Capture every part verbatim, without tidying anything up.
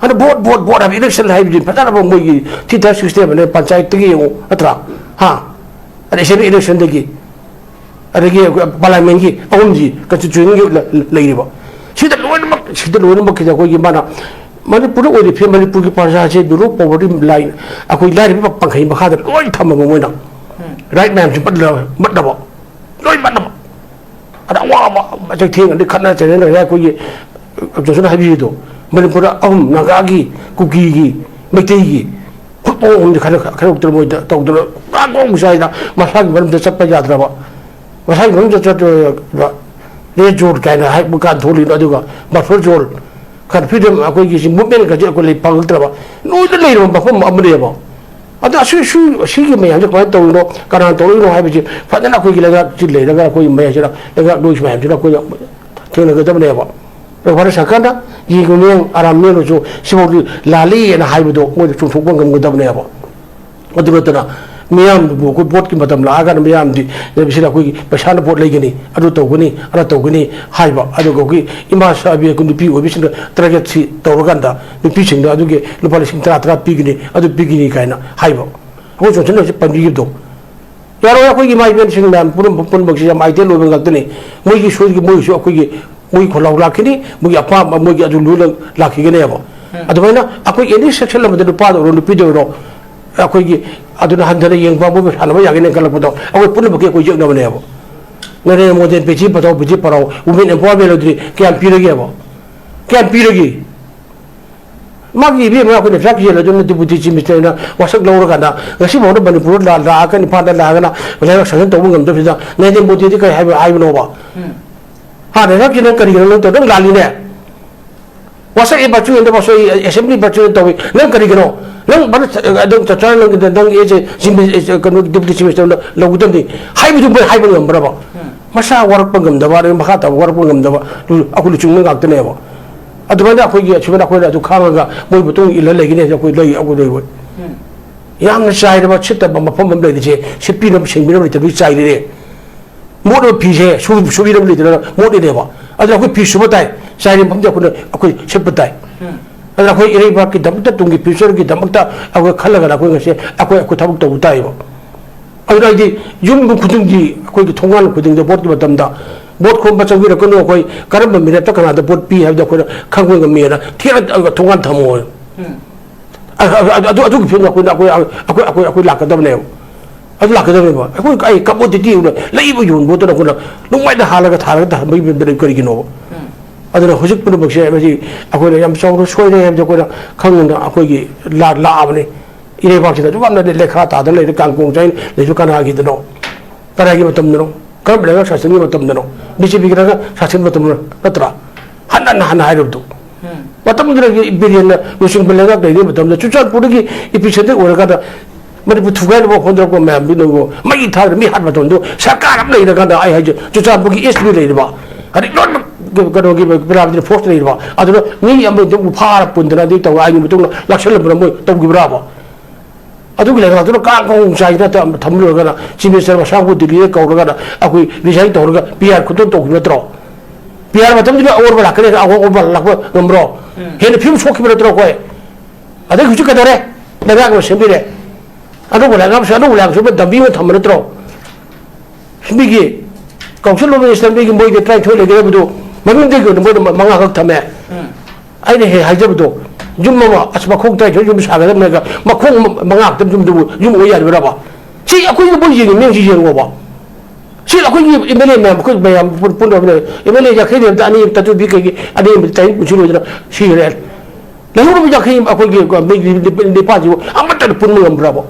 ꯑꯗ vote vote vote ꯍꯥꯏꯕ, election ꯍꯥꯏꯕꯗꯤ ꯐꯖꯅ ꯃꯣꯏꯒꯤ ꯊ꯭ꯔꯤ ꯇꯥꯏꯔ ꯁꯤꯁꯇꯦꯝ ꯑꯅ ꯄꯟꯆꯥꯌꯠꯇꯒꯤ ꯌꯦꯡꯉꯨ, ꯅꯠꯇ꯭ꯔꯥ? ꯍꯥ? ꯑꯗ ꯑꯦꯁꯦꯝꯕ꯭ꯂꯤ ꯏꯂꯦꯛꯁꯟꯗꯒꯤ, ꯑꯗꯒꯤ ꯄꯥꯔꯂꯤꯌꯥꯃꯦꯟꯒꯤ ꯑꯍꯨꯝꯁꯤ ꯀꯟꯁꯇꯤꯇ꯭ꯌꯨꯁꯟꯒꯤ ꯂ- ꯂ- ꯂꯩꯔꯤꯕ꯫ ꯁꯤꯗ ꯂꯣꯏꯅꯃꯛ, ꯁꯤꯗ ꯂꯣꯏꯅꯃꯛꯁꯤꯗ ꯑꯩꯈꯣꯏꯒꯤ ꯃꯥꯅ ꯃꯅꯤꯄꯨꯔꯗ ꯑꯣꯏꯔꯤꯕ ꯐꯤꯕꯝ, ꯃꯅꯤꯄꯨꯔꯒꯤ ꯄ꯭ꯔꯖꯥꯁꯦ ꯕꯤꯂꯣ ꯄꯣꯚꯔꯇꯤ ꯂꯥꯏꯟ, ꯑꯩꯈꯣꯏ ꯂꯥꯏꯔꯕ ꯄꯪꯈꯩ ꯃꯈꯥꯗ ꯂꯣꯏ ꯊꯝꯃꯕ ꯃꯣꯏꯅ꯫ ꯔꯥꯏꯠ ꯃꯌꯥꯝꯁꯤ ꯃꯠꯂ- ꯃꯠꯂꯕ, ꯂꯣꯏ ꯃꯠꯂꯕ꯫ ꯑꯗ ꯑꯋꯥꯕ ꯆꯩꯊꯦꯡ ꯑꯗꯩ ꯈꯠꯅ ꯆꯩꯅꯅ ꯑꯩꯈꯣꯏꯒꯤ ꯖꯣꯟꯁꯟ ꯍꯥꯏꯕꯤꯔꯤꯗꯣ, ꯃꯅꯤꯄꯨꯔꯗ ꯑꯍꯨꯝ, ꯅꯥꯒꯥꯒꯤ, ꯀꯨꯀꯤꯒꯤ, ꯃꯩꯇꯩꯒꯤ, ꯐꯨꯠꯕꯣꯜ ꯑꯍꯨꯝꯁꯦ ꯈꯔ ꯈꯥꯏꯗꯣꯛꯇꯅ ꯃꯣꯏꯗ ꯇꯧꯗꯅ ꯄꯨꯔꯥ ꯒꯣꯡ ꯆꯥꯏꯗ ꯃꯁꯥꯒꯤ ꯃꯔꯝꯗ ꯆꯠꯄ ꯌꯥꯗ꯭ꯔꯕ, ꯃꯁꯥꯒꯤ ꯃꯔꯝꯗ ꯆꯠꯇ꯭ꯔꯕ ꯔꯦꯗ ꯖꯣꯟ ꯀꯥꯏꯅ ꯍꯥꯏꯕ ꯀꯥꯟ ꯊꯣꯛꯂꯤꯅꯣ, ꯑꯗꯨꯒ ꯕꯐꯔ ꯖꯣꯟ ꯀꯥꯏꯅ ꯐ꯭ꯔꯤꯗꯝ ꯑꯩꯈꯣꯏꯒꯤ ꯁꯤ ꯃꯨꯞꯃꯦꯟ ꯈꯁꯦ ꯑꯩꯈꯣꯏ ꯂꯩ ꯐꯪꯉꯛꯇ꯭ꯔꯕ ꯂꯣꯏꯅ ꯂꯩꯔꯕ ꯃꯐꯝ ꯑꯃꯅꯦꯕ꯫ ꯑꯗ ꯑꯁꯤ ꯁꯨ- ꯁꯤꯒꯤ ꯃꯌꯥꯝꯁꯦ ꯀꯃꯥꯏꯅ ꯇꯧꯔꯤꯅꯣ, ꯀꯅꯥꯅ ꯇꯧꯔꯛꯏꯅꯣ ꯍꯥꯏꯕꯁꯤ ꯐꯖꯅ ꯑꯩꯈꯣꯏꯒꯤ ꯂꯩꯉꯥꯛꯁꯤ ꯂꯩꯔꯒ ꯑꯩꯈꯣꯏꯒꯤ ꯃꯌꯥꯝꯁꯤꯅ ꯂꯩꯉꯥꯛ ꯂꯣꯏꯁꯤ ꯃꯌꯥꯝꯁꯤꯅ ꯑꯩꯈꯣꯏꯅ ꯊꯦꯡꯅꯒꯗꯕꯅꯦꯕ꯫ ꯑꯗꯣ ꯚꯥꯔꯠ ꯁꯔꯀꯥꯔꯅ ꯌꯦꯡꯉꯨ ꯃꯤꯠꯌꯦꯡ ꯑꯔꯥꯝ ꯃꯤꯠꯌꯦꯡꯅꯁꯨ ꯁꯤꯐꯥꯎꯗꯤ ꯂꯥꯜꯂꯤꯅ ꯍꯥꯏꯕꯗꯣ ꯃꯣꯏꯗ ꯆꯨꯝꯊꯣꯛꯄ ꯉꯝꯒꯗꯕꯅꯦꯕ꯫ ꯑꯗꯨ ꯅꯠꯇꯅ ꯃꯤꯌꯥꯝꯗꯨꯕꯨ ꯑꯩꯈꯣꯏ ꯚꯣꯠꯀꯤ ꯃꯇꯝ ꯂꯥꯛꯑꯀꯥꯟꯗ ꯃꯤꯌꯥꯝꯗꯤ ꯁꯤꯗ ꯑꯩꯈꯣꯏꯒꯤ ꯄꯩꯁꯥꯅ ꯚꯣꯠ ꯂꯩꯒꯅꯤ, ꯑꯗꯨ ꯇꯧꯒꯅꯤ, ꯑꯗꯥ ꯇꯧꯒꯅꯤ ꯍꯥꯏꯕ, ꯑꯗꯨꯒ ꯑꯩꯈꯣꯏꯒꯤ ꯏꯃꯥ ꯁꯥꯕꯤ ꯑꯩꯈꯣꯏ ꯅꯨꯄꯤ ꯑꯣꯏꯕꯤꯁꯤꯡꯅ ꯇꯥꯔꯒꯦꯠꯁꯤ ꯇꯧꯔꯀꯥꯟꯗ ꯅꯨꯄꯤꯁꯤꯡꯗ ꯑꯗꯨꯒꯤ ꯂꯨꯄꯥ ꯂꯤꯁꯤꯡ ꯇꯔꯥ ꯇꯔꯥ ꯄꯤꯒꯅꯤ, ꯑꯗꯨ ꯄꯤꯒꯅꯤ ꯀꯥꯏꯅ ꯍꯥꯏꯕ꯫ ꯑꯩꯈꯣꯏ ꯖꯣꯟꯁꯟꯅ ꯍꯧꯖꯤꯛ ꯄꯟꯕꯤꯈꯤꯕꯗꯣ, ꯌꯥꯔꯣꯏ꯫ ꯑꯩꯈꯣꯏꯒꯤ ꯏꯃꯥ ꯏꯕꯦꯟꯁꯤꯡ ꯃꯌꯥꯝ ꯄꯨꯝꯅꯃꯛ ꯄꯨꯝꯅꯃꯛꯁꯤ ꯌꯥꯝ ꯑꯥꯏꯗꯤꯌꯦꯜ ꯑꯣꯏꯕ ꯉꯥꯛꯇꯅꯤ꯫ ꯃꯣꯏꯒꯤ ꯁꯣꯏꯒꯤ ꯃꯣꯏꯒꯤꯁꯨ ꯑꯩꯈꯣꯏꯒꯤ ꯃꯣꯏꯒꯤ ꯈꯣꯜꯂꯥꯎ ꯂꯥꯛꯈꯤꯅꯤ, ꯃꯣꯏꯒꯤ ꯑꯄꯥꯝꯕ ꯃꯣꯏꯒꯤ ꯑꯗꯨ ꯂꯣꯏꯅ ꯂꯥꯛꯈꯤꯒꯅꯦꯕ꯫ ꯑꯗꯨꯃꯥꯏꯅ ꯑꯩꯈꯣꯏ ꯑꯦꯅꯤ ꯁꯦꯛꯁꯟ ꯑꯃꯗ ꯅꯨꯄꯥꯗ ꯑꯣꯏꯔꯣ ꯅꯨꯄꯤꯗ ꯑꯣꯏꯔꯣ ꯑꯩꯈꯣꯏꯒꯤ ꯑꯗꯨꯅ ꯍꯟꯊꯅ ꯌꯦꯡꯕ ꯃꯣꯏꯕꯨ ꯁꯥꯟꯅꯕ ꯌꯥꯒꯅꯤ ꯈꯜꯂꯛꯄꯗꯣ ꯑꯩꯈꯣꯏ ꯄꯨꯝꯅꯃꯛꯀꯤ ꯑꯩꯈꯣꯏ ꯌꯦꯛꯅꯕꯅꯦꯕ꯫ ꯅꯔꯦꯟꯗ꯭ꯔ ꯃꯣꯗꯤꯅ ꯕꯦꯇꯤ ꯕꯆꯥꯎ ꯕꯦꯇꯤ ꯄꯔꯥꯎ ꯋꯨꯃꯦꯟ ꯑꯦꯝꯄꯥꯋꯔꯃꯦꯟ ꯑꯗꯨꯗꯤ ꯀꯌꯥꯝ ꯄꯤꯔꯒꯦꯕ? ꯀꯌꯥꯝ ꯄꯤꯔꯒꯦ? ꯃꯥꯒꯤ ꯏꯕꯦꯝꯃ ꯑꯩꯈꯣꯏꯅ ꯗ꯭ꯔꯒ ꯌꯦꯜꯂꯗꯨꯅ ꯗꯤꯄꯨꯇꯤ ꯆꯤꯐ ꯃꯤꯅꯤꯁꯇꯔꯅ ꯋꯥꯁꯛ ꯂꯧꯔꯀꯥꯟꯗ ꯉꯁꯤꯐꯥꯎꯗ ꯃꯅꯤꯄꯨꯔꯗ ꯂꯥ- ꯂꯥꯛꯑꯒ ꯏꯝꯐꯥꯜꯗ ꯂꯥꯛꯑꯒꯅ ꯂꯩꯉꯥꯛ ꯁꯪꯁꯟ ꯇꯧꯕ ꯉꯝꯗꯕꯁꯤꯗ ꯅꯔꯦꯟꯗ꯭ꯔ ꯃꯣꯗꯤꯗꯤ ꯀꯔꯤ ꯍꯥꯏꯕ ꯍꯥꯏꯕꯅꯣꯕ? ꯍꯥ, ꯅꯔꯦꯟꯗ꯭ꯔ ꯅꯪ ꯀꯔꯤꯒꯤꯅꯣ ꯅꯪ ꯇꯧ- ꯅꯪ ꯂꯥꯜꯂꯤꯅꯦ꯫ ꯋꯥꯁꯛ ꯑꯦ ꯕꯆꯨ ꯑꯦꯟꯗ ꯕꯆꯨ ꯑꯦꯁꯦꯝꯕ꯭ꯂꯤ ꯕꯆꯨ ꯑꯦꯟ ꯇꯧꯏ, ꯅꯪ ꯀꯔꯤꯒꯤꯅꯣ? ꯅꯪ ꯚꯥꯔꯠ ꯑꯗꯨꯝ ꯆꯞ ꯆꯥꯅ ꯅꯪ ꯅꯪ ꯑꯦ ꯖꯦ ꯆꯤꯐ ꯃꯤꯅꯤꯁ- ꯀꯩꯅꯣ ꯗꯤꯄꯨꯇꯤ ꯆꯤꯐ ꯃꯤꯅꯤꯁꯇꯔ ꯂꯧꯒꯗꯕꯅꯤ ꯍꯥꯏꯕꯗꯨ ꯃꯣꯏ ꯍꯥꯏꯕ ꯉꯝꯕ꯭ꯔꯕ? ꯃꯁꯥ ꯋꯥꯔꯛꯄ ꯉꯝꯗꯕ ꯑꯗꯩ ꯃꯈꯥ ꯇꯥꯕ ꯋꯥꯔꯛꯄ ꯉꯝꯗꯕ ꯑꯩꯈꯣꯏ ꯂꯨꯆꯤꯡꯕ ꯉꯥꯛꯇꯅꯦꯕ꯫ ꯑꯗꯨꯃꯥꯏꯅ ꯑꯩꯈꯣꯏꯒꯤ ꯑꯁꯨꯃꯥꯏꯅ ꯑꯩꯈꯣꯏꯅ ꯑꯗꯨ ꯈꯥꯡꯉꯒ ꯃꯣꯏ ꯃꯇꯨꯡ ꯏꯜꯂ ꯂꯩꯒꯅꯤ ꯍꯥꯏꯁꯦ ꯑꯩꯈꯣꯏ ꯂꯩ ꯑꯩꯈꯣꯏ ꯂꯩꯔꯣꯏ꯫ ꯌꯥꯝꯅ ꯆꯥꯏꯔꯕ ꯁꯤꯠꯇꯕ ꯃꯐꯝ ꯑꯃ ꯂꯩꯔꯤꯁꯦ ꯁꯤꯠꯄꯤꯅꯕ ꯁꯦꯡꯕꯤꯅꯕ ꯂꯩꯇꯕꯒꯤ ꯆꯥꯏꯔꯤꯅꯦ꯫ ꯃꯣꯠꯂꯕ ꯐꯤꯁꯦ ꯁꯨ- ꯁꯨꯕꯤꯅꯕ ꯂꯩꯇꯅ ꯃꯣꯠꯂꯤꯅꯦꯕ꯫ ꯑꯗꯨꯅ ꯑꯩꯈꯣꯏ ꯐꯤ ꯁꯨꯕ ꯇꯥꯏ, ꯆꯥꯏꯔꯤꯕ ꯃꯐꯝꯁꯦ ꯑꯩꯈꯣꯏꯅ ꯑꯩꯈꯣꯏ ꯁꯤꯠꯄ ꯇꯥꯏ꯫ ꯑꯗꯨꯅ ꯑꯩꯈꯣꯏ ꯏꯔꯩꯕꯥꯛꯀꯤꯗꯃꯛꯇ, ꯇꯨꯡꯒꯤ ꯐ꯭ꯌꯨꯆꯔꯒꯤꯗꯃꯛꯇ ꯑꯩꯈꯣꯏ ꯈꯜꯂꯒꯅ ꯑꯩꯈꯣꯏ ꯉꯁꯤ ꯑꯩꯈꯣꯏ ꯑꯩꯈꯣꯏ ꯊꯕꯛ ꯇꯧꯕ ꯇꯥꯏꯌꯦꯕ꯫ ꯑꯗꯨꯅ ꯑꯩꯗꯤ ꯌꯨꯝ ꯈꯨꯗꯤꯡꯒꯤ, ꯑꯩꯈꯣꯏꯒꯤ ꯊꯣꯡꯒꯥꯟ ꯈꯨꯗꯤꯡꯗ ꯚꯣꯠꯀꯤ ꯃꯇꯝꯗ ꯚꯣꯠ ꯈꯣꯝꯕ ꯆꯪꯕꯤꯔꯛꯀꯅꯨ, ꯑꯩꯈꯣꯏ ꯀꯔꯝꯕ ꯃꯤꯔꯦꯞꯇ ꯀꯅꯥꯗ ꯚꯣꯠ ꯄꯤ ꯍꯥꯏꯕꯗꯣ ꯑꯩꯈꯣꯏꯅ ꯈꯪꯕ ꯉꯝꯃꯦꯅ ꯊꯦꯠꯂ ꯊꯣꯡꯒꯥꯟ ꯊꯝꯃꯣ꯫ ꯑ-, ꯑ-, ꯑꯗꯨ, ꯑꯗꯨꯒꯤ ꯐꯤꯕꯝꯗ ꯑꯩꯈꯣꯏꯅ, ꯑꯩꯈꯣꯏ, ꯑꯩꯈꯣꯏ, ꯑꯩꯈꯣꯏ, ꯑꯩꯈꯣꯏ ꯂꯥꯛꯀꯗꯕꯅꯦꯕ꯫ ꯑꯗꯨ ꯂꯥꯛꯀꯗꯕꯅꯦꯕ꯫ ꯑꯩꯈꯣꯏ ꯑꯩ ꯀꯃꯣꯗꯤꯇꯤ ꯂꯩꯕ ꯌꯣꯟꯕꯗꯨꯅ ꯑꯩꯈꯣꯏꯅ ꯅꯨꯡꯃꯥꯏꯗ ꯍꯥꯜꯂꯒ ꯊꯥꯔꯒ ꯊꯝꯕꯒꯤ ꯐꯤꯕꯝꯗ ꯂꯩ ꯀꯔꯤꯒꯤꯅꯣꯕ? ꯑꯗꯨꯅ ꯍꯧꯖꯤꯛ ꯄꯨꯝꯅꯃꯛꯁꯦ ꯃꯁꯤ ꯑꯩꯈꯣꯏꯅ ꯌꯥꯝ ꯆꯥꯎꯅ ꯁꯣꯏꯔꯦ ꯍꯥꯏꯕꯁꯦ ꯑꯩꯈꯣꯏꯅ ꯈꯪꯗꯅ ꯑꯩꯈꯣꯏꯒꯤ ꯂꯥ-, ꯂꯥꯛꯑꯕꯅꯤ꯫ ꯏꯔꯩꯕꯥꯛꯁꯤꯗ ꯑꯗꯨꯛ ꯌꯥꯝꯅ ꯂꯩꯈꯥ ꯇꯥꯗꯅ ꯂꯩꯔꯦ, ꯀꯥꯡ ꯀꯣꯡ ꯆꯥꯏꯅ ꯂꯩꯁꯨ ꯀꯅꯥꯒꯤꯗꯅꯣ? ꯀꯅꯥꯒꯤ ꯃꯇꯝꯗꯅꯣ? ꯀꯔꯝꯕ ꯂꯩꯉꯥꯛ ꯁꯥꯁꯟꯒꯤ ꯃꯇꯝꯗꯅꯣ? ꯕꯤ ꯖꯦ ꯄꯤꯒꯤ ꯂꯩꯉꯥꯛ ꯁꯥꯁꯟꯒꯤ ꯃꯇꯝꯗꯅꯣ ꯅꯠꯇ꯭ꯔꯥ? ꯍꯟꯅ ꯍꯟꯅ ꯍꯥꯏꯔꯕꯗꯣ꯫ ꯃꯇꯝꯗꯨꯗ ꯕꯤꯔꯦꯟꯅ ꯂꯨꯆꯤꯡꯕ ꯂꯩꯉꯥꯛ ꯂꯩꯔꯤꯉꯩ ꯃꯇꯝꯗ ꯆꯨꯔꯆꯥꯟꯄꯨꯔꯗꯒꯤ ꯏꯄꯤ ꯁꯦꯟꯇꯔ ꯑꯣꯏꯔꯀꯥꯟꯗ ꯃꯅꯤꯄꯨꯔ ꯊꯨꯒꯥꯏꯅꯕ ꯍꯣꯠꯅꯔꯛꯄ ꯃꯌꯥꯝꯗꯨꯅꯕꯨ ꯃꯩ ꯊꯥꯗꯅ ꯃꯤ ꯍꯥꯠꯄ ꯃꯇꯝꯗꯨ ꯁꯔꯀꯥꯔ ꯑꯃ ꯂꯩꯔꯀꯥꯟꯗ ꯑꯩ ꯍꯥꯏꯁꯦ ꯆꯨꯔꯆꯥꯟꯄꯨꯔꯒꯤ ꯑꯦꯁ ꯄꯤ ꯂꯩꯔꯤꯕ, ꯑꯗꯩ ꯂꯣꯏꯅꯃꯛ ꯀꯩꯅꯣꯒꯤ ꯄꯦꯔꯥꯃꯤꯂꯤꯇꯔꯤ ꯐꯣꯔꯁ ꯂꯩꯔꯤꯕ, ꯑꯗꯨꯅ ꯃꯤ ꯑꯃꯗꯨ ꯐꯥꯔ ꯄꯨꯟꯗꯅ ꯑꯗꯩ ꯇꯧꯔꯒ ꯑꯩꯒꯤ ꯃꯇꯨꯡꯗ ꯂꯥꯛꯁꯜꯂꯝꯕꯅ ꯃꯣꯏ ꯇꯧꯈꯤꯕ꯭ꯔꯥꯕ? ꯑꯗꯨꯒꯤ ꯂꯩꯉꯥꯛꯇꯨꯅ ꯀꯥꯡ ꯈꯣꯡ ꯆꯥꯏꯗꯅ ꯊꯝ-, ꯊꯝꯂꯨꯔꯒꯅ ꯆꯤꯐ ꯃꯤꯅꯤꯁꯇꯔ ꯃꯁꯥꯕꯨ ꯗꯤꯜꯂꯤꯗ ꯀꯧꯔꯒꯅ ꯑꯩꯈꯣꯏ ꯔꯤꯖꯥꯏꯟ ꯇꯧꯔꯒ ꯄꯤ ꯑꯥꯔ ꯈꯨꯠꯇꯣꯛ ꯇꯧꯈꯤꯕ ꯅꯠꯇ꯭ꯔꯣ? ꯄꯤ ꯑꯥꯔ ꯃꯇꯝꯗꯨꯗ ꯑꯑꯣꯟꯕ ꯂꯥꯛꯀꯅꯤ, ꯑꯑꯣꯟꯕ ꯂꯥꯛꯄ ꯉꯝꯕ꯭ꯔꯣ? ꯎꯝ꯫ ꯍꯦꯟꯅ ꯐꯤꯕꯝ ꯁꯣꯛꯈꯤꯕ ꯅꯠꯇ꯭ꯔꯣ ꯑꯩꯈꯣꯏ? ꯑꯗꯩ ꯍꯧꯖꯤꯛ ꯀꯩꯗꯧꯔꯦ? ꯂꯩꯉꯥꯛ ꯑꯃ ꯁꯦꯝꯕꯤꯔꯦ꯫ ꯑꯅꯧꯕ ꯂꯩꯉꯥꯛ ꯑꯃꯁꯨ, ꯑꯅꯧꯕ ꯂꯩꯉꯥꯛꯁꯨ ꯗꯝꯕꯤ ꯑꯃ ꯊꯝꯕ ꯅꯠꯇ꯭ꯔꯣ? ꯃꯤꯒꯤ ꯀꯥꯎꯟꯁꯤꯜ ꯑꯣꯐ ꯃꯤꯅꯤꯁꯇꯔ ꯃꯤꯒꯤ ꯃꯣꯏꯒꯤ ꯇꯔꯥꯅꯤꯊꯣꯏ ꯂꯩꯒꯗꯕꯗꯣ ꯃꯃꯤꯡꯗꯒꯤ ꯑꯣꯏꯅ ꯃꯣꯏꯅ ꯃ-, ꯃꯉꯥꯈꯛ ꯊꯝꯃꯦ꯫ ꯎꯝ꯫ ꯑꯩꯅ ꯍꯦꯛ ꯍꯥꯏꯖꯕꯗꯣ, ꯌꯨꯝ ꯑꯃ, ꯑꯁ, ꯃꯈꯣꯡ ꯇꯔꯥꯅꯤꯊꯣꯏ ꯌꯨꯝ ꯁꯥꯒꯗꯕꯅꯦꯒ, ꯃꯈꯣꯡ ꯃ-, ꯃꯉꯥ ꯈꯛꯇꯪ ꯌꯨꯝꯗꯨꯕꯨ ꯌꯨꯝ ꯑꯣꯏ ꯌꯥꯔꯤꯕ꯭ꯔꯕ? ꯁꯤ ꯑꯩꯈꯣꯏꯒꯤ ꯃꯣꯏ ꯌꯦꯡꯉꯤ ꯃꯤꯠꯌꯦꯡꯁꯤ ꯌꯦꯡꯉꯣꯕ꯫ ꯁꯤ ꯑꯩꯈꯣꯏꯒꯤ ꯑꯦꯝ ꯑꯦꯜ ꯑꯦ ꯃꯌꯥꯝ, ꯑꯩꯈꯣꯏ ꯃꯌꯥꯝ ꯄꯨꯟ-, ꯄꯨꯟꯅ ꯑꯦꯝ ꯑꯦꯜ ꯑꯦ ꯌꯥꯡꯈꯩ ꯂꯩꯕꯗ ꯑꯅꯤ ꯇꯥꯇꯨꯕꯤ ꯀꯩꯒꯤ ꯑꯅꯤ ꯇꯥꯏ ꯄꯨꯟꯁꯤꯜꯂꯣꯏꯗꯅ ꯁꯤꯈ꯭ꯔꯦ꯫ ꯂꯩꯍꯧꯔꯤꯕ ꯌꯥꯡꯈꯩ, ꯑꯩꯈꯣꯏꯒꯤ ꯃꯤ ꯅꯤꯄꯥꯟꯁꯤꯕꯨ ꯑꯃꯠꯇꯅ ꯄꯨꯟꯕ ꯉꯝꯕ꯭ꯔꯕ?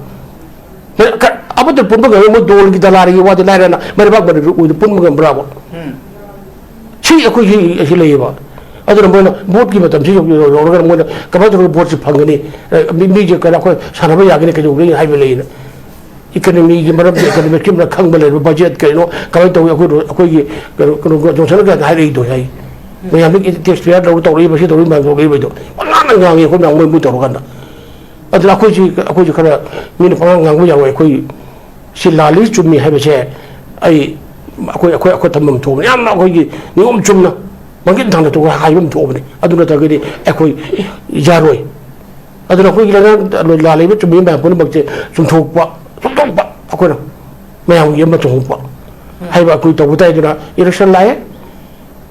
ꯀ-, ꯑꯃꯠꯇ ꯄꯨꯟꯕ ꯉꯝꯃꯤ, ꯃꯣꯏ ꯗꯣꯜꯒꯤ ꯗꯂꯥꯔꯤꯒꯤ ꯋꯥꯗꯤ ꯂꯥꯏꯔꯅ ꯃꯩꯔꯩꯕꯥꯛ ꯃꯅꯤꯄꯨꯔ ꯑꯣꯏꯅ ꯄꯨꯟꯕ ꯉꯝꯕ꯭ꯔꯕ? ꯎꯝ꯫ ꯁꯤ ꯑꯩꯈꯣꯏꯒꯤ ꯑꯁꯤ ꯂꯩꯌꯦꯕ꯫ ꯑꯗꯨꯅ ꯃꯣꯏꯅ ꯚꯣꯠꯀꯤ ꯃꯇꯝꯁꯤ ꯌꯧ-, ꯌꯧ-, ꯌꯧꯔꯒꯅ ꯃꯣꯏꯅ ꯀꯃꯥꯏꯅ ꯇꯧꯔꯒ ꯚꯣꯠꯁꯤ ꯐꯪꯒꯅꯤ? ꯑ, ꯃꯤ-, ꯃꯤꯁꯦ ꯀꯩꯅꯣ ꯑꯩꯈꯣꯏ ꯁꯥꯟꯅꯕ ꯌꯥꯒꯅꯤ, ꯀꯩꯗꯧꯒꯅꯤ ꯍꯥꯏꯕ ꯂꯩꯌꯦꯅ꯫ ꯏꯀꯅꯃꯤꯒꯤ ꯃꯔꯝꯗ, ꯏꯀꯅꯃꯤꯛꯀꯤ ꯃꯔꯝꯗ ꯈꯪꯕ ꯂꯩꯔꯕ ꯕꯖꯦꯠ ꯀꯩꯅꯣ, ꯀꯃꯥꯏꯅ ꯇꯧꯋꯤ? ꯑꯩꯈꯣꯏ, ꯑꯩꯈꯣꯏꯒꯤ ꯀꯩꯅꯣ, ꯀꯩꯅꯣ, ꯖꯣꯟꯁꯟꯅ ꯀꯩ ꯍꯥꯏꯔꯛꯏꯗꯣ ꯍꯥꯏ꯫ ꯃꯌꯥꯝꯗꯒꯤ ꯇꯦꯛꯁ ꯄꯦꯌꯔ ꯂꯧꯔ ꯇꯧꯔꯛꯏꯕ, ꯁꯤ ꯇꯧꯔꯛꯏ ꯃꯌꯥꯝ ꯇꯧꯔꯛꯏꯕꯗꯣ꯫ ꯄꯉꯥꯡꯗ ꯉꯥꯡꯉꯤ ꯑꯩꯈꯣꯏ ꯃꯌꯥꯝ ꯃꯣꯏ ꯃꯣꯏ ꯇꯧꯔꯀꯥꯟꯗ꯫ ꯑꯗꯨꯅ ꯑꯩꯈꯣꯏꯁꯤ, ꯑꯩꯈꯣꯏꯁꯤ ꯈꯔ ꯃꯤꯅ ꯄꯉꯥꯡ ꯉꯥꯡꯕ ꯌꯥꯔꯣꯏ꯫ ꯑꯩꯈꯣꯏ ꯁꯤ ꯂꯥꯜꯂꯤ ꯆꯨꯝꯃꯤ ꯍꯥꯏꯕꯁꯦ ꯑꯩ, ꯑꯩꯈꯣꯏ, ꯑꯩꯈꯣꯏ, ꯑꯩꯈꯣꯏ ꯊꯝꯐꯝ ꯊꯣꯛꯄꯅꯤ꯫ ꯌꯥꯝꯅ ꯑꯩꯈꯣꯏꯒꯤ ꯅꯤꯌꯣꯝ ꯆꯨꯝꯅ ꯃꯥꯡꯖꯤꯟ ꯊꯥꯅ ꯇꯧꯔꯒ ꯍꯥꯏꯕ ꯑꯃ ꯊꯣꯛꯑꯕꯅꯤ꯫ ꯑꯗꯨ ꯅꯠꯇ꯭ꯔꯒꯗꯤ ꯑꯩꯈꯣꯏ ꯌꯥꯔꯣꯏ꯫ ꯑꯗꯨꯅ ꯑꯩꯈꯣꯏꯒꯤ ꯂꯩꯉꯥꯛ ꯂꯥꯜꯂꯤꯕ ꯆꯨꯝꯃꯤꯕ ꯃꯌꯥꯝ ꯄꯨꯝꯅꯃꯛꯁꯦ ꯆꯨꯝꯊꯣꯛꯄ, ꯆꯨꯝꯊꯣꯛꯄ ꯑꯩꯈꯣꯏꯅ ꯃꯌꯥꯝꯒꯤ ꯑꯃ ꯆꯨꯝꯊꯣꯛꯄ ꯍꯥꯏꯕ ꯑꯩꯈꯣꯏ ꯇꯧꯕ ꯇꯥꯏꯗꯅ꯫ ꯏꯂꯦꯛꯁꯟ ꯂꯥꯛꯑꯦ,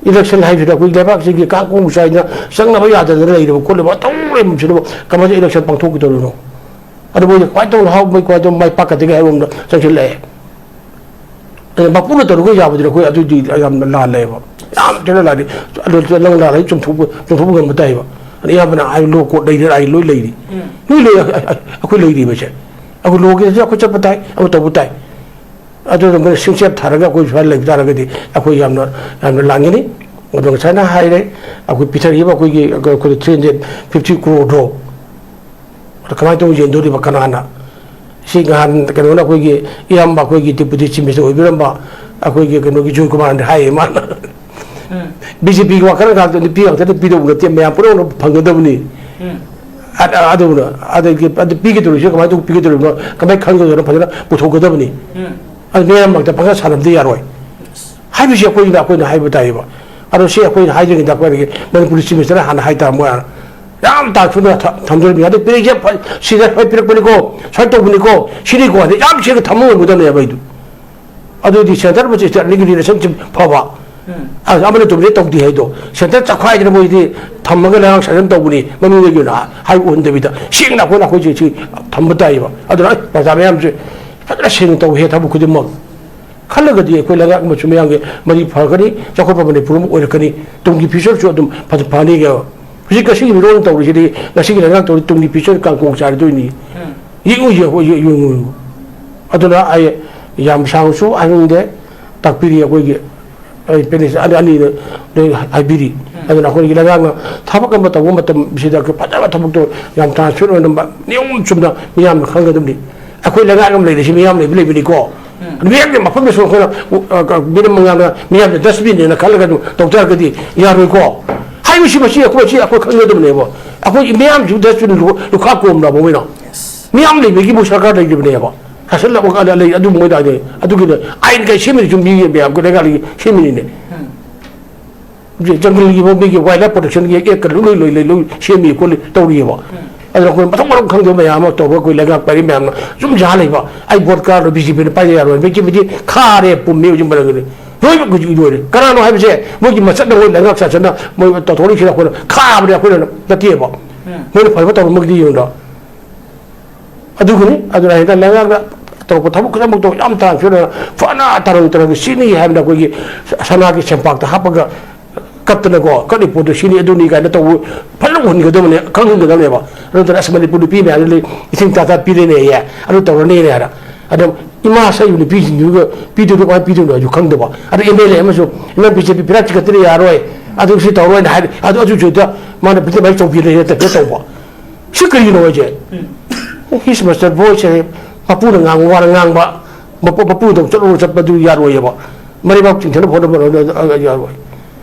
ꯏꯂꯦꯛꯁꯟ ꯍꯥꯏꯁꯤꯗ ꯑꯩꯈꯣꯏ ꯂꯩꯕꯥꯛꯁꯤꯒꯤ ꯀꯥꯡ ꯀꯣꯡ ꯆꯥꯏꯅ ꯆꯪꯅꯕ ꯌꯥꯗꯗꯅ ꯂꯩꯔꯤꯕ ꯈꯣꯠꯂꯤꯕ ꯑꯇꯧ ꯂꯩꯕꯁꯤꯗꯕꯨ ꯀꯃꯥꯏꯅ ꯏꯂꯦꯛꯁꯟ ꯄꯥꯡꯊꯣꯛꯀꯗꯧꯔꯤꯅꯣ? ꯑꯗꯨ ꯃꯣꯏꯅ ꯀꯃꯥꯏꯅ ꯇꯧꯅ ꯍꯥꯎ-, ꯃꯣꯏ ꯀꯃꯥꯏꯅ ꯇꯧꯅ ꯃꯥꯏ ꯄꯥꯛꯀꯗꯒꯦ ꯍꯥꯏꯕ ꯑꯃꯗ ꯆꯪꯁꯤꯜꯂꯛꯑꯦ꯫ ꯑꯗ ꯃꯄꯨꯅ ꯇꯧꯔꯒ ꯌꯥꯕꯗꯨꯅ ꯑꯩꯈꯣꯏ ꯑꯗꯨꯗꯤ ꯌꯥꯝꯅ ꯂꯥꯜꯂꯦꯕ꯫ ꯌꯥꯝ ꯊꯤꯅ ꯂꯥꯜꯂꯤ꯫ ꯑꯗꯨ ꯅꯪ ꯂꯥꯜꯂꯤ ꯆꯨꯝꯊꯣꯛꯄ, ꯆꯨꯝꯊꯣꯛꯄ ꯉꯝꯕ ꯇꯥꯏꯕ꯫ ꯑꯗ ꯑꯌꯥꯝꯕꯅ ꯑꯩ ꯂꯣ ꯀꯣꯠ ꯂꯩꯔꯦ, ꯑꯩ ꯂꯣꯏ ꯂꯩꯔꯤ꯫ ꯎꯝ꯫ ꯂꯣꯏ ꯂꯩ, ꯑꯩ, ꯑꯩ, ꯑꯩꯈꯣꯏ ꯂꯩꯔꯤꯕꯁꯦ꯫ ꯑꯩꯈꯣꯏ ꯂꯣꯒꯤꯗꯁꯨ ꯑꯩꯈꯣꯏ ꯆꯠꯄ ꯇꯥꯏ, ꯑꯃ ꯇꯧꯕ ꯇꯥꯏ꯫ ꯑꯗꯨꯅ ꯃꯣꯏꯅ ꯁꯤꯡꯆꯦꯞ ꯊꯥꯔꯒ ꯑꯩꯈꯣꯏ ꯁꯨꯃꯥꯏꯅ ꯂꯩꯕ ꯇꯥꯔꯒꯗꯤ ꯑꯩꯈꯣꯏ ꯌꯥꯝꯅ, ꯌꯥꯝꯅ ꯂꯥꯟꯒꯅꯤ꯫ ꯑꯗꯣ ꯉꯁꯥꯏꯅ ꯍꯥꯏꯔꯦ, ꯑꯩꯈꯣꯏ ꯄꯤꯊꯔꯛꯏꯕ ꯑꯩꯈꯣꯏꯒꯤ, ꯑꯩꯈꯣꯏ three hundred fifty crore ꯗꯣ, ꯑꯗꯣ ꯀꯃꯥꯏꯅ ꯇꯧꯅ ꯌꯦꯟꯗꯣꯔꯤꯕ ꯀꯅꯥꯅ? ꯁꯤ ꯉꯍꯥꯟ ꯀꯩꯅꯣꯅ ꯑꯩꯈꯣꯏꯒꯤ ꯏꯌꯥꯝꯕ ꯑꯩꯈꯣꯏꯒꯤ Deputy Chief Minister ꯑꯣꯏꯕꯤꯔꯝꯕ ꯑꯩꯈꯣꯏꯒꯤ ꯀꯩꯅꯣꯒꯤ ꯖꯣꯏꯀꯨꯃꯥꯔꯅ ꯍꯥꯏꯌꯦ ꯃꯥꯅ꯫ ꯎꯝ꯫ BJP ꯒꯤ ꯋꯥꯈꯜ ꯉꯥꯛꯇ ꯅꯨꯄꯤ ꯉꯥꯛꯇ ꯄꯤꯗꯧꯕ ꯅꯠꯇꯦ, ꯃꯌꯥꯝ ꯄꯨꯝꯅꯃꯛꯅ ꯐꯪꯒꯗꯕꯅꯤ꯫ ꯎꯝ꯫ ꯑ-, ꯑ-, ꯑꯗꯨꯅ ꯑꯗꯒꯤ ꯑꯗꯨ ꯄꯤꯒꯗꯧꯔꯤꯁꯦ ꯀꯃꯥꯏꯅ ꯇꯧ-, ꯄꯤꯒꯗꯧꯔꯤꯕꯅꯣ ꯀꯃꯥꯏꯅ ꯈꯪꯒꯗꯧꯔꯤꯅꯣ ꯐꯖꯅ ꯄꯨꯊꯣꯛꯀꯗꯕꯅꯤ꯫ ꯎꯝ꯫ ꯑꯗꯨ ꯃꯌꯥꯝ ꯃꯔꯛꯇ ꯄꯪꯁꯥ ꯁꯥꯟꯅꯕꯗꯤ ꯌꯥꯔꯣꯏ ꯍꯥꯏꯕꯁꯤ ꯑꯩꯈꯣꯏꯅ, ꯑꯩꯈꯣꯏꯅ ꯍꯥꯏꯕ ꯇꯥꯏꯌꯦꯕ꯫ ꯑꯗꯣ ꯁꯤ ꯑꯩꯈꯣꯏꯅ ꯍꯥꯏꯗ꯭ꯔꯤꯉꯩꯗ ꯑꯩꯈꯣꯏꯒꯤ ꯃꯅꯤꯄꯨꯔꯤ Chief Minister ꯅ ꯍꯥꯟꯅ ꯍꯥꯏꯇꯥꯔꯝꯃꯣꯏ꯫ ꯌꯥꯝ ꯇꯥꯛꯁꯨꯅ ꯊ-, ꯊꯝꯗꯣꯔꯤꯕꯅꯤ꯫ ꯑꯗꯨ ꯄꯤꯔꯛꯏꯁꯦ ꯐ-, ꯁꯤꯗ ꯁꯨꯃꯥꯏꯅ ꯄꯤꯔꯛꯄꯅꯤꯀꯣ, ꯁꯨꯃꯥꯏꯅ ꯇꯧꯕꯅꯤꯀꯣ, ꯁꯤꯅꯤꯀꯣ ꯍꯥꯏꯗꯤ ꯌꯥꯝ ꯁꯦꯡꯅ ꯊꯝꯕ ꯉꯝꯒꯗꯕꯅꯦꯕ ꯑꯩꯗꯨ꯫ ꯑꯗꯨꯗꯤ centre ꯃ state ꯑꯅꯤꯒꯤ relationship ꯐꯕ꯫ ꯎꯝ꯫ ꯑ-, ꯑꯃꯅ ꯇꯧꯕꯗꯤ ꯇꯧꯗꯦ ꯍꯥꯏꯗꯣ꯫ Centre ꯆꯈꯥꯏꯗꯅ ꯃꯣꯏꯗꯤ ꯊꯝꯃꯒ ꯂꯩꯉꯥꯛ ꯁꯥꯖꯟ ꯇꯧꯕꯅꯤ꯫ ꯃꯃꯤꯡꯗꯒꯤ ꯑꯣꯏꯅ ꯍꯥꯏꯕ ꯎꯍꯟꯗꯕꯤꯗ ꯁꯦꯡꯅ ꯑꯩꯈꯣꯏꯅ ꯑꯩꯈꯣꯏꯁꯦ ꯁꯤ ꯊꯝꯕ ꯇꯥꯏꯌꯦꯕ꯫ ꯑꯗꯨꯅ ꯑꯩ ꯄ꯭ꯔꯖꯥ ꯃꯌꯥꯝꯁꯦ ꯐꯖꯅ ꯁꯦꯡꯅ ꯇꯧꯍꯦ ꯊꯕꯛ ꯈꯨꯗꯤꯡꯃꯛ꯫ ꯈꯜꯂꯒꯗꯤ ꯑꯩꯈꯣꯏ ꯂꯩꯉꯥꯛ ꯑꯃꯁꯨ ꯃꯌꯥꯝꯒꯤ ꯃꯔꯤ ꯐꯒꯅꯤ, ꯆꯥꯎꯈꯠꯄ ꯃꯅꯤꯄꯨꯔ ꯑꯃ ꯑꯣꯏꯔꯛꯀꯅꯤ, ꯇꯨꯡꯒꯤ future ꯁꯨ ꯑꯗꯨꯝ ꯐꯖ-, ꯐꯅꯤꯒ꯫ ꯍꯧꯖꯤꯛ ꯉꯁꯤꯒꯤ ꯃꯤꯔꯣꯜꯅ ꯇꯧꯔꯤꯁꯤꯗꯤ, ꯉꯁꯤꯒꯤ ꯂꯩꯉꯥꯛ ꯇꯧꯔꯤ ꯇꯨꯡꯒꯤ future ꯀꯥꯡꯀꯣꯡ ꯆꯥꯏꯔꯗꯣꯏꯅꯤ꯫ ꯎꯝ꯫ ꯌꯦꯡꯉꯨ, ꯌꯦꯡꯉꯨ, ꯌꯦꯡꯉꯨ, ꯌꯦꯡꯉꯨ꯫ ꯑꯗꯨꯅ ꯑꯩ ꯌꯥꯝ ꯁꯥꯡꯅꯁꯨ ꯍꯥꯏꯅꯤꯡꯗꯦ, ꯇꯥꯛꯄꯤꯔꯤ ꯑꯩꯈꯣꯏꯒꯤ, ꯑꯩ ꯄꯦꯅꯦꯖ ꯑꯅꯤ, ꯑꯅꯤꯗ ꯂꯣꯏ ꯍꯥꯏꯕꯤꯔꯤ꯫ ꯎꯝ꯫ ꯑꯗꯨꯅ ꯑꯩꯈꯣꯏꯒꯤ ꯂꯩꯉꯥꯛꯅ ꯊꯕꯛ ꯑꯃ ꯇꯧꯕ ꯃꯇꯝꯁꯤꯗ ꯑꯩꯈꯣꯏ ꯐꯖꯕ ꯊꯕꯛꯇꯣ ꯌꯥꯝ transparent ꯑꯣꯏꯅ ꯃ-, ꯅꯤꯌꯣꯝ ꯆꯨꯝꯅ ꯃꯤꯌꯥꯝꯅ ꯈꯪꯒꯗꯕꯅꯤ꯫ ꯑꯩꯈꯣꯏ ꯂꯩꯉꯥꯛ ꯑꯃ ꯂꯩꯔꯤꯁꯤ ꯃꯤꯌꯥꯝ ꯂꯩꯕ ꯂꯩꯕꯅꯤꯀꯣ꯫ ꯎꯝ꯫ ꯃꯤꯌꯥꯝꯒꯤ ꯃꯐꯝꯗꯁꯨ ꯑꯩꯈꯣꯏꯅ, ꯑ, ꯀ-, ꯃꯤꯅꯝ ꯃꯉꯥꯜꯅ ꯃꯤꯌꯥꯝꯅ dustbin ꯅꯦꯅ ꯈꯜꯂꯒ ꯑꯗꯨꯝ ꯇꯧ ꯇꯥꯔꯒꯗꯤ ꯌꯥꯔꯣꯏꯀꯣ꯫ ꯍꯥꯏꯔꯤꯕꯁꯤ ꯃꯁꯤ ꯑꯩꯈꯣꯏ, ꯃꯁꯤ ꯑꯩꯈꯣꯏ ꯈꯪꯒꯗꯕꯅꯦꯕ꯫ ꯑꯩꯈꯣꯏ ꯃꯤꯌꯥꯝꯁꯨ dustbin ꯂꯨ-, ꯂꯨꯈꯥꯛ ꯀꯣꯝꯂꯕ ꯃꯣꯏꯅ? ꯌꯦꯁ꯫ ꯃꯤꯌꯥꯝ ꯂꯩꯕꯒꯤꯕꯨ ꯁꯔꯀꯥꯔ ꯂꯩꯔꯤꯕꯅꯦꯕ꯫ ꯀꯥꯁꯜꯂꯛꯄ ꯀꯥꯟꯗ ꯂꯩ, ꯑꯗꯨ ꯃꯣꯏꯗ ꯍꯥꯏꯗꯤ꯫ ꯑꯗꯨꯒꯤꯅꯦ ꯑꯥꯏꯟ ꯀꯥꯏ ꯁꯦꯝꯃꯤꯅꯤ, ꯁꯨꯝ ꯃꯤ ꯃꯌꯥꯝ ꯂꯩꯉꯥꯛꯀꯤ ꯁꯦꯝꯃꯤꯅꯤꯅꯦ꯫ ꯎꯝ꯫ ꯍꯧꯖꯤꯛ ꯖꯪꯒꯜꯒꯤ ꯃꯤꯒꯤ ꯋꯥꯏꯜ ꯂꯥꯏꯐ ꯄ꯭ꯔꯣꯇꯦꯛꯁꯟꯒꯤ ꯑꯦꯛꯀ ꯂꯣꯏ ꯂꯣꯏ ꯂꯣꯏ ꯂꯣꯏ ꯁꯦꯝꯃꯤ ꯈꯣꯠꯂꯤ ꯇꯧꯔꯤꯑꯕ꯫ ꯑꯗꯨꯅ ꯑꯩꯈꯣꯏ ꯃꯊꯣꯡ ꯃꯔꯝ ꯈꯪꯗꯕ ꯃꯌꯥꯝ ꯑꯃ ꯇꯧꯕ ꯑꯩꯈꯣꯏ ꯂꯩꯉꯥꯛ ꯄꯥꯏꯔꯤ ꯃꯌꯥꯝꯅ ꯁꯨꯝ ꯌꯥ ꯂꯩꯕ꯫ ꯑꯩ ꯚꯣꯠ ꯀꯥꯔꯗꯣ ꯕꯤ ꯖꯦ ꯄꯤꯅ ꯄꯥꯏꯕ ꯌꯥꯔꯣꯏ꯫ ꯕꯤ ꯖꯦ ꯄꯤꯗꯤ ꯈꯥꯔꯦ ꯄꯨꯝꯃꯦ ꯍꯧꯖꯤꯛ ꯃꯔꯛꯇꯗꯤ꯫ ꯂꯣꯏꯅꯃꯛ ꯍꯧꯖꯤꯛ ꯂꯣꯏꯔꯦ꯫ ꯀꯅꯥꯅꯣ ꯍꯥꯏꯕꯁꯦ ꯃꯣꯏꯒꯤ ꯃꯆꯠꯅ ꯃꯣꯏ ꯂꯩꯉꯥꯛ ꯁꯥꯁꯟꯅ ꯃꯣꯏ ꯇꯧꯊꯣꯔꯛꯏꯁꯤꯅ ꯑꯩꯈꯣꯏꯅ ꯈꯥꯕꯅꯦ ꯑꯩꯈꯣꯏꯅ ꯅꯠꯇꯦꯕ꯫ ꯃꯣꯏꯅ ꯐꯕ ꯇꯧꯔꯝꯃꯒꯗꯤ ꯌꯦꯡꯉꯨꯅ꯫ ꯑꯗꯨꯒꯤꯅꯤ꯫ ꯑꯗꯨꯅ ꯍꯦꯟꯅ ꯂꯩꯉꯥꯛꯅ ꯇꯧꯔꯛꯄ ꯊꯕꯛ ꯈꯨꯗꯤꯡꯃꯛꯇꯣ ꯌꯥꯝ ꯇꯥꯟ ꯁꯣꯏꯗꯅ ꯐꯅ ꯇꯔꯪ ꯇꯔꯪ ꯁꯤꯅꯤ ꯍꯥꯏꯕꯗ ꯑꯩꯈꯣꯏꯒꯤ ꯁꯅꯥꯒꯤ ꯁꯦꯝꯄꯥꯛꯇ ꯍꯥꯞꯄꯒ ꯀꯞꯇꯅꯀꯣ ꯀꯠꯂꯤ ꯄꯣꯠꯇꯣ ꯁꯤꯅꯤ ꯑꯗꯨꯅꯤ ꯀꯥꯏꯅ ꯇꯧꯕ ꯐꯖꯅ ꯎꯍꯟꯒꯗꯕꯅꯦ, ꯈꯪꯍꯟꯒꯗꯕꯅꯦꯕ꯫ ꯑꯗꯨ ꯅꯠꯇꯅ ꯑꯁ ꯃꯅꯤꯄꯨꯔ ꯅꯨꯄꯤ ꯃꯌꯥꯝꯁꯤ ꯂꯩ ꯏꯁꯤꯡ ꯇꯥ ꯇꯥ ꯄꯤꯔꯦꯅꯦ, ꯑꯗꯨ ꯇꯧꯔꯅꯤꯅꯦ ꯍꯥꯏꯅ꯫ ꯑꯗꯣ ꯏꯃꯥ ꯁꯛꯏꯕ ꯅꯨꯄꯤꯁꯤꯡꯗꯨꯒ ꯄꯤꯗꯣꯏꯗꯣ ꯀꯃꯥꯏꯅ ꯄꯤꯗꯣꯏꯅꯣ ꯍꯥꯏꯁꯨ ꯈꯪꯗꯕ꯫ ꯑꯗꯣ ꯑꯦꯝ ꯑꯦꯜ ꯑꯦ ꯑꯃꯁꯨ ꯏꯃꯥ ꯕꯤ ꯖꯦ ꯄꯤ ꯄꯤꯔꯥ ꯆꯤꯡꯈꯠꯇꯅ ꯌꯥꯔꯣꯏ, ꯑꯗꯨ ꯁꯤ ꯇꯧꯔꯣꯏꯅ ꯍꯥꯏ꯫ ꯑꯗꯨ ꯑꯗꯨꯁꯨ ꯍꯦꯛꯇ ꯃꯥꯅ ꯕꯤ ꯖꯦ ꯄꯤ ꯆꯧꯀꯤ ꯂꯩꯔ ꯇꯧꯕ꯫ ꯁꯤ ꯀꯔꯤꯒꯤꯅꯣ ꯍꯥꯏꯁꯦ? ꯎꯝ꯫ His master voice ꯍꯥꯏ, ꯃꯄꯨꯅ ꯉꯥꯡꯕ ꯋꯥꯅ ꯉꯥꯡꯕ, ꯃꯄꯨ, ꯃꯄꯨꯗꯧ ꯆꯠꯂꯨꯔ ꯆꯠꯄꯗꯨ ꯌꯥꯔꯣꯏꯑꯕ꯫ ꯃꯔꯩꯕꯥꯛ ꯆꯤꯡꯊꯅꯕ ꯍꯣꯠꯅꯕ ꯌꯥꯔꯣꯏ꯫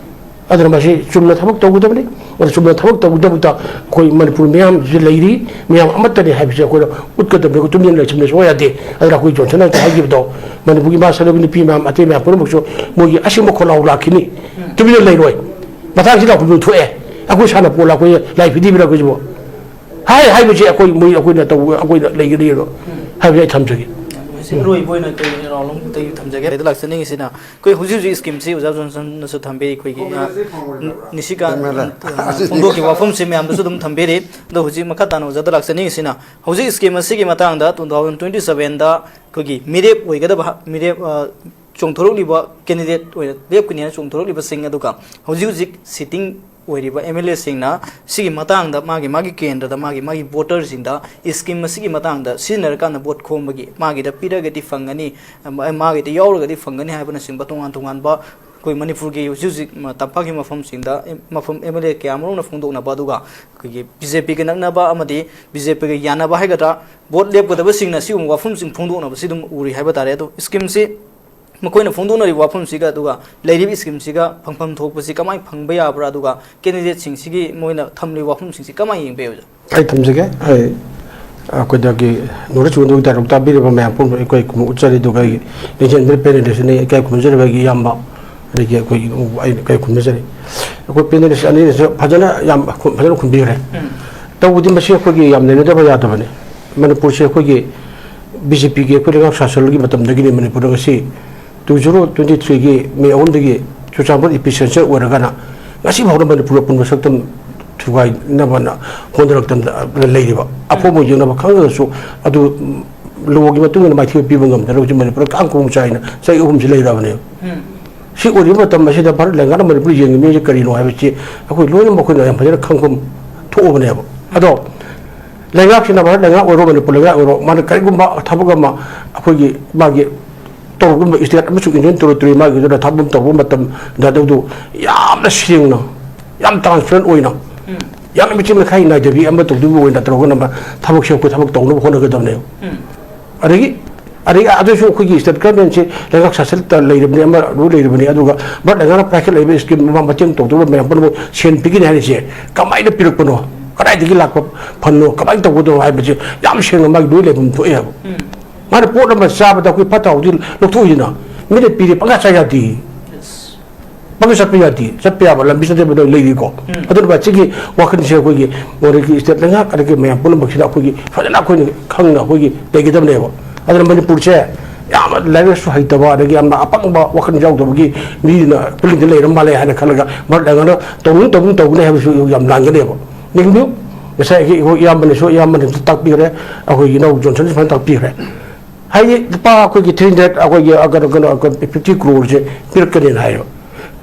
ꯑꯗꯨꯅ ꯃꯁꯤ ꯆꯨꯝꯅ ꯊꯕꯛ ꯇꯧꯒꯗꯕꯅꯤ꯫ ꯑꯗꯨ ꯆꯨꯝꯅ ꯊꯕꯛ ꯇꯧꯒꯗꯕꯗ ꯑꯩꯈꯣꯏ ꯃꯅꯤꯄꯨꯔ ꯃꯤꯌꯥꯝꯁꯤ ꯂꯩꯔꯤ, ꯃꯤꯌꯥꯝ ꯑꯃꯠꯇꯅꯤ ꯍꯥꯏꯕꯁꯤ ꯑꯩꯈꯣꯏꯅ ꯎꯠꯀꯗꯕꯅꯤ꯫ ꯑꯩꯈꯣꯏ ꯇꯨꯃꯤꯟꯅ ꯂꯩꯁꯤꯟꯕ ꯁꯨꯡꯌꯥ ꯌꯥꯗꯦ꯫ ꯑꯗꯨꯅ ꯑꯩꯈꯣꯏ ꯖꯣꯟꯁꯟ ꯍꯣꯏꯅ ꯍꯥꯏꯈꯤꯕꯗꯣ, ꯃꯅꯤꯄꯨꯔꯒꯤ ꯏꯃꯥ ꯁꯛꯂꯕ ꯅꯨꯄꯤ ꯃꯌꯥꯝ, ꯑꯇꯩ ꯃꯌꯥꯝ ꯄꯨꯝꯅꯃꯛꯁꯨ ꯃꯣꯏꯒꯤ ꯑꯁꯦꯡꯕ ꯈꯣꯜꯂꯥꯎ ꯂꯥꯛꯈꯤꯅꯤ꯫ ꯇꯨꯃꯤꯟꯅ ꯂꯩꯔꯣꯏ꯫ ꯃꯇꯥꯡꯁꯤꯗ ꯑꯩꯈꯣꯏ ꯊꯣꯛꯑꯦ꯫ ꯑꯩꯈꯣꯏ ꯁꯥꯟꯅꯄꯣꯠ ꯂꯥꯛꯄ ꯂꯥꯏ ꯐꯤꯗꯤꯕꯤꯔ ꯑꯩꯈꯣꯏꯁꯤꯕꯨ꯫ ꯍꯥꯏ ꯍꯥꯏꯕꯁꯦ ꯑꯩꯈꯣꯏ ꯃꯣꯏ ꯑꯩꯈꯣꯏꯅ ꯇꯧꯕ ꯑꯩꯈꯣꯏꯗ ꯂꯩꯒꯅꯤꯅ ꯍꯥꯏꯕꯁꯦ ꯑꯩ ꯊꯝꯖꯒꯦ꯫ ꯍꯧꯖꯤꯛ ꯑꯔꯣꯏꯕ ꯑꯣꯏꯅ ꯑꯩꯈꯣꯏ ꯔꯥꯎꯟ ꯑꯃꯨꯛꯇꯒꯤ ꯊꯝꯖꯒꯦ꯫ ꯑꯗ ꯂꯥꯛꯆꯅꯤꯡꯉꯤꯁꯤꯅ ꯑꯩꯈꯣꯏ ꯍꯧꯖꯤꯛ ꯍꯧꯖꯤꯛ ꯁ꯭ꯀꯤꯝꯁꯤ ꯑꯣꯖꯥ ꯖꯣꯟꯁꯟꯅꯁꯨ ꯊꯝꯕꯤꯔꯤ, ꯑꯩꯈꯣꯏꯒꯤ, ꯑ, ꯅꯤꯁꯤꯀꯥꯟ, ꯑ, ꯐꯣꯡꯗꯣꯛꯈꯤꯕ ꯋꯥꯐꯝꯁꯤ ꯃꯌꯥꯝꯗꯁꯨ ꯑꯗꯨꯝ ꯊꯝꯕꯤꯔꯤ꯫ ꯑꯗꯣ ꯍꯧꯖꯤꯛ ꯃꯈꯥ ꯇꯥꯅ ꯑꯣꯖꯥꯗ ꯂꯥꯛꯆꯅꯤꯡꯉꯤꯁꯤꯅ ꯍꯧꯖꯤꯛ ꯁ꯭ꯀꯤꯝ ꯑꯁꯤꯒꯤ ꯃꯇꯥꯡꯗ two thousand twenty sevenꯗ ꯑꯩꯈꯣꯏꯒꯤ ꯃꯤꯔꯦꯞ ꯑꯣꯏꯒꯗꯕ, ꯃꯤꯔꯦꯞ, ꯑ, ꯆꯣꯡꯊꯣꯔꯛꯂꯤꯕ ꯀꯦꯟꯗꯤꯗꯦꯠ ꯑꯣꯏꯅ ꯂꯦꯞꯀꯅꯤ ꯍꯥꯏꯅ ꯆꯣꯡꯊꯣꯔꯛꯂꯤꯕꯁꯤꯡ, ꯑꯗꯨꯒ ꯍꯧꯖꯤꯛ ꯍꯧꯖꯤꯛ ꯁꯤꯇꯤꯡ ꯑꯣꯏꯔꯤꯕ ꯑꯦꯝ ꯑꯦꯜ ꯑꯦꯁꯤꯡꯅ ꯁꯤꯒꯤ ꯃꯇꯥꯡꯗ ꯃꯥꯒꯤ ꯃꯥꯒꯤ ꯀꯦꯟꯗ꯭ꯔꯗ ꯃꯥꯒꯤ ꯃꯥꯒꯤ ꯚꯣꯇꯔꯁꯤꯡꯗ ꯁ꯭ꯀꯤꯝ ꯑꯁꯤꯒꯤ ꯃꯇꯥꯡꯗ ꯁꯤꯖꯤꯟꯅꯔꯀꯥꯟꯗ ꯚꯣꯠ ꯈꯣꯝꯕꯒꯤ, ꯃꯥꯒꯤꯗ ꯄꯤꯔꯒꯗꯤ ꯐꯪꯒꯅꯤ, ꯃꯥꯒꯤꯗ ꯌꯥꯎꯔꯒꯗꯤ ꯐꯪꯒꯅꯤ ꯍꯥꯏꯕꯅꯆꯤꯡꯕ ꯇꯣꯉꯥꯟ ꯇꯣꯉꯥꯟꯕ ꯑꯩꯈꯣꯏ ꯃꯅꯤꯄꯨꯔꯒꯤ ꯍꯧꯖꯤꯛ ꯍꯧꯖꯤꯛ ꯇꯝꯄꯥꯛꯀꯤ ꯃꯐꯝꯁꯤꯡꯗ ꯃꯐꯝ ꯑꯦꯝ ꯑꯦꯜ ꯑꯦ ꯀꯌꯥ ꯑꯃꯔꯣꯝꯅ ꯐꯣꯡꯗꯣꯛꯅꯕ, ꯑꯗꯨꯒ ꯑꯩꯈꯣꯏꯒꯤ ꯕꯤ ꯖꯦ ꯄꯤꯒ ꯅꯛꯅꯕ ꯑꯃꯗꯤ ꯕꯤ ꯖꯦ ꯄꯤꯒ ꯌꯥꯅꯕ ꯍꯥꯏꯒꯗ꯭ꯔꯥ, ꯚꯣꯠ ꯂꯦꯞꯀꯗꯕꯁꯤꯡꯅ ꯁꯤꯒꯨꯝꯕ ꯋꯥꯐꯝꯁꯤꯡ ꯐꯣꯡꯗꯣꯛꯅꯕꯁꯤ ꯑꯗꯨꯝ ꯎꯔꯤ ꯍꯥꯏꯕ ꯇꯥꯔꯦ꯫ ꯑꯗꯣ ꯁ꯭ꯀꯤꯝꯁꯤ ꯃꯈꯣꯏꯅ ꯐꯣꯡꯗꯣꯛꯅꯔꯤꯕ ꯋꯥꯐꯝꯁꯤꯒ ꯑꯗꯨꯒ ꯂꯩꯔꯤꯕ ꯁ꯭ꯀꯤꯝꯁꯤꯒ ꯐꯪꯐꯝ ꯊꯣꯛꯄꯁꯤ ꯀꯃꯥꯏꯅ ꯐꯪꯕ ꯌꯥꯕ꯭ꯔꯥ, ꯑꯗꯨꯒ ꯀꯦꯟꯗꯤꯗꯦꯠꯁꯤꯡꯁꯤꯒꯤ ꯃꯣꯏꯅ ꯊꯝꯂꯤꯕ ꯋꯥꯐꯝꯁꯤꯡꯁꯤ ꯀꯃꯥꯏꯅ ꯌꯦꯡꯕ ꯌꯥꯏ, ꯑꯣꯖꯥ? ꯑꯩ ꯊꯝꯖꯒꯦ꯫ ꯑꯩ ꯑꯩꯈꯣꯏꯗꯒꯤ ꯅꯣꯔꯠ ꯏꯁ ꯋꯤꯟꯗꯣꯒꯤ ꯗꯥꯏꯂꯣꯛ ꯇꯥꯕꯤꯔꯤꯕ ꯃꯌꯥꯝ ꯄꯨꯝꯅꯃꯛ ꯑꯩꯈꯣꯏ ꯈꯨꯝꯃꯨ ꯎꯠꯆꯔꯤ, ꯑꯗꯨꯒ ꯑꯩꯒꯤ ꯂꯤꯡꯖꯦꯜ ꯄꯦꯅꯦꯂꯤꯁꯅ ꯏꯀꯥꯏ ꯈꯨꯝꯅꯖꯔꯤꯕ ꯑꯩꯒꯤ ꯏꯌꯥꯝꯕ ꯑꯗꯒꯤ ꯑꯩꯈꯣꯏ ꯑꯩꯅ ꯀꯩ ꯈꯨꯝꯅꯖꯔꯤ꯫ ꯑꯩꯈꯣꯏ panelist ꯑꯅꯤꯅꯁꯨ ꯐꯖꯅ, ꯌꯥꯝ ꯈꯨ-, ꯐꯖꯅ ꯈꯨꯝꯕꯤꯈ꯭ꯔꯦ꯫ ꯎꯝ꯫ ꯇꯧꯕꯗꯤ ꯃꯁꯤ ꯑꯩꯈꯣꯏꯒꯤ ꯌꯥꯝ ꯅꯩꯅꯗꯕ ꯌꯥꯗꯕꯅꯤ꯫ ꯃꯅꯤꯄꯨꯔꯁꯦ ꯑꯩꯈꯣꯏꯒꯤ BJPꯒꯤ ꯑꯩꯈꯣꯏ ꯂꯩꯉꯥꯛ ꯁꯥꯁꯟꯒꯤ ꯃꯇꯝꯗꯒꯤꯅꯤ ꯃꯅꯤꯄꯨꯔꯗ ꯉꯁꯤ two zero twenty threeꯒꯤ May ꯑꯍꯨꯝꯗꯒꯤ ꯆꯨꯔꯆꯥꯟꯄꯨꯔ epicentre ꯑꯣꯏꯔꯒꯅ ꯉꯁꯤ ꯐꯥꯎꯗ ꯃꯅꯤꯄꯨꯔ ꯑꯄꯨꯟꯕ ꯁꯛꯇꯝ ꯊꯨꯒꯥꯏꯅꯕꯅ ꯍꯣꯠꯅꯔꯛꯇꯅ ꯂꯩꯔꯤꯕ꯫ ꯑꯐꯣꯡꯕ ꯌꯦꯡꯅꯕ ꯈꯪꯉꯒꯁꯨ ꯑꯗꯨ lawꯒꯤ ꯃꯇꯨꯡ ꯏꯟꯅ ꯃꯥꯏꯊꯤꯕ ꯄꯤꯕ ꯉꯝꯗꯅ ꯍꯧꯖꯤꯛ ꯃꯅꯤꯄꯨꯔꯗ ꯀꯥꯡ ꯈꯣꯡ ꯆꯥꯏꯅ ꯆꯍꯤ ꯑꯍꯨꯝꯁꯤ ꯂꯩꯔꯕꯅꯦꯕ꯫ ꯎꯝ꯫ ꯁꯤ ꯑꯣꯏꯔꯤꯕ ꯃꯇꯝ ꯑꯁꯤꯗ ꯚꯥꯔꯠ ꯂꯩꯉꯥꯛꯅ ꯃꯅꯤꯄꯨꯔ ꯌꯦꯡꯉꯤꯕꯁꯤ ꯀꯔꯤꯅꯣ ꯍꯥꯏꯕꯁꯤ ꯑꯩꯈꯣꯏ ꯂꯣꯏꯅꯃꯛ ꯑꯩꯈꯣꯏꯅ ꯌꯥꯝ ꯐꯖꯅ ꯈꯪꯐꯝ ꯊꯣꯛꯑꯕꯅꯦꯕ꯫ ꯑꯗꯣ ꯂꯩꯉꯥꯛꯁꯤꯅ, ꯚꯥꯔꯠ ꯂꯩꯉꯥꯛ ꯑꯣꯏꯔꯣ, ꯃꯅꯤꯄꯨꯔ ꯂꯩꯉꯥꯛ ꯑꯣꯏꯔꯣ, ꯃꯥꯅ ꯀꯔꯤꯒꯨꯝꯕ ꯊꯕꯛ ꯑꯃ ꯑꯩꯈꯣꯏꯒꯤ ꯃꯥꯒꯤ ꯇꯧꯔꯛꯄ state ꯑꯃꯁꯨꯡ union territory ꯃꯥꯒꯤꯗꯨꯅ ꯊꯕꯛ ꯑꯃ ꯇꯧꯔꯛꯄ ꯃꯇꯝꯗ ꯑꯗꯨꯗꯨ ꯌꯥꯝꯅ ꯁꯦꯡꯅ, ꯌꯥꯝ transparent ꯑꯣꯏꯅ, ꯎꯝ꯫ ꯌꯥꯝꯅ ꯃꯤꯆꯪ ꯃꯤꯈꯥꯏ ꯅꯥꯏꯗꯕꯤ ꯑꯃ ꯇꯧꯗꯣꯏꯕ ꯑꯣꯏꯅ ꯇꯧꯔꯒꯅ ꯃꯥ ꯊꯕꯛꯁꯦ ꯑꯩꯈꯣꯏ ꯊꯕꯛ ꯇꯧꯅꯕ ꯍꯣꯠꯅꯒꯗꯕꯅꯦꯕ꯫ ꯎꯝ꯫ ꯑꯗꯒꯤ, ꯑꯗꯒꯤ ꯑꯗꯨꯁꯨ ꯑꯩꯈꯣꯏꯒꯤ state governmentꯁꯤ ꯂꯩꯉꯥꯛ ꯁꯥꯁꯟꯇ ꯂꯩꯔꯤꯕꯅꯤ, ꯑꯃ ꯂꯣꯏ ꯂꯩꯔꯤꯕꯅꯤ, ꯑꯗꯨꯒ ꯚꯥꯔꯠ ꯂꯩꯉꯥꯛꯅ ꯄꯥꯏꯈꯠꯂꯛꯏꯕ scheme ꯑꯃ ꯃꯇꯦꯡ ꯇꯧꯗꯧꯕ ꯃꯌꯥꯝ ꯄꯨꯝꯅꯃꯛ ꯁꯦꯟ ꯄꯤꯒꯅꯤ ꯍꯥꯏꯔꯤꯁꯦ ꯀꯃꯥꯏꯅ ꯄꯤꯔꯛꯄꯅꯣ, ꯀꯗꯥꯏꯗꯒꯤ ꯂꯥꯛꯄ fundꯅꯣ, ꯀꯃꯥꯏꯅ ꯇꯧꯒꯗꯧꯅꯣ ꯍꯥꯏꯕꯁꯦ ꯌꯥꯝ ꯁꯦꯡꯅ ꯃꯥꯒꯤ ꯂꯣꯏ ꯂꯩꯐꯝ ꯊꯣꯛꯑꯦ ꯍꯥꯏꯕ꯫ ꯎꯝ꯫ ꯃꯥꯅ ꯄꯣꯠ ꯑꯃ ꯆꯥꯕꯗ ꯑꯩꯈꯣꯏ ꯐꯠꯇ ꯍꯥꯎꯗꯤ ꯂꯧꯊꯣꯛꯏꯗꯅ, ꯃꯤꯅ ꯄꯤꯔꯦ ꯄꯪꯆꯥ ꯆꯥ ꯌꯥꯗꯦ꯫ ꯌꯦꯁ꯫ ꯄꯪꯆꯠ ꯆꯠꯄ ꯌꯥꯗꯦ, ꯆꯠꯄ ꯌꯥꯕ ꯂꯝꯕꯤ ꯆꯠꯇꯕ ꯂꯣꯏ ꯂꯩꯔꯤꯀꯣ꯫ ꯎꯝ꯫ ꯑꯗꯨꯅ ꯁꯤꯒꯤ ꯋꯥꯈꯜꯁꯦ ꯑꯩꯈꯣꯏꯒꯤ ꯃꯣꯔꯦꯒꯤ state ꯂꯩꯉꯥꯛ ꯑꯗꯒꯤ ꯃꯌꯥꯝ ꯄꯨꯝꯅꯃꯛꯁꯤꯗ ꯑꯩꯈꯣꯏꯒꯤ ꯐꯖꯅ ꯑꯩꯈꯣꯏꯅ ꯈꯪꯅ ꯑꯩꯈꯣꯏꯒꯤ ꯂꯩꯒꯗꯕꯅꯦꯕ꯫ ꯑꯗꯨꯅ ꯃꯅꯤꯄꯨꯔꯁꯦ ꯌꯥꯝꯅ ꯂꯥꯏꯔꯤꯛ ꯂꯥꯏꯁꯨ ꯍꯩꯇꯕ ꯑꯗꯒꯤ ꯌꯥꯝꯅ ꯑꯄꯪꯕ ꯋꯥꯈꯜ ꯌꯥꯎꯗꯕꯒꯤ ꯃꯤꯅ ꯄꯨꯂꯤꯡꯗ ꯂꯩꯔ ꯃꯥꯜꯂꯦ ꯍꯥꯏꯅ ꯈꯜꯂꯒ ꯃꯔꯛ ꯂꯩꯉꯥꯛꯅ ꯇꯧꯅꯤꯡ ꯇꯧꯅꯤꯡ ꯇꯧꯒꯅꯤ ꯍꯥꯏꯕꯁꯨ ꯌꯥꯝ ꯂꯥꯟꯒꯅꯦꯕ꯫ ꯌꯦꯡꯕꯤꯌꯨ, ꯉꯁꯥꯏ ꯑꯩꯈꯣꯏ ꯏꯌꯥꯝꯕꯅꯁꯨ, ꯏꯌꯥꯝꯕꯅꯁꯨ ꯇꯥꯛꯄꯤꯈ꯭ꯔꯦ, ꯑꯩꯈꯣꯏꯒꯤ ꯏꯅꯥꯎ ꯖꯣꯟꯁꯟꯁꯨ ꯁꯨꯃꯥꯏꯅ ꯇꯥꯛꯄꯤꯈ꯭ꯔꯦ꯫ ꯍꯥꯏꯗꯤ ꯂꯨꯄꯥ ꯑꯩꯈꯣꯏꯒꯤ three hundred, ꯑꯩꯈꯣꯏꯒꯤ, ꯑ, ꯀꯩꯅꯣ, ꯀꯩꯅꯣ, fifty crore ꯁꯦ ꯄꯤꯔꯛꯀꯅꯤꯅ ꯍꯥꯏꯌꯦꯕ꯫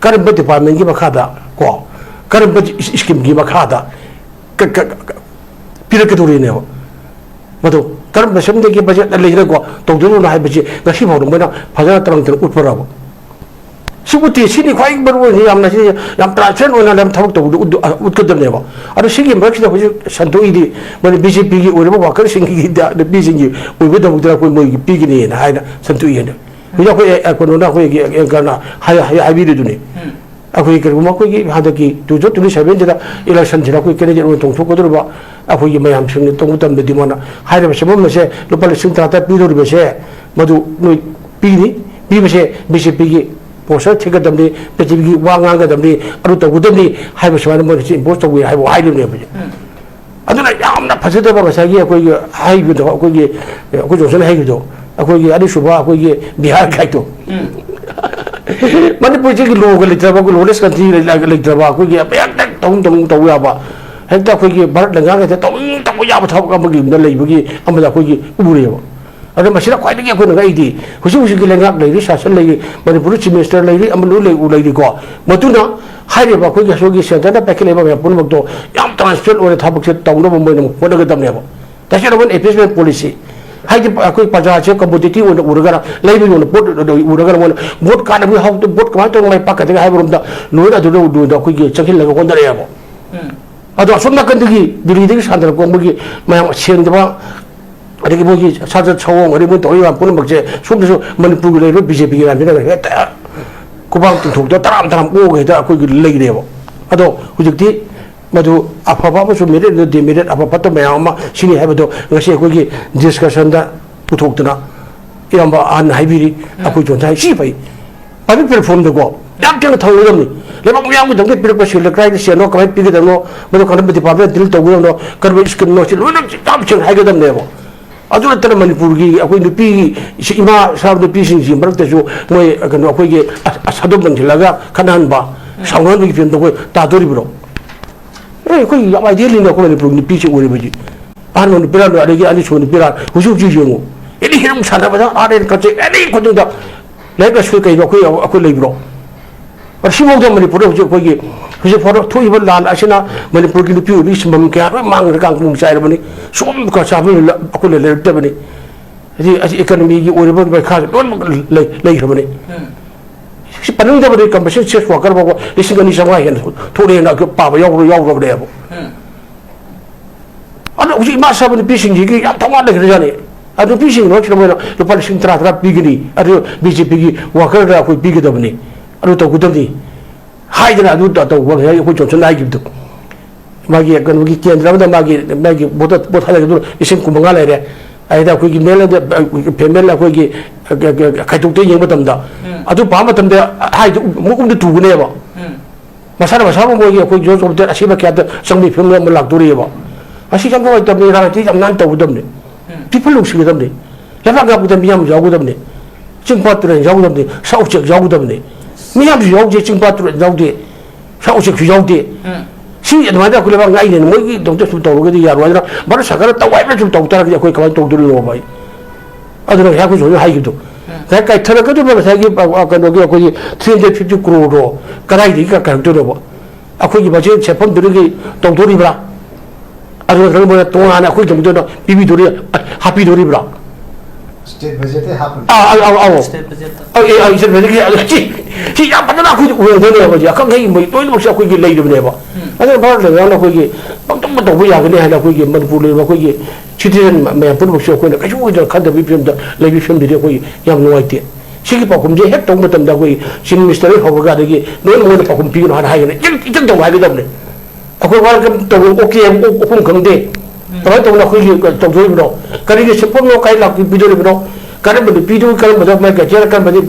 ꯀꯔꯝꯕ departmentꯀꯤ ꯃꯈꯥꯗ ꯀꯣ, ꯀꯔꯝꯕ ꯁ꯭ꯀꯤꯝꯒꯤ ꯃꯈꯥꯗ ꯀ-, ꯀ-, ꯀ-, ꯄꯤꯔꯛꯀꯗꯧꯔꯤꯅꯦꯕ? ꯃꯗꯨ ꯀꯔꯝꯕ ꯁꯦꯝꯗꯒꯤ ꯕꯖꯦꯠꯅ ꯂꯩꯔꯒ ꯇꯧꯗꯣꯏꯅꯣ ꯍꯥꯏꯕꯁꯤ ꯉꯁꯤ ꯐꯥꯎꯗ ꯃꯣꯏꯅ ꯐꯖꯅ ꯇꯔꯪ ꯇꯔꯪ ꯎꯠꯄ꯭ꯔꯕ? ꯁꯤ ꯎꯠꯇꯦ꯫ ꯁꯤꯅꯤ ꯈ꯭ꯋꯥꯏ ꯃꯔꯨ ꯑꯣꯏꯅ ꯌꯥꯝꯅ, ꯁꯤ ꯌꯥꯝ transparent ꯑꯣꯏꯅ ꯌꯥꯝ ꯊꯕꯛ ꯇꯧꯕꯗ ꯎꯠ-, ꯑ, ꯎꯠꯀꯗꯕꯅꯦꯕ꯫ ꯑꯗꯣ ꯁꯤꯒꯤ ꯃꯔꯛꯁꯤꯗ ꯍꯧꯖꯤꯛ ꯁꯟꯗꯣꯛꯏꯗꯤ ꯃꯣꯏꯅ BJPꯒꯤ ꯑꯣꯏꯔꯤꯕ workerꯁꯤꯡꯒꯤ, ꯅꯨꯄꯤꯁꯤꯡꯒꯤ ꯑꯣꯏꯕꯗꯃꯛꯇ ꯑꯩꯈꯣꯏ ꯃꯣꯏꯒꯤ ꯄꯤꯒꯅꯤꯅ ꯍꯥꯏꯅ ꯁꯟꯗꯣꯛꯏ ꯍꯥꯏꯅ꯫ ꯍꯧꯖꯤꯛ ꯑꯩꯈꯣꯏ, ꯑꯦ, ꯀꯩꯅꯣꯅ ꯑꯩꯈꯣꯏꯒꯤ anchorꯅ ꯍꯥꯏ-, ꯍꯥꯏ-, ꯍꯥꯏꯕꯤꯔꯤꯗꯨꯅꯤ꯫ ꯎꯝ꯫ ꯑꯩꯈꯣꯏꯒꯤ ꯀꯔꯤꯒꯨꯝꯕ ꯑꯩꯈꯣꯏꯒꯤ ꯍꯟꯗꯛꯀꯤ two thousand twenty sevenꯁꯤꯗ electionꯁꯤꯗ ꯑꯩꯈꯣꯏ candidate ꯑꯣꯏꯅ ꯆꯣꯡꯊꯣꯛꯀꯗꯧꯔꯤꯕ ꯑꯩꯈꯣꯏꯒꯤ ꯃꯌꯥꯝꯁꯤꯡꯅ ꯇꯧꯕ ꯃꯇꯝꯗꯗꯤ ꯃꯣꯏꯅ ꯍꯥꯏꯔꯤꯕ ꯁꯦꯟꯐꯝ ꯑꯁꯦ ꯂꯨꯄꯥ ꯂꯤꯁꯤꯡ ꯇꯔꯥ ꯇꯔꯥ ꯄꯤꯗꯧꯔꯤꯕꯁꯦ ꯃꯗꯨ ꯅꯣꯏ ꯄꯤꯅꯤ꯫ ꯄꯤꯕꯁꯦ BJPꯒꯤ ꯄꯣꯁꯇꯔ ꯊꯦꯠꯀꯗꯕꯅꯤ, ꯄ꯭ꯔꯤꯊꯤꯕꯤꯒꯤ ꯋꯥ ꯉꯥꯡꯒꯗꯕꯅꯤ, ꯑꯗꯨ ꯇꯧꯒꯗꯕꯅꯤ ꯍꯥꯏꯕ ꯁꯨꯃꯥꯏꯅ ꯃꯣꯏꯅ ꯁꯤ ꯏꯝꯄꯣꯁ ꯇꯧꯕꯤ ꯍꯥꯏꯕ ꯍꯥꯏꯔꯤꯕꯅꯦꯕ꯫ ꯑꯗꯨꯅ ꯌꯥꯝꯅ ꯐꯖꯗꯕ ꯉꯁꯥꯏꯒꯤ ꯑꯩꯈꯣꯏꯒꯤ ꯍꯥꯏꯕꯗꯣ, ꯑꯩꯈꯣꯏꯒꯤ, ꯑꯩꯈꯣꯏ ꯖꯣꯟꯁꯟ ꯍꯥꯏꯕꯗꯣ, ꯑꯩꯈꯣꯏꯒꯤ ꯑꯅꯤꯁꯨꯕ ꯑꯩꯈꯣꯏꯒꯤ ꯕꯤꯍꯥꯔ ꯒꯥꯏꯗꯣ꯫ ꯃꯅꯤꯄꯨꯔꯁꯤꯒꯤ ꯂꯣꯒ ꯂꯩꯇ꯭ꯔꯕ, ꯂꯣꯂꯦꯁ ꯀꯟꯇ꯭ꯔꯤ ꯂꯩꯇ꯭ꯔꯕ, ꯑꯩꯈꯣꯏꯒꯤ ꯃꯌꯥꯝꯇꯪ ꯇꯧ ꯇꯧ ꯇꯧ ꯌꯥꯕ, ꯍꯦꯛꯇ ꯑꯩꯈꯣꯏꯒꯤ ꯚꯥꯔꯠ ꯂꯩꯉꯥꯛ ꯍꯦꯛꯇ ꯇꯧꯅꯤꯡ ꯇꯧꯕ ꯌꯥꯕ ꯊꯕꯛ ꯑꯃꯒꯤ ꯑꯃꯗ ꯂꯩꯕꯒꯤ ꯑꯃꯗ ꯑꯩꯈꯣꯏꯒꯤ ꯎꯔꯦꯕ꯫ ꯑꯗꯣ ꯃꯁꯤꯗ ꯈ꯭ꯋꯥꯏꯗꯒꯤ ꯑꯩꯈꯣꯏꯅ ꯉꯛꯏꯗꯤ, ꯍꯧꯖꯤꯛ ꯍꯧꯖꯤꯛꯀꯤ ꯂꯩꯉꯥꯛ ꯂꯩꯔꯤ, ꯁꯥꯁꯟ ꯂꯩꯔꯤ, ꯃꯅꯤꯄꯨꯔꯗ ꯆꯤꯐ ꯃꯤꯅꯤꯁꯇꯔ ꯂꯩꯔꯤ, ꯑꯃ ꯂꯣꯏ ꯂꯩ, ꯂꯩꯔꯤꯀꯣ꯫ ꯃꯗꯨꯅ ꯍꯥꯏꯔꯤꯕ ꯑꯩꯈꯣꯏꯒꯤ ꯑꯁꯣꯏꯒꯤ ꯁꯦꯟꯇꯔꯗ ꯄꯥꯏꯈꯠꯂꯛꯏꯕ ꯃꯌꯥꯝ ꯄꯨꯝꯅꯃꯛꯇꯣ ꯌꯥꯝ ꯇ꯭ꯔꯥꯟꯁꯄꯦꯔꯦꯟ ꯑꯣꯏꯅ ꯊꯕꯛꯁꯦ ꯇꯧꯅꯕ ꯃꯣꯏꯅ ꯍꯣꯠꯅꯒꯗꯕꯅꯦꯕ꯫ That's an appeasement policy꯫ ꯍꯥꯏꯗꯤ ꯑꯩꯈꯣꯏ ꯄ꯭ꯔꯖꯥꯁꯦ ꯀꯃꯣꯗꯤꯇꯤ ꯑꯣꯏꯅ ꯎꯔꯒꯅ, ꯂꯩꯕ ꯌꯣꯟꯕ ꯄꯣꯠ ꯑꯣꯏꯅ ꯎꯔꯒꯅ ꯃꯣꯏꯅ ꯚꯣꯠ ꯀꯥꯟꯅꯕ ꯍꯥꯎꯇ ꯚꯣꯠ ꯀꯃꯥꯏꯅ ꯇꯧꯔꯒ ꯃꯥꯏ ꯄꯥꯛꯀꯗꯒꯦ ꯍꯥꯏꯕ ꯔꯣꯝꯗ ꯂꯣꯏꯅ ꯑꯗꯨꯗ ꯂꯣꯏꯅ ꯑꯩꯈꯣꯏꯒꯤ ꯆꯪꯁꯤꯜꯂꯒ ꯍꯣꯠꯅꯔꯛꯑꯦꯕ꯫ ꯑꯗꯣ ꯑꯁꯣꯝ ꯅꯥꯀꯟꯗꯒꯤ ꯗꯤꯜꯂꯤꯗꯒꯤ ꯁꯥꯟꯅꯔꯛꯄ ꯃꯣꯏꯒꯤ ꯃꯌꯥꯝ ꯁꯦꯡꯗꯕ, ꯑꯗꯒꯤ ꯃꯣꯏꯒꯤ ꯁꯥꯖꯠ ꯁꯑꯣꯡ, ꯑꯗꯒꯤ ꯃꯣꯏ ꯇꯧꯔꯤꯕ ꯃꯌꯥꯝ ꯄꯨꯝꯅꯃꯛꯁꯦ ꯁꯣꯝꯗꯁꯨ ꯃꯅꯤꯄꯨꯔꯒꯤ ꯂꯩꯔꯤꯕ ꯕꯤ ꯖꯦ ꯄꯤꯒꯤ ꯂꯥꯟꯃꯤꯅ ꯍꯦꯛꯇ ꯈꯨꯕꯥꯛ ꯇꯤꯡꯊꯣꯛꯇ ꯇꯔꯥꯝ ꯇꯔꯥꯝ ꯑꯣꯛꯑꯒ ꯍꯦꯛꯇ ꯑꯩꯈꯣꯏꯒꯤ ꯂꯩꯔꯦꯕ꯫ ꯑꯗꯣ ꯍꯧꯖꯤꯛꯇꯤ ꯃꯗꯨ ꯑꯐꯕ ꯑꯃꯁꯨꯡ ꯃꯦꯔꯤꯠ ꯑꯗꯨ ꯗꯤꯃꯦꯔꯤꯠ, ꯑꯐ ꯐꯠꯇ ꯃꯌꯥꯝ ꯑꯃ ꯁꯤꯅꯤ ꯍꯥꯏꯕꯗꯣ ꯉꯁꯤ ꯑꯩꯈꯣꯏꯒꯤ ꯗꯤꯁꯀꯁꯟꯗ ꯄꯨꯊꯣꯛꯇꯅ ꯏꯌꯥꯝꯕ ꯑꯍꯟꯅ ꯍꯥꯏꯕꯤꯔꯤ, ꯑꯩꯈꯣꯏ ꯖꯣꯟꯁꯟ ꯍꯥꯏ ꯁꯤ ꯐꯩ꯫ ꯄꯕ꯭ꯂꯤꯛ ꯄ꯭ꯂꯦꯠꯐꯣꯔꯝꯗꯀꯣ ꯌꯥꯝ ꯊꯦꯡꯅ ꯊꯝꯒꯗꯕꯅꯤ꯫ ꯂꯩꯕꯥꯛ ꯃꯤꯌꯥꯝꯒꯤꯗꯃꯛꯇ ꯄꯤꯔꯛꯄ ꯁꯦꯜꯗ ꯀꯗꯥꯏꯗ ꯁꯦꯜꯅꯣ, ꯀꯃꯥꯏꯅ ꯄꯤꯒꯗꯕꯅꯣ, ꯃꯗꯨ ꯀꯔꯝꯕ ꯗꯤꯄꯥꯔꯠꯃꯦꯟ ꯗꯤꯜ ꯇꯧꯒꯗꯕꯅꯣ, ꯀꯔꯝꯕ ꯁ꯭ꯀꯤꯝꯅꯣ, ꯁꯤ ꯂꯣꯏꯅ ꯌꯥꯝ ꯊꯦꯡꯅ ꯍꯥꯏꯒꯗꯕꯅꯦꯕ꯫ ꯑꯗꯨ ꯅꯠꯇꯅ ꯃꯅꯤꯄꯨꯔꯒꯤ ꯑꯩꯈꯣꯏ ꯅꯨꯄꯤ, ꯏꯃꯥ ꯁꯥꯕ ꯅꯨꯄꯤꯁꯤꯡꯁꯤ ꯃꯔꯛꯇꯁꯨ ꯃꯣꯏ ꯀꯩꯅꯣ ꯑꯩꯈꯣꯏꯒꯤ ꯑ-, ꯑꯁꯥꯗꯣ ꯄꯟꯁꯤꯜꯂꯒ ꯈꯠꯅꯍꯟꯕ, ꯁꯥꯎꯅꯍꯟꯕꯒꯤ ꯐꯤꯕꯝꯗ ꯑꯩꯈꯣꯏ ꯇꯥꯗꯣꯔꯤꯕ꯭ꯔꯣ? ꯑꯦ, ꯑꯩꯈꯣꯏ ꯌꯥꯝ ꯑꯥꯏꯗꯤꯌꯦꯜꯅꯤꯅ ꯑꯩꯈꯣꯏ ꯃꯅꯤꯄꯨꯔꯒꯤ ꯅꯨꯄꯤꯁꯤ ꯑꯣꯏꯔꯤꯕꯁꯤ꯫ ꯑꯍꯥꯟꯕ ꯅꯨꯄꯤꯔꯥꯜ ꯑꯗꯒꯤ ꯑꯅꯤꯁꯨꯕ ꯅꯨꯄꯤꯔꯥꯜ ꯍꯧꯖꯤꯛ ꯍꯧꯖꯤꯛ ꯌꯦꯡꯉꯨ꯫ ꯑꯦꯅꯤ ꯍꯤꯔꯝ ꯁꯥꯟꯅꯕꯗ, ꯑꯥꯔꯠ ꯑꯦꯟ ꯀꯜꯆꯔ, ꯑꯦꯅꯤ ꯈꯨꯗꯤꯡꯗ ꯂꯥꯏꯔꯤꯛ ꯂꯥꯏꯁꯨ ꯀꯩꯅꯣ ꯑꯩꯈꯣꯏ, ꯑꯩꯈꯣꯏ ꯂꯩꯕ꯭ꯔꯣ? ꯑꯗ ꯁꯤꯐꯥꯎꯗ ꯃꯅꯤꯄꯨꯔꯗ ꯍꯧꯖꯤꯛ ꯑꯩꯈꯣꯏꯒꯤ ꯍꯧꯖꯤꯛ ꯐꯥꯎꯗ ꯊꯣꯛꯏꯕ ꯂꯥꯟ ꯑꯁꯤꯅ ꯃꯅꯤꯄꯨꯔꯒꯤ ꯅꯨꯄꯤ ꯑꯣꯏꯕꯒꯤ ꯁꯤꯟꯐꯝ ꯀꯌꯥ ꯂꯣꯏ ꯃꯥꯡꯈ꯭ꯔꯦ, ꯀꯥꯡ ꯆꯥꯏꯔꯕꯅꯤ꯫ ꯁꯣꯝ ꯀ-, ꯆꯥꯐꯝ ꯂ-, ꯑꯩꯈꯣꯏꯅ ꯂꯩꯔꯛꯇꯕꯅꯤ꯫ ꯍꯧꯖꯤꯛ ꯑꯁꯤ ꯏꯀꯅꯃꯤꯒꯤ ꯑꯣꯏꯔꯤꯕ ꯃꯩꯈꯥꯁꯦ ꯂꯣꯏꯅꯃꯛ ꯂꯩ-, ꯂꯩꯈ꯭ꯔꯕꯅꯤ꯫ ꯁꯤ ꯄꯟꯅꯤꯡꯗꯕꯗꯤ ꯀꯝꯄꯜꯁꯔꯤ ꯁꯦꯛꯁ ꯋꯥꯔꯀꯔ ꯐꯥꯎꯕ ꯂꯤꯁꯤꯡ ꯑꯅꯤ ꯆꯥꯝꯃꯉꯥ ꯍꯦꯟꯅ ꯊꯣꯛꯂꯛꯑꯦꯅ ꯑꯩꯈꯣꯏ ꯄꯥꯕ ꯌꯥꯎꯔ-, ꯌꯥꯎꯔꯕꯅꯦꯕ꯫ ꯑꯗꯣ ꯍꯧꯖꯤꯛ ꯏꯃꯥ ꯁꯥꯕ ꯅꯨꯄꯤꯁꯤꯡꯁꯤꯒꯤ ꯌꯥꯝ ꯊꯧꯅꯥ ꯂꯩꯈ꯭ꯔꯖꯥꯠꯅꯤ꯫ ꯑꯗꯣ ꯅꯨꯄꯤꯁꯤꯡꯒꯤ ꯃꯔꯛꯁꯤꯗ ꯃꯣꯏꯅ ꯂꯨꯄꯥ ꯂꯤꯁꯤꯡ ꯇꯔꯥ ꯇꯔꯥ ꯄꯤꯒꯅꯤ, ꯑꯗꯨ ꯕꯤ ꯖꯦ ꯄꯤꯒꯤ ꯋꯥꯔꯀꯔꯗ ꯑꯩꯈꯣꯏ ꯄꯤꯒꯗꯕꯅꯤ, ꯑꯗꯨ ꯇꯧꯒꯗꯕꯅꯤ ꯍꯥꯏꯗꯅ ꯑꯗꯨ ꯇ-, ꯇꯧꯕ ꯉꯁꯥꯏ ꯑꯩꯈꯣꯏ ꯖꯣꯟꯁꯟ ꯍꯥꯏꯈꯤꯕꯗꯣ꯫ ꯃꯥꯒꯤ ꯀꯩꯅꯣꯒꯤ ꯀꯦꯟꯗ꯭ꯔ ꯑꯃꯗ ꯃꯥꯒꯤ, ꯃꯥꯒꯤ ꯚꯣꯠ, ꯚꯣꯠ ꯊꯥꯗꯈꯤꯕꯗꯨ ꯂꯤꯁꯤꯡ ꯀꯨꯟꯃꯉꯥ ꯂꯩꯔꯦ꯫ ꯑꯗꯩꯗ ꯑꯩꯈꯣꯏꯒꯤ ꯃꯦꯜ ꯑꯦꯟ ꯐꯦꯃꯦꯜ ꯑꯩꯈꯣꯏꯒꯤ ꯈꯥꯏꯗꯣꯛꯇ ꯌꯦꯡꯕ ꯃꯇꯝꯗ, ꯎꯝ꯫ ꯑꯗꯨ ꯄꯥꯕ ꯃꯇꯝꯗ ꯍꯥꯏꯗꯤ ꯃꯑꯣꯡꯗ ꯇꯨꯒꯅꯦꯕ꯫ ꯎꯝ꯫ ꯃꯁꯥꯅ ꯃꯁꯥꯕꯨ ꯃꯣꯏꯒꯤ ꯑꯩꯈꯣꯏ ꯖꯣꯟ ꯖꯣꯕꯇꯦꯟ ꯑꯁꯤꯕ ꯀꯌꯥꯗ ꯆꯪꯕꯒꯤ ꯐꯤꯕꯝ ꯑꯃ ꯂꯥꯛꯇꯣꯔꯤꯑꯕ꯫ ꯑꯁꯤ ꯌꯥꯝ ꯅꯨꯡꯉꯥꯏꯇꯕꯅꯤ, ꯔꯥꯖꯅꯤꯇꯤ ꯌꯥꯝ ꯅꯥꯟꯅ ꯇꯧꯒꯗꯕꯅꯤ꯫ ꯎꯝ꯫ ꯄꯤꯐꯜ ꯅꯨꯡꯁꯤꯒꯗꯕꯅꯤ꯫ ꯂꯩꯕꯥꯛ ꯉꯥꯛꯄꯗ ꯃꯤꯌꯥꯝ ꯌꯥꯎꯒꯗꯕꯅꯤ꯫ ꯆꯤꯡ ꯄꯥꯠ ꯇꯨꯔꯦꯜ ꯌꯥꯎꯒꯗꯕꯅꯤ꯫ ꯁꯥ ꯎꯆꯦꯛ ꯌꯥꯎꯒꯗꯕꯅꯤ꯫ ꯃꯤꯌꯥꯝꯁꯨ ꯌꯥꯎꯗꯦ, ꯆꯤꯡ ꯄꯥꯠ ꯇꯨꯔꯦꯜ ꯌꯥꯎꯗꯦ꯫ ꯁꯥ ꯎꯆꯦꯛꯁꯨ ꯌꯥꯎꯗꯦ꯫ ꯎꯝ꯫ ꯁꯤ ꯑꯗꯨꯃꯥꯏꯅ ꯑꯩꯈꯣꯏ ꯂꯩꯕꯥꯛ ꯉꯥꯛꯏꯅꯦꯅ ꯃꯣꯏꯒꯤꯗꯃꯛꯇ ꯁꯨꯝ ꯇꯧꯔꯒꯗꯤ ꯌꯥꯔꯣꯏ꯫ ꯑꯗꯨꯅ ꯚꯥꯔꯠ ꯁꯔꯀꯥꯔꯅ ꯇꯧ ꯍꯥꯏꯕ ꯁꯨꯝ ꯇꯧ ꯇꯥꯔꯒꯗꯤ ꯑꯩꯈꯣꯏ ꯀꯃꯥꯏꯅ ꯇꯧꯗꯣꯔꯤꯅꯣꯕ ꯑꯩ? ꯑꯗꯨꯅ ꯉꯁꯥꯏ ꯑꯩꯈꯣꯏꯁꯨ ꯍꯧꯖꯤꯛ ꯍꯥꯏꯈꯤꯕꯗꯣ꯫ ꯎꯝ꯫ ꯉꯁꯥꯏ ꯀꯥꯏꯊꯔꯛꯀꯗꯧꯕ ꯉꯁꯥꯏꯒꯤ, ꯑ, ꯑ, ꯀꯩꯅꯣꯒꯤ ꯑꯩꯈꯣꯏꯒꯤ three hundred fifty crore ꯗꯣ ꯀꯗꯥꯏꯗꯒꯤ ꯀꯥꯏꯊꯔꯛꯇꯣꯏꯅꯣꯕ? ꯑꯩꯈꯣꯏꯒꯤ ꯃꯁꯦꯟ ꯁꯦꯟꯐꯝꯗꯨꯗꯒꯤ ꯇꯧꯗꯣꯔꯤꯕ꯭ꯔꯥ? ꯑꯗꯨ ꯅꯠꯇ꯭ꯔꯒ ꯃꯣꯏꯅ ꯇꯣꯉꯥꯟꯅ ꯑꯩꯈꯣꯏꯒꯤꯗꯃꯛꯇ ꯄꯤꯕꯤꯗꯣꯔꯤ, ꯍꯥꯞꯄꯤꯗꯣꯔꯤꯕ꯭ꯔꯥ? State budget ꯇꯩ ꯍꯥꯞꯄꯅꯤ꯫ ꯑꯥ, ꯑꯥ, ꯑꯥ, ꯑꯥ꯫ State budget ꯇ꯫ ꯑꯥ, ꯑꯦ, ꯑꯥ, state budget ꯀꯤ, ꯑꯗꯨ ꯁꯤ, ꯁꯤ ꯌꯥꯝ ꯐꯖꯅ ꯑꯩꯈꯣꯏꯗꯤ ꯎꯍꯟꯗꯣꯏꯅꯦꯕ ꯍꯧꯖꯤꯛ꯫ ꯑꯈꯪ ꯑꯍꯩ ꯃꯣꯏ ꯂꯣꯏꯅꯃꯛꯁꯦ ꯑꯩꯈꯣꯏꯒꯤ ꯂꯩꯔꯤꯕꯅꯦꯕ꯫ ꯎꯝ꯫ ꯑꯗꯨꯅ ꯚꯥꯔꯠ ꯂꯩꯉꯥꯛꯅ ꯑꯩꯈꯣꯏꯒꯤ ꯄꯪꯇꯧꯗ ꯇꯧꯕ ꯌꯥꯒꯅꯤ ꯍꯥꯏꯅ ꯑꯩꯈꯣꯏꯒꯤ ꯃꯅꯤꯄꯨꯔ ꯂꯩꯔꯤꯕ ꯑꯩꯈꯣꯏꯒꯤ citizen ꯃꯌꯥꯝ ꯄꯨꯝꯅꯃꯛꯁꯦ ꯑꯩꯈꯣꯏꯅ ꯀꯩꯁꯨ ꯑꯣꯏꯗꯅ ꯈꯟꯗꯕꯒꯤ ꯐꯤꯕꯝꯗ ꯂꯩꯕꯒꯤ ꯐꯤꯕꯝꯗꯨꯗꯤ ꯑꯩꯈꯣꯏ ꯌꯥꯝ ꯅꯨꯡꯉꯥꯏꯇꯦ꯫ ꯁꯤꯒꯤ ꯄꯥꯎꯈꯨꯝꯁꯦ ꯍꯦꯛ ꯇꯧꯕ ꯃꯇꯝꯗ ꯑꯩꯈꯣꯏ Chief Minister ꯍꯧꯔꯒ ꯑꯗꯒꯤ ꯂꯣꯏꯅ ꯃꯣꯏꯅ ꯄꯥꯎꯈꯨꯝ ꯄꯤꯒꯅꯨ ꯍꯥꯏꯅ ꯍꯥꯏꯒꯅꯤ꯫ ꯏꯆꯝ, ꯏꯆꯝ ꯆꯝꯅ ꯍꯥꯏꯒꯗꯕꯅꯦ꯫ ꯑꯩꯈꯣꯏ welcome ꯇꯧꯕ OK ꯍꯥꯏꯕ ꯑꯍꯨꯝ ꯈꯪꯗꯦ꯫ ꯎꯝ꯫ ꯀꯃꯥꯏꯅ ꯇꯧꯅ ꯑꯩꯈꯣꯏꯒꯤ ꯇꯧꯗꯣꯔꯤꯕꯅꯣ? ꯀꯔꯤꯒꯤ ꯁꯦꯟꯐꯝꯅꯣ? ꯀꯥꯏ ꯂꯥꯛꯄꯤ ꯄꯤꯗꯣꯔꯤꯕꯅꯣ? ꯀꯔꯝꯕꯗ ꯄꯤꯗꯣꯏ, ꯀꯔꯝꯕꯗ ꯃꯥꯏ ꯀꯩꯊꯦꯜ ꯀꯔꯝꯕꯗ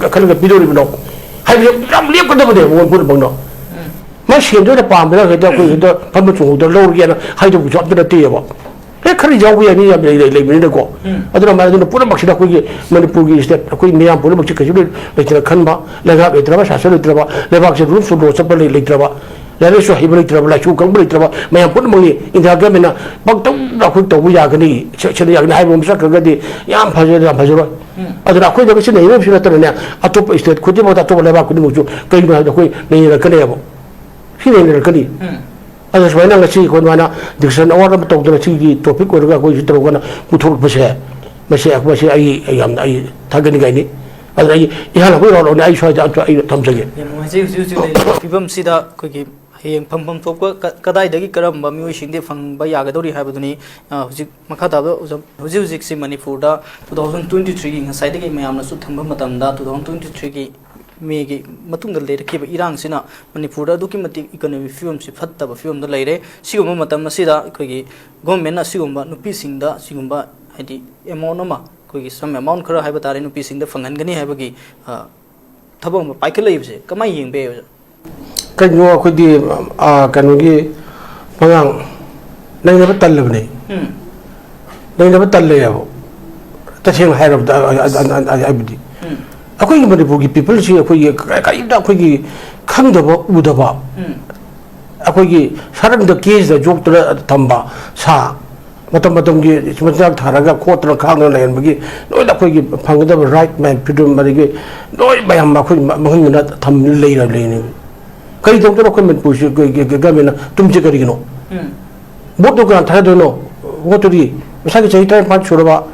ꯈꯜꯂꯒ ꯄꯤꯗꯣꯔꯤꯕꯅꯣ? ꯍꯥꯏꯕꯁꯦ ꯌꯥꯝ ꯂꯦꯞꯀꯗꯕꯅꯦꯕ ꯃꯣꯏ ꯄꯨꯝꯅꯃꯛꯅ꯫ ꯎꯝ꯫ ꯃꯥꯏ ꯁꯦꯟꯗꯣ ꯑꯣꯏꯅ ꯄꯥꯝꯗꯅ ꯍꯦꯛꯇ ꯑꯩꯈꯣꯏ ꯍꯦꯛꯇ ꯐꯝꯕ ꯆꯣꯡꯍꯧꯗꯅ ꯂꯧꯔꯒꯦꯅ ꯍꯥꯏꯗꯧꯕꯁꯨ ꯑꯝꯇ ꯅꯠꯇꯦꯕ꯫ ꯑꯦ, ꯈꯔ ꯌꯥꯎꯕ ꯌꯥꯏ, ꯃꯤ ꯌꯥꯝ ꯂꯩ-, ꯂꯩ-, ꯂꯩꯕꯅꯤꯅꯀꯣ꯫ ꯎꯝ꯫ ꯑꯗꯨꯅ ꯃꯥ-, ꯑꯗꯨꯅ ꯄꯨꯝꯅꯃꯛꯁꯤꯗ ꯑꯩꯈꯣꯏꯒꯤ ꯃꯅꯤꯄꯨꯔꯒꯤ state, ꯑꯩꯈꯣꯏ ꯃꯤꯌꯥꯝ ꯄꯨꯝꯅꯃꯛꯁꯤ ꯀꯩꯁꯨ ꯂꯩ-, ꯂꯩꯇꯅ ꯈꯟꯕ, ꯂꯩꯉꯥꯛ ꯂꯩꯇ꯭ꯔꯕ, ꯁꯥꯁꯟ ꯂꯩꯇ꯭ꯔꯕ, ꯂꯩꯕꯥꯛꯁꯤ rules of law ꯆꯠꯄ ꯂꯩ-, ꯂꯩꯇ꯭ꯔꯕ, ꯂꯥꯏꯔꯤꯛ ꯂꯥꯏꯁꯨ ꯍꯩꯕ ꯂꯩꯇ꯭ꯔꯕ, ꯂꯥꯏꯁꯨ ꯈꯪꯕ ꯂꯩꯇ꯭ꯔꯕ ꯃꯌꯥꯝ ꯄꯨꯝꯅꯃꯛꯅꯤ꯫ India government ꯅ ꯄꯪꯇꯧꯗ ꯑꯩꯈꯣꯏ ꯇꯧꯕ ꯌꯥꯒꯅꯤ, ꯁ-, ꯁꯤꯗ ꯌꯥꯒꯅꯤ ꯍꯥꯏꯕ ꯑꯃ ꯆꯠꯈ꯭ꯔꯒꯗꯤ ꯌꯥꯝ ꯐꯖ-, ꯌꯥꯝ ꯐꯖꯔꯣꯏ꯫ ꯎꯝ꯫ ꯑꯗꯨꯅ ꯑꯩꯈꯣꯏꯗꯒ ꯁꯤ ꯅꯩꯅꯕꯁꯨ ꯅꯠꯇꯅꯅꯦ, ꯑꯇꯣꯞꯄ state ꯈꯨꯗꯤꯡꯃꯛꯇ, ꯑꯇꯣꯞꯄ ꯂꯩꯕꯥꯛ ꯈꯨꯗꯤꯡꯃꯛꯁꯨ ꯀꯩꯒꯤꯅꯣ ꯍꯥꯏꯕꯗ ꯑꯩꯈꯣꯏ ꯅꯩꯅꯔꯛꯀꯅꯦꯕ꯫ ꯁꯤ ꯅꯩꯅꯔꯛꯀꯅꯤ꯫ ꯎꯝ꯫ ꯑꯗꯣ ꯁꯨꯃꯥꯏꯅ ꯉꯁꯤ ꯑꯩꯈꯣꯏ ꯑꯗꯨꯃꯥꯏꯅ discussion award ꯑꯃ ꯇꯧꯗꯅ ꯁꯤꯒꯤ topic ꯑꯣꯏꯔꯒ ꯑꯩꯈꯣꯏ ꯁꯤ ꯇꯧꯔꯒꯅ ꯄꯨꯊꯣꯔꯛꯄꯁꯦ, ꯃꯁꯤ, ꯃꯁꯤ ꯑꯩ, ꯑꯩ ꯌꯥꯝꯅ ꯑꯩ ꯊꯥꯒꯠꯅꯤꯡꯉꯥꯏꯅꯤ꯫ ꯑꯗꯨꯅ ꯑꯩ ꯏꯍꯥꯟ ꯍꯥꯟꯕ ꯏꯔꯥꯎ ꯂꯧꯅꯤ, ꯑꯩ ꯁ꯭ꯋꯥꯏꯗ ꯑꯝꯇ ꯑꯩ ꯊꯝꯖꯒꯦ꯫ ꯌꯥꯝ ꯅꯨꯡꯉꯥꯏꯖꯩ꯫ ꯍꯧꯖꯤꯛ ꯍꯧꯖꯤꯛ ꯂꯩꯔꯤꯕ ꯐꯤꯕꯝꯁꯤꯗ ꯑꯩꯈꯣꯏꯒꯤ ꯍꯌꯦꯡ ꯐꯪꯐꯝ ꯊꯣꯛꯄ ꯀ-, ꯀꯗꯥꯏꯗꯒꯤ ꯀꯔꯝꯕ ꯃꯤꯑꯣꯏꯁꯤꯡꯗꯤ ꯐꯪꯕ ꯌꯥꯒꯗꯧꯔꯤ ꯍꯥꯏꯕꯗꯨꯅꯤ꯫ ꯑ, ꯍꯧꯖꯤꯛ ꯃꯈꯥ ꯇꯥꯕꯗ ꯑꯣꯖꯥ, ꯍꯧꯖꯤꯛ ꯍꯧꯖꯤꯛꯁꯤ ꯃꯅꯤꯄꯨꯔꯗ two thousand twenty three ꯒꯤ ꯉꯁꯥꯏꯗꯒꯤ ꯃꯌꯥꯝꯅꯁꯨ ꯊꯝꯕ ꯃꯇꯝꯗ two thousand twenty three ꯒꯤ May ꯒꯤ ꯃꯇꯨꯡꯗ ꯂꯩꯔꯛꯈꯤꯕ ꯏꯔꯥꯡꯁꯤꯅ ꯃꯅꯤꯄꯨꯔꯗ ꯑꯗꯨꯛꯀꯤ ꯃꯇꯤꯛ economic ꯐꯤꯕꯝꯁꯤ ꯐꯠꯇꯕ ꯐꯤꯕꯝꯗ ꯂꯩꯔꯦ꯫ ꯁꯤꯒꯨꯝꯕ ꯃꯇꯝ ꯑꯁꯤꯗ ꯑꯩꯈꯣꯏꯒꯤ government ꯅ ꯑꯁꯤꯒꯨꯝꯕ ꯅꯨꯄꯤꯁꯤꯡꯗ ꯑꯁꯤꯒꯨꯝꯕ ꯍꯥꯏꯗꯤ amount ꯑꯃ ꯑꯩꯈꯣꯏꯒꯤ some amount ꯈꯔ ꯍꯥꯏꯕ ꯇꯥꯔꯦ, ꯅꯨꯄꯤꯁꯤꯡꯗ ꯐꯪꯍꯟꯒꯅꯤ ꯍꯥꯏꯕꯒꯤ, ꯑ, ꯊꯕꯛ ꯑꯃ ꯄꯥꯏꯈꯠꯂꯛꯏꯕꯁꯦ ꯀꯃꯥꯏꯅ ꯌꯦꯡꯕ ꯌꯥꯏ, ꯑꯣꯖꯥ? ꯀꯩꯅꯣ ꯑꯩꯈꯣꯏꯗꯤ, ꯑ, ꯀꯩꯅꯣꯒꯤ ꯃꯉꯥꯡ ꯅꯩꯅꯕ ꯇꯜꯂꯕꯅꯦ꯫ ꯎꯝ, ꯅꯩꯅꯕ ꯇꯜꯂꯦꯕ꯫ ꯇꯁꯦꯡꯅ ꯍꯥꯏꯔꯕꯗ, ꯑ, ꯑ, ꯑ, ꯑ, ꯍꯥꯏꯕꯗꯤ ꯎꯝ, ꯑꯩꯈꯣꯏꯒꯤ ꯃꯅꯤꯄꯨꯔꯒꯤ ꯄꯤꯄꯜꯁꯤ ꯑꯩꯈꯣꯏꯒꯤ ꯀ-, ꯀꯔꯤꯝꯇ ꯑꯩꯈꯣꯏꯒꯤ ꯈꯪꯗꯕ ꯎꯗꯕ, ꯎꯝ, ꯑꯩꯈꯣꯏꯒꯤ ꯁꯔꯝꯗ ꯀꯦꯁꯤꯗ ꯌꯣꯛꯇꯅ ꯊꯝꯕ ꯁꯥ, ꯃꯇꯝ ꯃꯇꯝꯒꯤ ꯃꯆꯤꯟꯖꯥꯛ ꯊꯥꯔꯒ ꯈꯣꯠꯇꯅ ꯈꯥꯡꯗꯅ ꯂꯩꯍꯟꯕꯒꯤ ꯂꯣꯏꯅ ꯑꯩꯈꯣꯏꯒꯤ ꯐꯪꯒꯗꯕ ꯔꯥꯏꯠ ꯃꯌꯥꯝ, ꯐ꯭ꯔꯤꯗꯝ, ꯑꯗꯒꯤ ꯂꯣꯏ ꯃꯌꯥꯝ ꯑꯩꯈꯣꯏ ꯃ-, ꯃꯥꯡꯍꯟꯗꯅ ꯊꯝ ꯂꯩꯔꯕꯅꯤꯅꯦ꯫ ꯀꯔꯤ ꯇꯧꯗꯅ ꯑꯩꯈꯣꯏ ꯃꯅꯤꯄꯨꯔꯁꯤ ꯒ-, ꯒ-, ꯒ-, ꯒꯃꯦꯟꯅ ꯇꯨꯝꯁꯦ ꯀꯔꯤꯒꯤꯅꯣ? ꯎꯝ, ꯚꯣꯠꯇꯨ ꯀꯅꯥ ꯊꯥꯗꯣꯏꯅꯣ? ꯚꯣꯠꯇꯨꯗꯤ ꯃꯁꯥꯒꯤ ꯆꯍꯤ ꯇꯔꯥꯅꯤꯄꯥꯟ ꯁꯨꯔꯕ,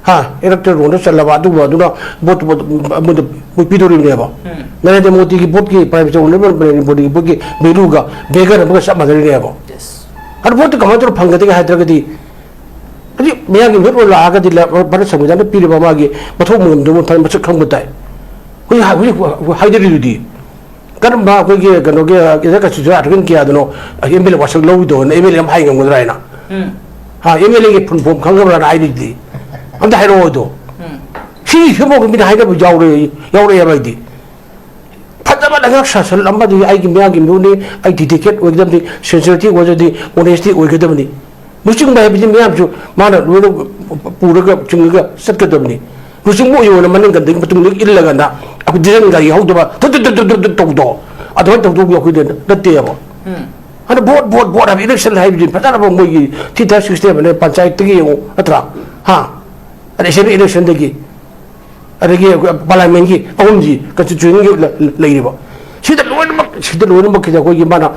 ꯍꯥ, ꯏꯂꯦꯛꯇꯣꯔꯦꯜ ꯔꯣꯜꯗ ꯆꯜꯂꯕ ꯑꯗꯨꯒꯨꯝꯕ ꯑꯗꯨꯅ ꯚꯣꯠꯇꯨ, ꯚꯣꯠ ꯑꯃꯗ ꯃꯣꯏ ꯄꯤꯗꯧꯔꯤꯕꯅꯦꯕ꯫ ꯎꯝ, ꯅꯔꯦꯟꯗ꯭ꯔ ꯃꯣꯗꯤꯒꯤ ꯚꯣꯠꯀꯤ, ꯄ꯭ꯔꯥꯏꯝ ꯃꯤꯅꯤꯁꯇꯔ ꯑꯣꯅꯔꯦꯕꯜ ꯅꯔꯦꯟꯗ꯭ꯔ ꯃꯣꯗꯤꯒꯤ ꯚꯣꯠꯀꯤ ꯚꯦꯂꯨꯒ ꯕꯦꯒꯔ ꯑꯃꯒ ꯆꯞ ꯃꯥꯟꯅꯔꯤꯅꯦꯕ꯫ ꯌꯦꯁ꯫ ꯑꯗꯨ ꯚꯣꯠꯇꯨ ꯀꯃꯥꯏꯅ ꯇꯧꯔꯒ ꯐꯪꯒꯗꯒꯦ ꯍꯥꯏꯗ꯭ꯔꯒꯗꯤ, ꯍꯧꯖꯤꯛ ꯃꯌꯥꯝꯒꯤ ꯃꯤꯍꯨꯠ ꯑꯣꯏꯅ ꯂꯥꯛꯑꯒꯗꯤ ꯂ-, ꯚꯥꯔꯠ ꯁꯪꯕꯤꯙꯥꯟꯗ ꯄꯤꯔꯤꯕ ꯃꯥꯒꯤ ꯃꯊꯧ ꯃꯉꯝꯗꯨ ꯃꯊꯧ ꯃꯁꯛ ꯈꯪꯕ ꯇꯥꯏ꯫ ꯍꯧꯖꯤꯛ ꯍꯥ-, ꯍꯧꯖꯤꯛ ꯍꯥꯏꯗꯔꯤꯗꯨꯗꯤ ꯀꯔꯝꯕ ꯑꯩꯈꯣꯏꯒꯤ ꯀꯩꯅꯣꯒꯤ ꯏꯟꯗꯤꯌꯥ ꯀꯟꯁꯇꯤꯇ꯭ꯌꯨꯁꯟ ꯑꯥꯔꯇꯤꯀꯜ ꯀꯌꯥꯗꯅꯣ ꯑꯦꯝ ꯑꯦꯜ ꯑꯦ ꯋꯥꯁꯛ ꯂꯧꯔꯤꯗꯣ, ꯑꯦꯝ ꯑꯦꯜ ꯑꯦ ꯑꯃ ꯍꯥꯏ ꯉꯝꯒꯗ꯭ꯔꯥ ꯍꯥꯏꯅ? ꯎꯝ, ꯍꯥ, ꯑꯦꯝ ꯑꯦꯜ ꯑꯦꯒꯤ ꯐꯨꯜ ꯐꯣꯝ ꯈꯪꯉꯕ꯭ꯔꯥꯅ ꯍꯥꯏꯔꯤꯗꯨꯗꯤ? ꯑꯝꯇ ꯍꯥꯏꯔꯛꯑꯣ ꯑꯗꯣ꯫ ꯎꯝ, ꯁꯤ ꯁꯤꯐꯥꯎꯒꯤ ꯃꯤꯅ ꯍꯥꯏꯅꯕ ꯌꯥꯎꯔꯦ, ꯌꯥꯎꯔꯛꯑꯦꯕ ꯑꯩꯗꯤ꯫ ꯐꯖꯕ ꯂꯩꯉꯥꯛ ꯁꯥꯁꯟ ꯑꯃꯗꯤ ꯑꯩꯒꯤ ꯃꯤꯌꯥꯝꯒꯤ ꯃꯤꯍꯨꯠꯅꯤ, ꯑꯩ ꯗꯤꯗꯤꯀꯦꯠ ꯑꯣꯏꯒꯗꯕꯅꯤ, ꯁꯤꯟꯁꯤꯌꯔꯤꯇꯤ ꯑꯣꯏꯒꯗꯕꯅꯤ, ꯑꯣꯅꯦꯁꯇꯤ ꯑꯣꯏꯒꯗꯕꯅꯤ꯫ ꯂꯨꯆꯤꯡꯕ ꯍꯥꯏꯕꯁꯤ ꯃꯤꯌꯥꯝꯁꯨ ꯃꯥꯅ ꯂꯣꯏꯅ ꯄꯨꯔꯒ ꯆꯤꯡꯉꯒ ꯆꯠꯀꯗꯕꯅꯤ꯫ ꯂꯨꯆꯤꯡꯕ ꯑꯣꯏꯌꯣꯅ ꯃꯅꯤꯡ ꯀꯟꯗꯒꯤ ꯃꯇꯨꯡꯗ ꯏꯜꯂꯒꯅ ꯑꯩꯈꯣꯏ ꯗꯤꯖꯟ ꯒꯥꯔꯤ ꯍꯧꯗꯕ ꯊꯨꯠ ꯊꯨꯠ ꯊꯨꯠ ꯊꯨꯠ ꯊꯨꯠ ꯇꯧꯕꯗꯣ ꯑꯗꯨꯃꯥꯏꯅ ꯇꯧꯗꯧꯕ ꯑꯩꯈꯣꯏꯗ ꯅꯠꯇꯦꯕ꯫ ꯎꯝ, ꯑꯗꯨꯅ ꯚꯣꯠ, ꯚꯣꯠ, ꯚꯣꯠ ꯍꯥꯏꯕ, ꯏꯂꯦꯛꯁꯟ ꯍꯥꯏꯕꯁꯤ ꯐꯖꯅ ꯃꯣꯏꯒꯤ ꯊ꯭ꯔꯤ ꯇꯥꯏꯌꯔ ꯁꯤꯁꯇꯦꯝ ꯑꯅ ꯄꯟꯆꯥꯌꯠꯇꯒꯤ ꯌꯦꯡꯉꯨ, ꯅꯠꯇ꯭ꯔꯥ? ꯍꯥ? ꯑꯗꯩ ꯑꯦꯁꯦꯝꯕ꯭ꯂꯤ ꯏꯂꯦꯛꯁꯟꯗꯒꯤ, ꯑꯗꯒꯤ ꯑꯩꯈꯣꯏ ꯄꯥꯔꯂꯤꯌꯥꯃꯦꯟꯒꯤ ꯑꯍꯨꯝꯁꯤ ꯀꯟꯁꯇꯤꯇ꯭ꯌꯨꯁꯟꯒꯤ ꯂ-, ꯂꯩꯔꯤꯕ꯫ ꯁꯤꯗ ꯂꯣꯏꯅꯃꯛ, ꯁꯤꯗ ꯂꯣꯏꯅꯃꯛꯀꯤꯗ ꯑꯩꯈꯣꯏꯒꯤ ꯃꯥꯅ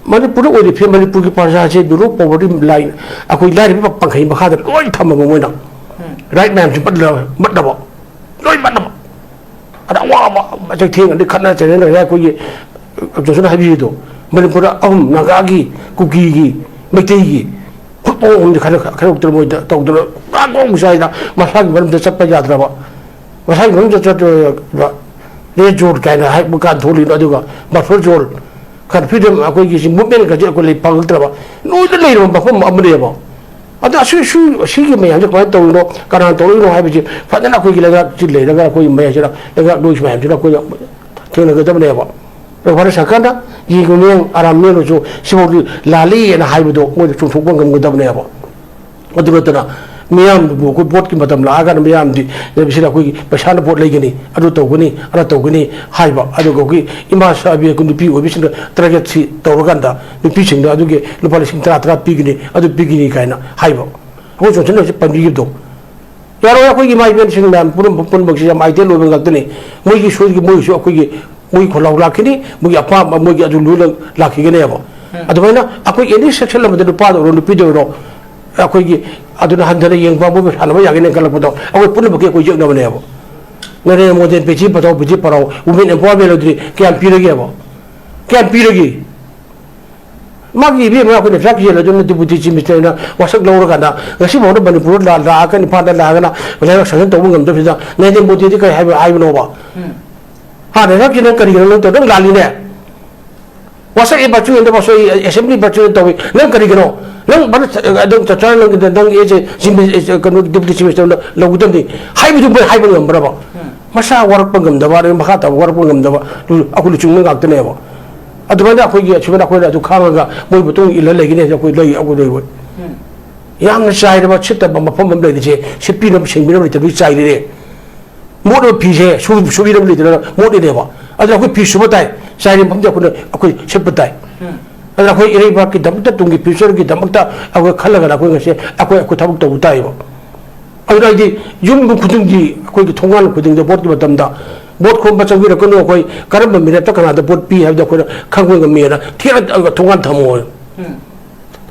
ꯃꯅꯤꯄꯨꯔꯗ ꯑꯣꯏꯔꯤꯕ ꯃꯅꯤꯄꯨꯔꯒꯤ ꯄ꯭ꯔꯖꯥꯁꯦ below poverty line, ꯑꯩꯈꯣꯏ ꯂꯥꯏꯔꯕ ꯄ-, ꯄꯪꯈꯩ ꯃꯈꯥꯗ ꯂꯣꯏ ꯊꯝꯃꯕ ꯃꯣꯏꯅ꯫ ꯎꯝ, ꯔꯥꯏꯠ ꯃꯌꯥꯝꯁꯤ ꯃꯠꯂ-, ꯃꯠꯂꯕ꯫ ꯂꯣꯏ ꯃꯠꯂꯕ꯫ ꯑꯗ ꯑꯋꯥꯕ ꯆꯩꯊꯦꯡ ꯑꯗꯩ ꯈꯠꯅ ꯆꯩꯅꯅ ꯑꯩꯈꯣꯏꯒꯤ ꯖꯣꯟꯁꯟ ꯍꯥꯏꯕꯤꯔꯤꯗꯣ, ꯃꯅꯤꯄꯨꯔꯗ ꯑꯍꯨꯝ, ꯅꯥꯒꯥꯒꯤ, ꯀꯨꯀꯤꯒꯤ, ꯃꯩꯇꯩꯒꯤ, ꯐꯨꯠꯕꯣꯜ ꯑꯍꯨꯝꯁꯦ ꯈꯥꯏꯗꯣꯛ-, ꯈꯥꯏꯗꯣꯛꯇꯅ ꯃꯣꯏꯗ ꯇꯧꯗꯅ ꯄꯨꯔꯥ ꯒꯣꯡ ꯆꯥꯏꯅ ꯃꯁꯥꯒꯤ ꯃꯔꯝꯗ ꯆꯠꯄ ꯌꯥꯗ꯭ꯔꯕ, ꯃꯁꯥꯒꯤ ꯃꯔꯝꯗ ꯆꯠꯇ꯭ꯔꯕ ꯔꯦꯠ ꯖꯣꯟ ꯀꯥꯏꯅ ꯍꯥꯏꯕ ꯀꯥꯟ ꯊꯣꯛꯂꯤꯗꯣ, ꯑꯗꯨꯒ ꯕꯐꯔ ꯖꯣꯟ, ꯈꯔ ꯐ꯭ꯔꯤꯗꯝ ꯑꯩꯈꯣꯏꯒꯤ ꯁꯤ ꯃꯨꯞꯃꯦꯟ ꯈꯔꯁꯤ ꯑꯩꯈꯣꯏ ꯂꯩ ꯐꯪꯉꯛꯇ꯭ꯔꯕ, ꯂꯣꯏꯅ ꯂꯩꯔꯕ ꯃꯐꯝ ꯑꯃꯅꯦꯕ꯫ ꯑꯗꯣ ꯑꯁꯤ-, ꯁꯤ-, ꯁꯤꯒꯤ ꯃꯌꯥꯝꯁꯦ ꯀꯃꯥꯏꯅ ꯇꯧꯔꯤꯅꯣ, ꯀꯅꯥꯅ ꯇꯧꯔꯛꯏꯅꯣ ꯍꯥꯏꯕꯁꯤ ꯐꯖꯅ ꯑꯩꯈꯣꯏꯒꯤ ꯂꯩꯉꯥꯛꯁꯤ ꯂꯩꯔꯒ, ꯑꯩꯈꯣꯏꯒꯤ ꯃꯌꯥꯝꯁꯤꯅ, ꯂꯩꯉꯥꯛ ꯂꯣꯏꯁꯤ ꯃꯌꯥꯝꯁꯤꯅ ꯑꯩꯈꯣꯏꯅ ꯊꯦꯡꯅꯒꯗꯕꯅꯦꯕ꯫ ꯑꯗꯣ ꯐꯔꯦ, ꯁꯔꯀꯥꯔꯅ ꯌꯦꯡꯉꯨ ꯃꯤꯌꯦꯡ ꯑꯔꯥꯝ ꯃꯤꯌꯦꯡꯅꯁꯨ ꯁꯤꯐꯥꯎꯗꯤ ꯂꯥꯜꯂꯤꯅ ꯍꯥꯏꯕꯗꯣ ꯃꯣꯏꯗ ꯆꯨꯝꯊꯣꯛꯄ ꯉꯝꯒꯗꯕꯅꯦꯕ꯫ ꯑꯗꯨ ꯅꯠꯇꯅ ꯃꯤꯌꯥꯝꯗꯨꯕꯨ ꯑꯩꯈꯣꯏ ꯚꯣꯠꯀꯤ ꯃꯇꯝ ꯂꯥꯛꯑꯀꯥꯟꯗ ꯃꯤꯌꯥꯝꯗꯤ ꯁꯤꯗ ꯑꯩꯈꯣꯏꯒꯤ ꯄꯩꯁꯥꯅ ꯚꯣꯠ ꯂꯩꯒꯅꯤ, ꯑꯗꯨ ꯇꯧꯒꯅꯤ, ꯑꯗꯥ ꯇꯧꯒꯅꯤ ꯍꯥꯏꯕ, ꯑꯗꯨꯒ ꯑꯩꯈꯣꯏꯒꯤ ꯏꯃꯥ ꯁꯥꯕꯤ ꯑꯩꯈꯣꯏ ꯅꯨꯄꯤ ꯑꯣꯏꯕꯤꯁꯤꯡꯗ ꯇꯥꯔꯒꯦꯠꯁꯤ ꯇꯧꯔꯀꯥꯟꯗ ꯅꯨꯄꯤꯁꯤꯡꯗ ꯑꯗꯨꯒꯤ ꯂꯨꯄꯥ ꯂꯤꯁꯤꯡ ꯇꯔꯥ, ꯇꯔꯥ ꯄꯤꯒꯅꯤ, ꯑꯗꯨ ꯄꯤꯒꯅꯤ ꯀꯥꯏꯅ ꯍꯥꯏꯕ꯫ ꯑꯩꯈꯣꯏ ꯆꯣꯟꯁꯟꯅꯕꯁꯤ ꯄꯟꯕꯤꯈꯤꯕꯗꯣ ꯌꯥꯔꯣꯏ꯫ ꯑꯩꯈꯣꯏꯒꯤ ꯏꯃꯥ ꯏꯕꯦꯟꯁꯤꯡ ꯃꯌꯥꯝ ꯄꯨꯝꯅꯃꯛ, ꯄꯨꯝꯅꯃꯛꯁꯤ ꯌꯥꯝ ideal ꯑꯣꯏꯕ ꯉꯥꯛꯇꯅꯤ꯫ ꯃꯣꯏꯒꯤ ꯁꯣꯏꯒꯤ ꯃꯣꯏꯒꯤꯁꯨ ꯑꯩꯈꯣꯏꯒꯤ, ꯃꯣꯏꯒꯤ ꯈꯣꯜꯂꯥꯎ ꯂꯥꯛꯈꯤꯅꯤ, ꯃꯣꯏꯒꯤ ꯑꯄꯥꯝꯕ, ꯃꯣꯏꯒꯤ ꯑꯗꯨ ꯂꯣꯏꯅ ꯂꯥꯛꯈꯤꯒꯅꯦꯕ꯫ ꯎꯝ꯫ ꯑꯗꯨꯃꯥꯏꯅ ꯑꯩꯈꯣꯏ any section ꯑꯃꯗ ꯅꯨꯄꯥꯗ ꯑꯣꯏꯔꯣ, ꯅꯨꯄꯤꯗ ꯑꯣꯏꯔꯣ, ꯑꯩꯈꯣꯏꯒꯤ ꯑꯗꯨꯅ ꯍꯟꯊꯅ ꯌꯦꯡꯕ, ꯃꯣꯏꯕꯨ ꯁꯥꯟꯅꯕ ꯌꯥꯒꯅꯤ ꯈꯜꯂꯛꯄꯗꯣ ꯑꯩꯈꯣꯏ ꯄꯨꯝꯅꯃꯛꯀꯤ ꯑꯩꯈꯣꯏ ꯌꯦꯛꯅꯕꯅꯦꯕ꯫ ꯅꯔꯦꯟꯗ꯭ꯔ ꯃꯣꯗꯤꯅ ꯕꯦꯇꯤ ꯕꯆꯥꯎ, ꯕꯦꯇꯤ ꯄꯔꯥꯎ, women empowerment ꯑꯗꯨꯗꯤ ꯀꯌꯥꯝ ꯄꯤꯔꯒꯦꯕ? ꯀꯌꯥꯝ ꯄꯤꯔꯒꯦ? ꯃꯥꯒꯤ ꯏꯕꯦꯝꯃ ꯑꯩꯈꯣꯏꯅ ꯗ꯭ꯔꯛ ꯌꯦꯜꯂꯗꯨꯅ deputy chief ministerꯅ ꯋꯥꯁꯛ ꯂꯧꯔꯀꯥꯟꯗ ꯉꯁꯤꯐꯥꯎꯗ ꯃꯅꯤꯄꯨꯔꯗ ꯂꯥ-, ꯂꯥꯛꯑꯒ ꯏꯝꯐꯥꯜꯗ ꯂꯥꯛꯑꯒꯅ ꯂꯩꯉꯥꯛ sanction ꯇꯧꯕ ꯉꯝꯗꯕꯁꯤꯗ ꯅꯔꯦꯟꯗ꯭ꯔ ꯃꯣꯗꯤꯗꯤ ꯀꯔꯤ ꯍꯥꯏꯕ, ꯍꯥꯏꯕꯅꯣꯕ? ꯎꯝ꯫ ꯍꯥ, ꯗ꯭ꯔꯛꯀꯤ ꯅꯪ ꯀꯔꯤꯒꯤꯅꯣ ꯅꯪ ꯇꯧ-, ꯅꯪ ꯂꯥꯜꯂꯤꯅꯦ꯫ ꯋꯥꯁꯛ ꯑꯦ ꯚꯔꯆꯨꯑꯦꯜꯗ ꯋꯥꯁꯛ ꯑꯦ ꯑꯦꯁꯦꯝꯕ꯭ꯂꯤ ꯚꯔꯆꯨꯑꯦꯜ ꯇꯧꯏ꯫ ꯅꯪ ꯀꯔꯤꯒꯤꯅꯣ? ꯅꯪ ꯚꯥꯔꯠ ꯑꯗꯨꯝ ꯆꯞ ꯆꯥꯅ ꯅꯪ, ꯅꯪ ꯑꯦꯁ ꯑꯦ ꯆꯤꯐ ꯃꯤꯅꯤꯁ-, ꯀꯩꯅꯣ, deputy chief ministerꯅ ꯂꯧꯒꯗꯕꯅꯤ ꯍꯥꯏꯕꯗꯨ ꯃꯣꯏ ꯍꯥꯏꯕ ꯉꯝꯕ꯭ꯔꯕ? ꯎꯝ꯫ ꯃꯁꯥ ꯋꯥꯔꯛꯄ ꯉꯝꯗꯕ, ꯑꯗꯩ ꯃꯈꯥ ꯇꯥꯕ ꯋꯥꯔꯛꯄ ꯉꯝꯗꯕ, ꯑꯩꯈꯣꯏ ꯂꯨꯆꯤꯡꯕ ꯉꯥꯛꯇꯅꯦꯕ꯫ ꯑꯗꯨꯃꯥꯏꯅ ꯑꯩꯈꯣꯏꯒꯤ ꯑꯁꯨꯃꯥꯏꯅ ꯑꯩꯈꯣꯏꯅ ꯑꯗꯨ ꯈꯥꯡꯉꯒ ꯃꯣꯏ ꯃꯇꯨꯡ ꯏꯜꯂ ꯂꯩꯒꯅꯤ ꯍꯥꯏꯁꯦ ꯑꯩꯈꯣꯏ ꯂꯩ, ꯑꯩꯈꯣꯏ ꯂꯩꯔꯣꯏ꯫ ꯎꯝ꯫ ꯌꯥꯝꯅ ꯆꯥꯏꯔꯕ, ꯁꯤꯠꯇꯕ ꯃꯐꯝ ꯑꯃ ꯂꯩꯔꯤꯁꯦ, ꯁꯤꯠꯄꯤꯅꯕ, ꯁꯦꯡꯕꯤꯅꯕ ꯂꯩꯇꯕꯒꯤ ꯆꯥꯏꯔꯤꯅꯦ꯫ ꯃꯣꯠꯂꯕ ꯐꯤꯁꯦ ꯁꯨ-, ꯁꯨꯕꯤꯅꯕ ꯂꯩꯇꯗꯅ ꯃꯣꯠꯂꯤꯅꯦꯕ꯫ ꯑꯗꯨꯅ ꯑꯩꯈꯣꯏ ꯐꯤ ꯁꯨꯕ ꯇꯥꯏ, ꯆꯥꯏꯔꯤꯕ ꯃꯐꯝꯁꯦ ꯑꯩꯈꯣꯏꯅ, ꯑꯩꯈꯣꯏ ꯁꯤꯠꯄ ꯇꯥꯏ꯫ ꯎꯝ꯫ ꯑꯗꯨꯅ ꯑꯩꯈꯣꯏ ꯏꯔꯩꯕꯥꯛꯀꯤꯗꯃꯛꯇ, ꯇꯨꯡꯒꯤ futureꯒꯤꯗꯃꯛꯇ ꯑꯩꯈꯣꯏ ꯈꯜꯂꯒꯅ ꯑꯩꯈꯣꯏ ꯉꯁꯤ ꯑꯩꯈꯣꯏ, ꯑꯩꯈꯣꯏ ꯊꯕꯛ ꯇꯧꯕ ꯇꯥꯏꯌꯦꯕ꯫ ꯑꯗꯨꯅ ꯑꯩꯗꯤ ꯌꯨꯝ ꯈꯨꯗꯤꯡꯒꯤ, ꯑꯩꯈꯣꯏꯒꯤ ꯊꯣꯡꯒꯥꯟ ꯈꯨꯗꯤꯡꯗ ꯚꯣꯠꯀꯤ ꯃꯇꯝꯗ ꯚꯣꯠ ꯈꯣꯝꯕ ꯆꯪꯕꯤꯔꯛꯀꯅꯨ, ꯑꯩꯈꯣꯏ ꯀꯔꯝꯕ ꯃꯤꯔꯦꯞꯇ ꯀꯅꯥꯗ ꯚꯣꯠ ꯄꯤ ꯍꯥꯏꯕꯗꯣ ꯑꯩꯈꯣꯏꯅ ꯈꯪꯕ ꯉꯝꯃꯤꯅ ꯊꯦꯡꯅ ꯊꯣꯡꯒꯥꯟ ꯊꯝꯃꯣ꯫ ꯎꯝ꯫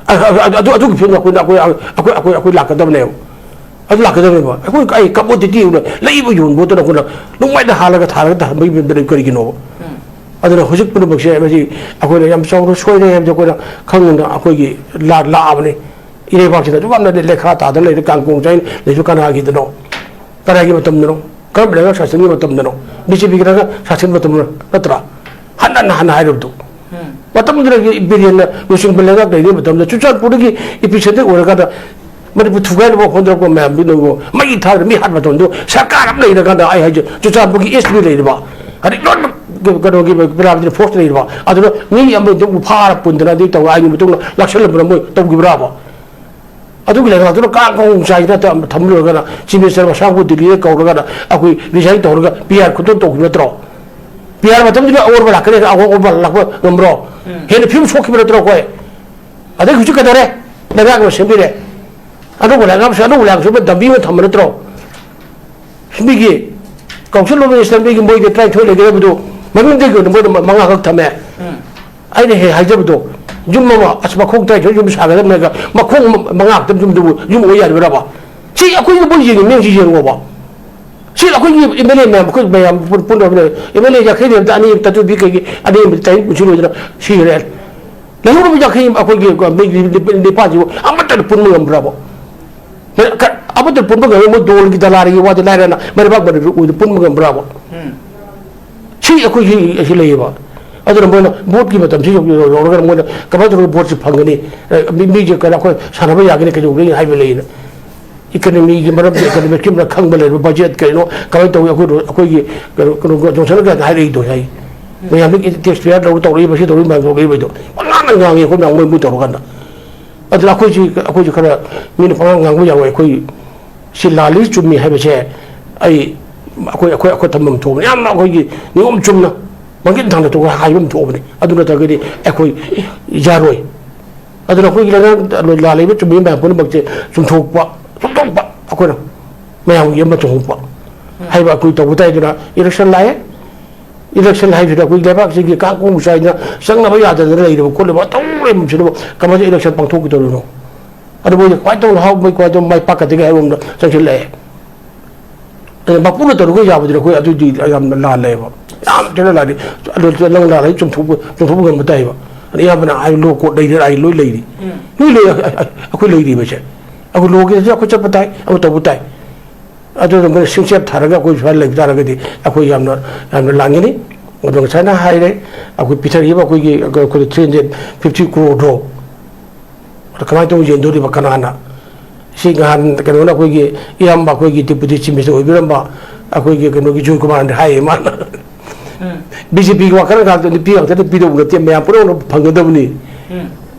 ꯑ-, ꯑ-, ꯑꯗꯨ, ꯑꯗꯨꯒꯤ ꯐꯤꯕꯝꯗ ꯑꯩꯈꯣꯏꯅ, ꯑꯩꯈꯣꯏ, ꯑꯩꯈꯣꯏ, ꯑꯩꯈꯣꯏ, ꯑꯩꯈꯣꯏ ꯂꯥꯛꯀꯗꯕꯅꯦꯕ꯫ ꯑꯗꯨ ꯂꯥꯛꯀꯗꯕꯅꯦꯕ꯫ ꯑꯩꯈꯣꯏ, ꯑꯩ commodity ꯂꯩꯕ ꯌꯣꯟꯕꯗꯨꯅ ꯑꯩꯈꯣꯏꯅ ꯅꯨꯡꯃꯥꯏꯅ ꯍꯥꯜꯂꯒ ꯊꯥꯔꯒ ꯊꯝꯕꯒꯤ ꯐꯤꯕꯝꯗ ꯂꯩ ꯀꯔꯤꯒꯤꯅꯣꯕ? ꯎꯝ꯫ ꯑꯗꯨꯅ ꯍꯧꯖꯤꯛ ꯄꯨꯝꯅꯃꯛꯁꯦ ꯃꯁꯤ ꯑꯩꯈꯣꯏꯅ ꯌꯥꯝ ꯆꯥꯎꯅ ꯁꯣꯏꯔꯦ ꯍꯥꯏꯕꯁꯦ ꯑꯩꯈꯣꯏꯅ ꯈꯪꯗꯅ ꯑꯩꯈꯣꯏꯒꯤ ꯂꯥ-, ꯂꯥꯛꯑꯕꯅꯤ꯫ ꯏꯔꯩꯕꯥꯛꯁꯤꯗ ꯑꯗꯨꯛ ꯌꯥꯝꯅ ꯂꯩꯈꯥ ꯇꯥꯗꯅ ꯂꯩꯔꯦ, ꯀꯥꯡ ꯀꯣꯡ ꯆꯥꯏꯅ ꯂꯩꯁꯨ ꯀꯅꯥꯒꯤꯗꯅꯣ? ꯀꯅꯥꯒꯤ ꯃꯇꯝꯗꯅꯣ? ꯀꯔꯝꯕ ꯂꯩꯉꯥꯛ ꯁꯥꯁꯟꯒꯤ ꯃꯇꯝꯗꯅꯣ? ꯕꯤ ꯖꯦ ꯄꯤꯒꯤ ꯂꯩꯉꯥꯛ ꯁꯥꯁꯟꯒꯤ ꯃꯇꯝꯗꯅꯣ ꯅꯠꯇ꯭ꯔꯥ? ꯍꯟꯅ ꯍꯟꯅ ꯍꯥꯏꯔꯕꯗꯣ꯫ ꯎꯝ꯫ ꯃꯇꯝꯗꯨꯗ ꯕꯤꯔꯦꯟꯅ ꯂꯨꯆꯤꯡꯕ ꯂꯩꯉꯥꯛ ꯂꯩꯔꯤꯉꯩ ꯃꯇꯝꯗ ꯆꯨꯔꯆꯥꯟꯄꯨꯔꯗꯒꯤ ꯏꯄꯤ ꯁꯦꯟꯇꯔ ꯑꯣꯏꯔꯀꯥꯟꯗ ꯃꯅꯤꯄꯨꯔ ꯊꯨꯒꯥꯏꯅꯕ ꯍꯣꯠꯅꯔꯛꯄ ꯃꯌꯥꯝꯗꯨꯅꯕꯨ ꯃꯩ ꯊꯥꯗꯅ ꯃꯤ ꯍꯥꯠꯄ ꯃꯇꯝꯗꯨ ꯁꯔꯀꯥꯔ ꯑꯃ ꯂꯩꯔꯀꯥꯟꯗ, ꯑꯩ ꯍꯥꯏꯁꯦ, ꯆꯨꯔꯆꯥꯟꯄꯨꯔꯒꯤ ꯑꯦꯁ ꯄꯤ ꯂꯩꯔꯤꯕ, ꯍꯧꯖꯤꯛ ꯂꯣꯏꯅꯃꯛ ꯀꯩꯅꯣꯒꯤ ꯄꯦꯔꯥꯃꯤꯂꯤꯇꯔꯤ ꯐꯣꯔꯁ ꯂꯩꯔꯤꯕ, ꯑꯗꯨꯅ ꯃꯤ ꯑꯃꯗꯨꯕꯨ ꯐꯥꯔ ꯄꯨꯟꯗꯅ ꯑꯗꯩ ꯇꯧꯔ ꯑꯩꯒꯤ ꯃꯇꯨꯡꯗ ꯂꯥꯛꯁꯜꯂꯝꯕꯅ ꯃꯣꯏ ꯇꯧꯈꯤꯕ꯭ꯔꯥꯕ? ꯑꯗꯨꯒꯤ ꯂꯩꯉꯥꯛꯇꯨꯅ ꯀꯥꯡ ꯈꯣꯡ ꯆꯥꯏꯗꯅ ꯊꯝ-, ꯊꯝꯂꯨꯔꯒꯅ ꯆꯤꯐ ꯃꯤꯅꯤꯁꯇꯔ ꯃꯁꯥꯕꯨ ꯗꯤꯜꯂꯤꯗ ꯀꯧꯔꯒꯅ ꯑꯩꯈꯣꯏ ꯔꯤꯖꯥꯏꯟ ꯇꯧꯔꯒ ꯄꯤ ꯑꯥꯔ ꯈꯨꯇꯣꯟ ꯇꯧꯈꯤꯕ ꯅꯠꯇ꯭ꯔꯣ? ꯄꯤ ꯑꯥꯔ ꯃꯇꯝꯗꯨꯗ ꯑꯑꯣꯟꯕ ꯂꯥꯛꯀꯅꯤ, ꯑꯑꯣꯟꯕ ꯂꯥꯛꯄ ꯉꯝꯕ꯭ꯔꯣ? ꯎꯝ꯫ ꯍꯦꯟꯅ ꯐꯤꯕꯝ ꯁꯣꯛꯈꯤꯕ ꯅꯠꯇ꯭ꯔꯣ ꯑꯩꯈꯣꯏ? ꯑꯗꯩ ꯍꯧꯖꯤꯛ ꯀꯩꯗꯧꯔꯦ? ꯂꯩꯉꯥꯛꯅ ꯁꯦꯝꯕꯤꯔꯦ꯫ ꯑꯅꯧꯕ ꯂꯩꯉꯥꯛꯁꯨ, ꯑꯅꯧꯕ ꯂꯩꯉꯥꯛꯁꯨ ꯑꯃ ꯗꯝꯕꯤ ꯑꯃ ꯊꯝꯕ ꯅꯠꯇ꯭ꯔꯣ? ꯃꯤꯒꯤ ꯀꯥꯎꯟꯁꯤꯜ ꯑꯣꯐ ꯃꯤꯅꯤꯁꯇꯔ ꯃꯤꯒꯤ ꯃꯣꯏꯒꯤ ꯇꯔꯥꯅꯤꯊꯣꯏ ꯂꯩꯒꯗꯕꯗꯣ ꯃꯃꯤꯡꯗꯒꯤ ꯑꯣꯏꯅ ꯃꯣꯏꯅ ꯃꯉꯥꯈꯛ ꯊꯝꯃꯦ꯫ ꯎꯝ꯫ ꯑꯩꯅ ꯍꯦꯛ ꯍꯥꯏꯖꯕꯗꯣ, ꯌꯨꯝ ꯑꯃ, ꯑꯁ, ꯃꯈꯣꯡ ꯇꯔꯥꯅꯤꯊꯣꯏ ꯌꯨꯝ ꯁꯥꯒꯗꯕꯅꯦꯒ, ꯃꯈꯣꯡ ꯃ-, ꯃꯉꯥ ꯈꯛꯇꯪ ꯌꯨꯝꯗꯨꯕꯨ ꯌꯨꯝ ꯑꯣꯏ ꯌꯥꯔꯤꯕ꯭ꯔꯕ? ꯁꯤ ꯑꯩꯈꯣꯏꯒꯤ ꯃꯣꯏ ꯌꯦꯡꯉꯤ ꯃꯤꯠꯌꯦꯡꯁꯤ ꯌꯦꯡꯉꯣꯕ꯫ ꯁꯤ ꯑꯩꯈꯣꯏꯒꯤ ꯑꯦꯝ ꯑꯦꯜ ꯑꯦ ꯃꯌꯥꯝ, ꯑꯩꯈꯣꯏ ꯃꯌꯥꯝ ꯄꯨꯟ-, ꯄꯨꯟꯅ ꯌꯥꯡꯈꯩ ꯂꯩꯕꯗ ꯑꯅꯤ ꯇꯥꯊꯣꯛꯄꯤ ꯀꯩꯒꯤ ꯑꯅꯤ ꯑꯃꯗꯤ ꯇꯥꯏ ꯄꯨꯟꯁꯤꯜꯂꯣꯏꯗꯅ ꯁꯤꯈ꯭ꯔꯦ꯫ ꯂꯩꯍꯧꯔꯤꯕ ꯌꯥꯡꯈꯩ ꯑꯩꯈꯣꯏꯒꯤ ꯃꯤ ꯅꯤꯄꯥꯜꯁꯤꯕꯨ ꯑꯃꯠꯇꯅ ꯄꯨꯟꯕ ꯉꯝꯕ꯭ꯔꯕ? ꯀ-, ꯑꯃꯠꯇ ꯄꯨꯟꯕ ꯉꯝꯃꯤ, ꯃꯣꯏ ꯗꯣꯜꯒꯤ ꯗꯂꯥꯔꯤꯒꯤ ꯋꯥꯗꯤ ꯂꯥꯏꯔꯅ ꯃꯩꯔꯩꯕꯥꯛ ꯃꯅꯤꯄꯨꯔ ꯑꯣꯏꯅ ꯄꯨꯟꯕ ꯉꯝꯕ꯭ꯔꯥꯕ? ꯎꯝ꯫ ꯁꯤ ꯑꯩꯈꯣꯏꯒꯤ ꯑꯁꯤ ꯂꯩꯌꯦꯕ꯫ ꯑꯗꯨꯅ ꯃꯣꯏꯅ ꯚꯣꯠꯀꯤ ꯃꯇꯝꯁꯤ ꯌꯧ-, ꯌꯧ-, ꯌꯧꯔꯒꯅ ꯃꯣꯏꯅ ꯀꯃꯥꯏꯅ ꯇꯧꯔꯒ ꯚꯣꯠꯁꯤ ꯐꯪꯒꯅꯤ? ꯑꯦ, ꯃꯤ-, ꯃꯤꯁꯦ ꯀꯩꯅꯣ ꯑꯩꯈꯣꯏ ꯁꯥꯟꯅꯕ ꯌꯥꯒꯅꯤ, ꯀꯩꯗꯧꯒꯅꯤ ꯍꯥꯏꯕ ꯂꯩꯌꯦꯅ꯫ ꯏꯀꯅꯃꯤꯒꯤ ꯃꯔꯝꯗ, ꯏꯀꯅꯃꯤꯛꯀꯤ ꯃꯔꯝꯗ ꯈꯪꯕ ꯂꯩꯔꯕ ꯕꯖꯦꯠ ꯀꯩꯅꯣ ꯀꯃꯥꯏꯅ ꯇꯧꯏ, ꯑꯩꯈꯣꯏ, ꯑꯩꯈꯣꯏꯒꯤ ꯀꯩꯅꯣ, ꯀꯩꯅꯣ, ꯖꯣꯟꯁꯟꯒ ꯍꯥꯏꯔꯛꯏꯗꯣ ꯍꯥꯏ꯫ ꯃꯌꯥꯝꯗꯒꯤ ꯇꯦꯛꯁ ꯄꯦꯌꯔ ꯂꯧꯔ ꯇꯧꯔꯛꯏꯕ, ꯁꯤ ꯇꯧꯔꯛꯏ ꯃꯌꯥꯝ ꯇꯧꯔꯛꯏꯕꯗꯣ ꯄꯉꯥꯡꯗ ꯉꯥꯡꯉꯤ ꯑꯩꯈꯣꯏ ꯃꯌꯥꯝ ꯃꯣꯏ ꯃꯣꯏ ꯇꯧꯔꯀꯥꯟꯗ꯫ ꯑꯗꯨꯅ ꯑꯩꯈꯣꯏꯁꯤ, ꯑꯩꯈꯣꯏꯁꯤ ꯈꯔ ꯃꯤꯅ ꯄꯉꯥꯡ ꯉꯥꯡꯕ ꯌꯥꯔꯣꯏ꯫ ꯑꯩꯈꯣꯏ ꯁꯤ ꯂꯥꯜꯂꯤ ꯆꯨꯝꯃꯤ ꯍꯥꯏꯕꯁꯦ ꯑꯩ, ꯑꯩꯈꯣꯏ, ꯑꯩꯈꯣꯏ, ꯑꯩꯈꯣꯏ ꯊꯝꯐꯝ ꯊꯣꯛꯄꯅꯤ꯫ ꯌꯥꯝꯅ ꯑꯩꯈꯣꯏꯒꯤ ꯅꯤꯌꯣꯝ ꯆꯨꯝꯅ ꯃꯪꯒꯤꯟ ꯊꯥꯡꯅ ꯇꯧꯔꯒ ꯍꯥꯏꯕ ꯑꯃ ꯊꯣꯛꯑꯕꯅꯤ꯫ ꯑꯗꯨ ꯅꯠꯇ꯭ꯔꯒꯗꯤ ꯑꯩꯈꯣꯏ ꯌꯥꯔꯣꯏ꯫ ꯑꯗꯨꯅ ꯑꯩꯈꯣꯏꯒꯤ ꯂꯩꯉꯥꯛ ꯂꯥꯜꯂꯤꯕ ꯆꯨꯝꯃꯤ ꯃꯌꯥꯝ ꯄꯨꯝꯅꯃꯛꯁꯦ ꯆꯨꯝꯊꯣꯛꯄ, ꯆꯨꯝꯊꯣꯛꯄ ꯑꯩꯈꯣꯏꯅ ꯃꯌꯥꯝꯒꯤ ꯑꯃ ꯆꯨꯝꯊꯣꯛꯄ ꯍꯥꯏꯕ ꯑꯩꯈꯣꯏ ꯇꯧꯕ ꯇꯥꯏ꯫ ꯑꯗꯨꯅ ꯏꯂꯦꯛꯁꯟ ꯂꯥꯛꯑꯦ, ꯏꯂꯦꯛꯁꯟ ꯍꯥꯏꯁꯤꯗ ꯑꯩꯈꯣꯏ ꯂꯩꯕꯥꯛꯁꯤꯒꯤ ꯀꯥꯡ ꯈꯣꯡ ꯆꯥꯏꯅ ꯆꯪꯅꯕ ꯌꯥꯗꯗꯅ ꯂꯩꯔꯤꯕ ꯈꯣꯠꯂꯤꯕ ꯑꯇꯧ ꯂꯩꯕꯁꯤꯗꯕꯨ ꯀꯃꯥꯏꯅ ꯏꯂꯦꯛꯁꯟ ꯄꯥꯡꯊꯣꯛꯀꯗꯧꯔꯤꯅꯣ? ꯑꯗꯨ ꯃꯣꯏꯅ ꯀꯃꯥꯏꯅ ꯇꯧꯅ ꯍꯥꯎ-, ꯃꯣꯏ ꯀꯃꯥꯏꯅ ꯇꯧꯅ ꯃꯥꯏ ꯄꯥꯛꯀꯗꯒꯦ ꯍꯥꯏꯕ ꯑꯃꯗ ꯆꯪꯁꯤꯜꯂꯛꯑꯦ꯫ ꯑꯗ ꯃꯄꯨꯅ ꯇꯧꯔꯒ ꯌꯥꯕꯗꯨꯅ ꯑꯩꯈꯣꯏ ꯑꯗꯨꯗꯤ ꯌꯥꯝꯅ ꯂꯥꯜꯂꯦꯕ꯫ ꯌꯥꯝ ꯊꯤꯅ ꯂꯥꯜꯂꯤ꯫ ꯑꯗꯨ ꯅꯪ ꯂꯥꯜꯂꯤ ꯆꯨꯝꯊꯣꯛꯄ, ꯆꯨꯝꯊꯣꯛꯄ ꯉꯝꯕ ꯇꯥꯏꯕ꯫ ꯑꯗ ꯑꯌꯥꯝꯕꯅ ꯍꯥꯏ ꯂꯣ ꯀꯣꯔꯠ ꯂꯩꯔꯦ, ꯑꯩ ꯂꯣꯏ ꯂꯩꯔꯤ꯫ ꯎꯝ꯫ ꯂꯣꯏ ꯂꯩ, ꯑꯩ, ꯑꯩ, ꯑꯩꯈꯣꯏ ꯂꯩꯔꯤꯕꯁꯦ꯫ ꯑꯩꯈꯣꯏ ꯂꯣꯒꯤꯗꯁꯨ ꯑꯩꯈꯣꯏ ꯆꯠꯄ ꯇꯥꯏ, ꯑꯃ ꯇꯧꯕ ꯇꯥꯏ꯫ ꯑꯗꯨꯅ ꯃꯣꯏꯅ ꯁꯤꯡꯆꯦꯞ ꯊꯥꯔꯒ ꯑꯩꯈꯣꯏ ꯁꯨꯃꯥꯏꯅ ꯂꯩꯕ ꯇꯥꯔꯒꯗꯤ ꯑꯩꯈꯣꯏ ꯌꯥꯝꯅ, ꯌꯥꯝꯅ ꯂꯥꯟꯒꯅꯤ꯫ ꯑꯗꯣ ꯉꯁꯥꯏꯅ ꯍꯥꯏꯔꯦ, ꯑꯩꯈꯣꯏ ꯄꯤꯊꯔꯛꯏꯕ ꯑꯩꯈꯣꯏꯒꯤ, ꯑꯩꯈꯣꯏ three hundred fifty crore ꯗꯣ, ꯑꯗ ꯀꯃꯥꯏꯅ ꯇꯧꯅ ꯌꯦꯟꯗꯣꯔꯤꯕ? ꯀꯅꯥꯅ? ꯁꯤ ꯅꯍꯥꯟ ꯀꯩꯅꯣꯅ, ꯑꯩꯈꯣꯏꯒꯤ ꯏꯌꯥꯝꯕ, ꯑꯩꯈꯣꯏꯒꯤ deputy chief minister ꯑꯣꯏꯕꯤꯔꯝꯕ ꯑꯩꯈꯣꯏꯒꯤ ꯀꯩꯅꯣꯒꯤ ꯖꯣꯏ ꯀꯨꯃꯥꯔꯅ ꯍꯥꯏꯌꯦ, ꯃꯥꯅ꯫ ꯎꯝ꯫ BJPꯒꯤ worker ꯉꯥꯛꯇ, ꯅꯨꯄꯤ ꯉꯥꯛꯇꯗ ꯄꯤꯗꯧꯕ ꯅꯠꯇꯦ, ꯃꯌꯥꯝ ꯄꯨꯝꯅꯃꯛꯅ ꯐꯪꯒꯗꯕꯅꯤ꯫ ꯎꯝ꯫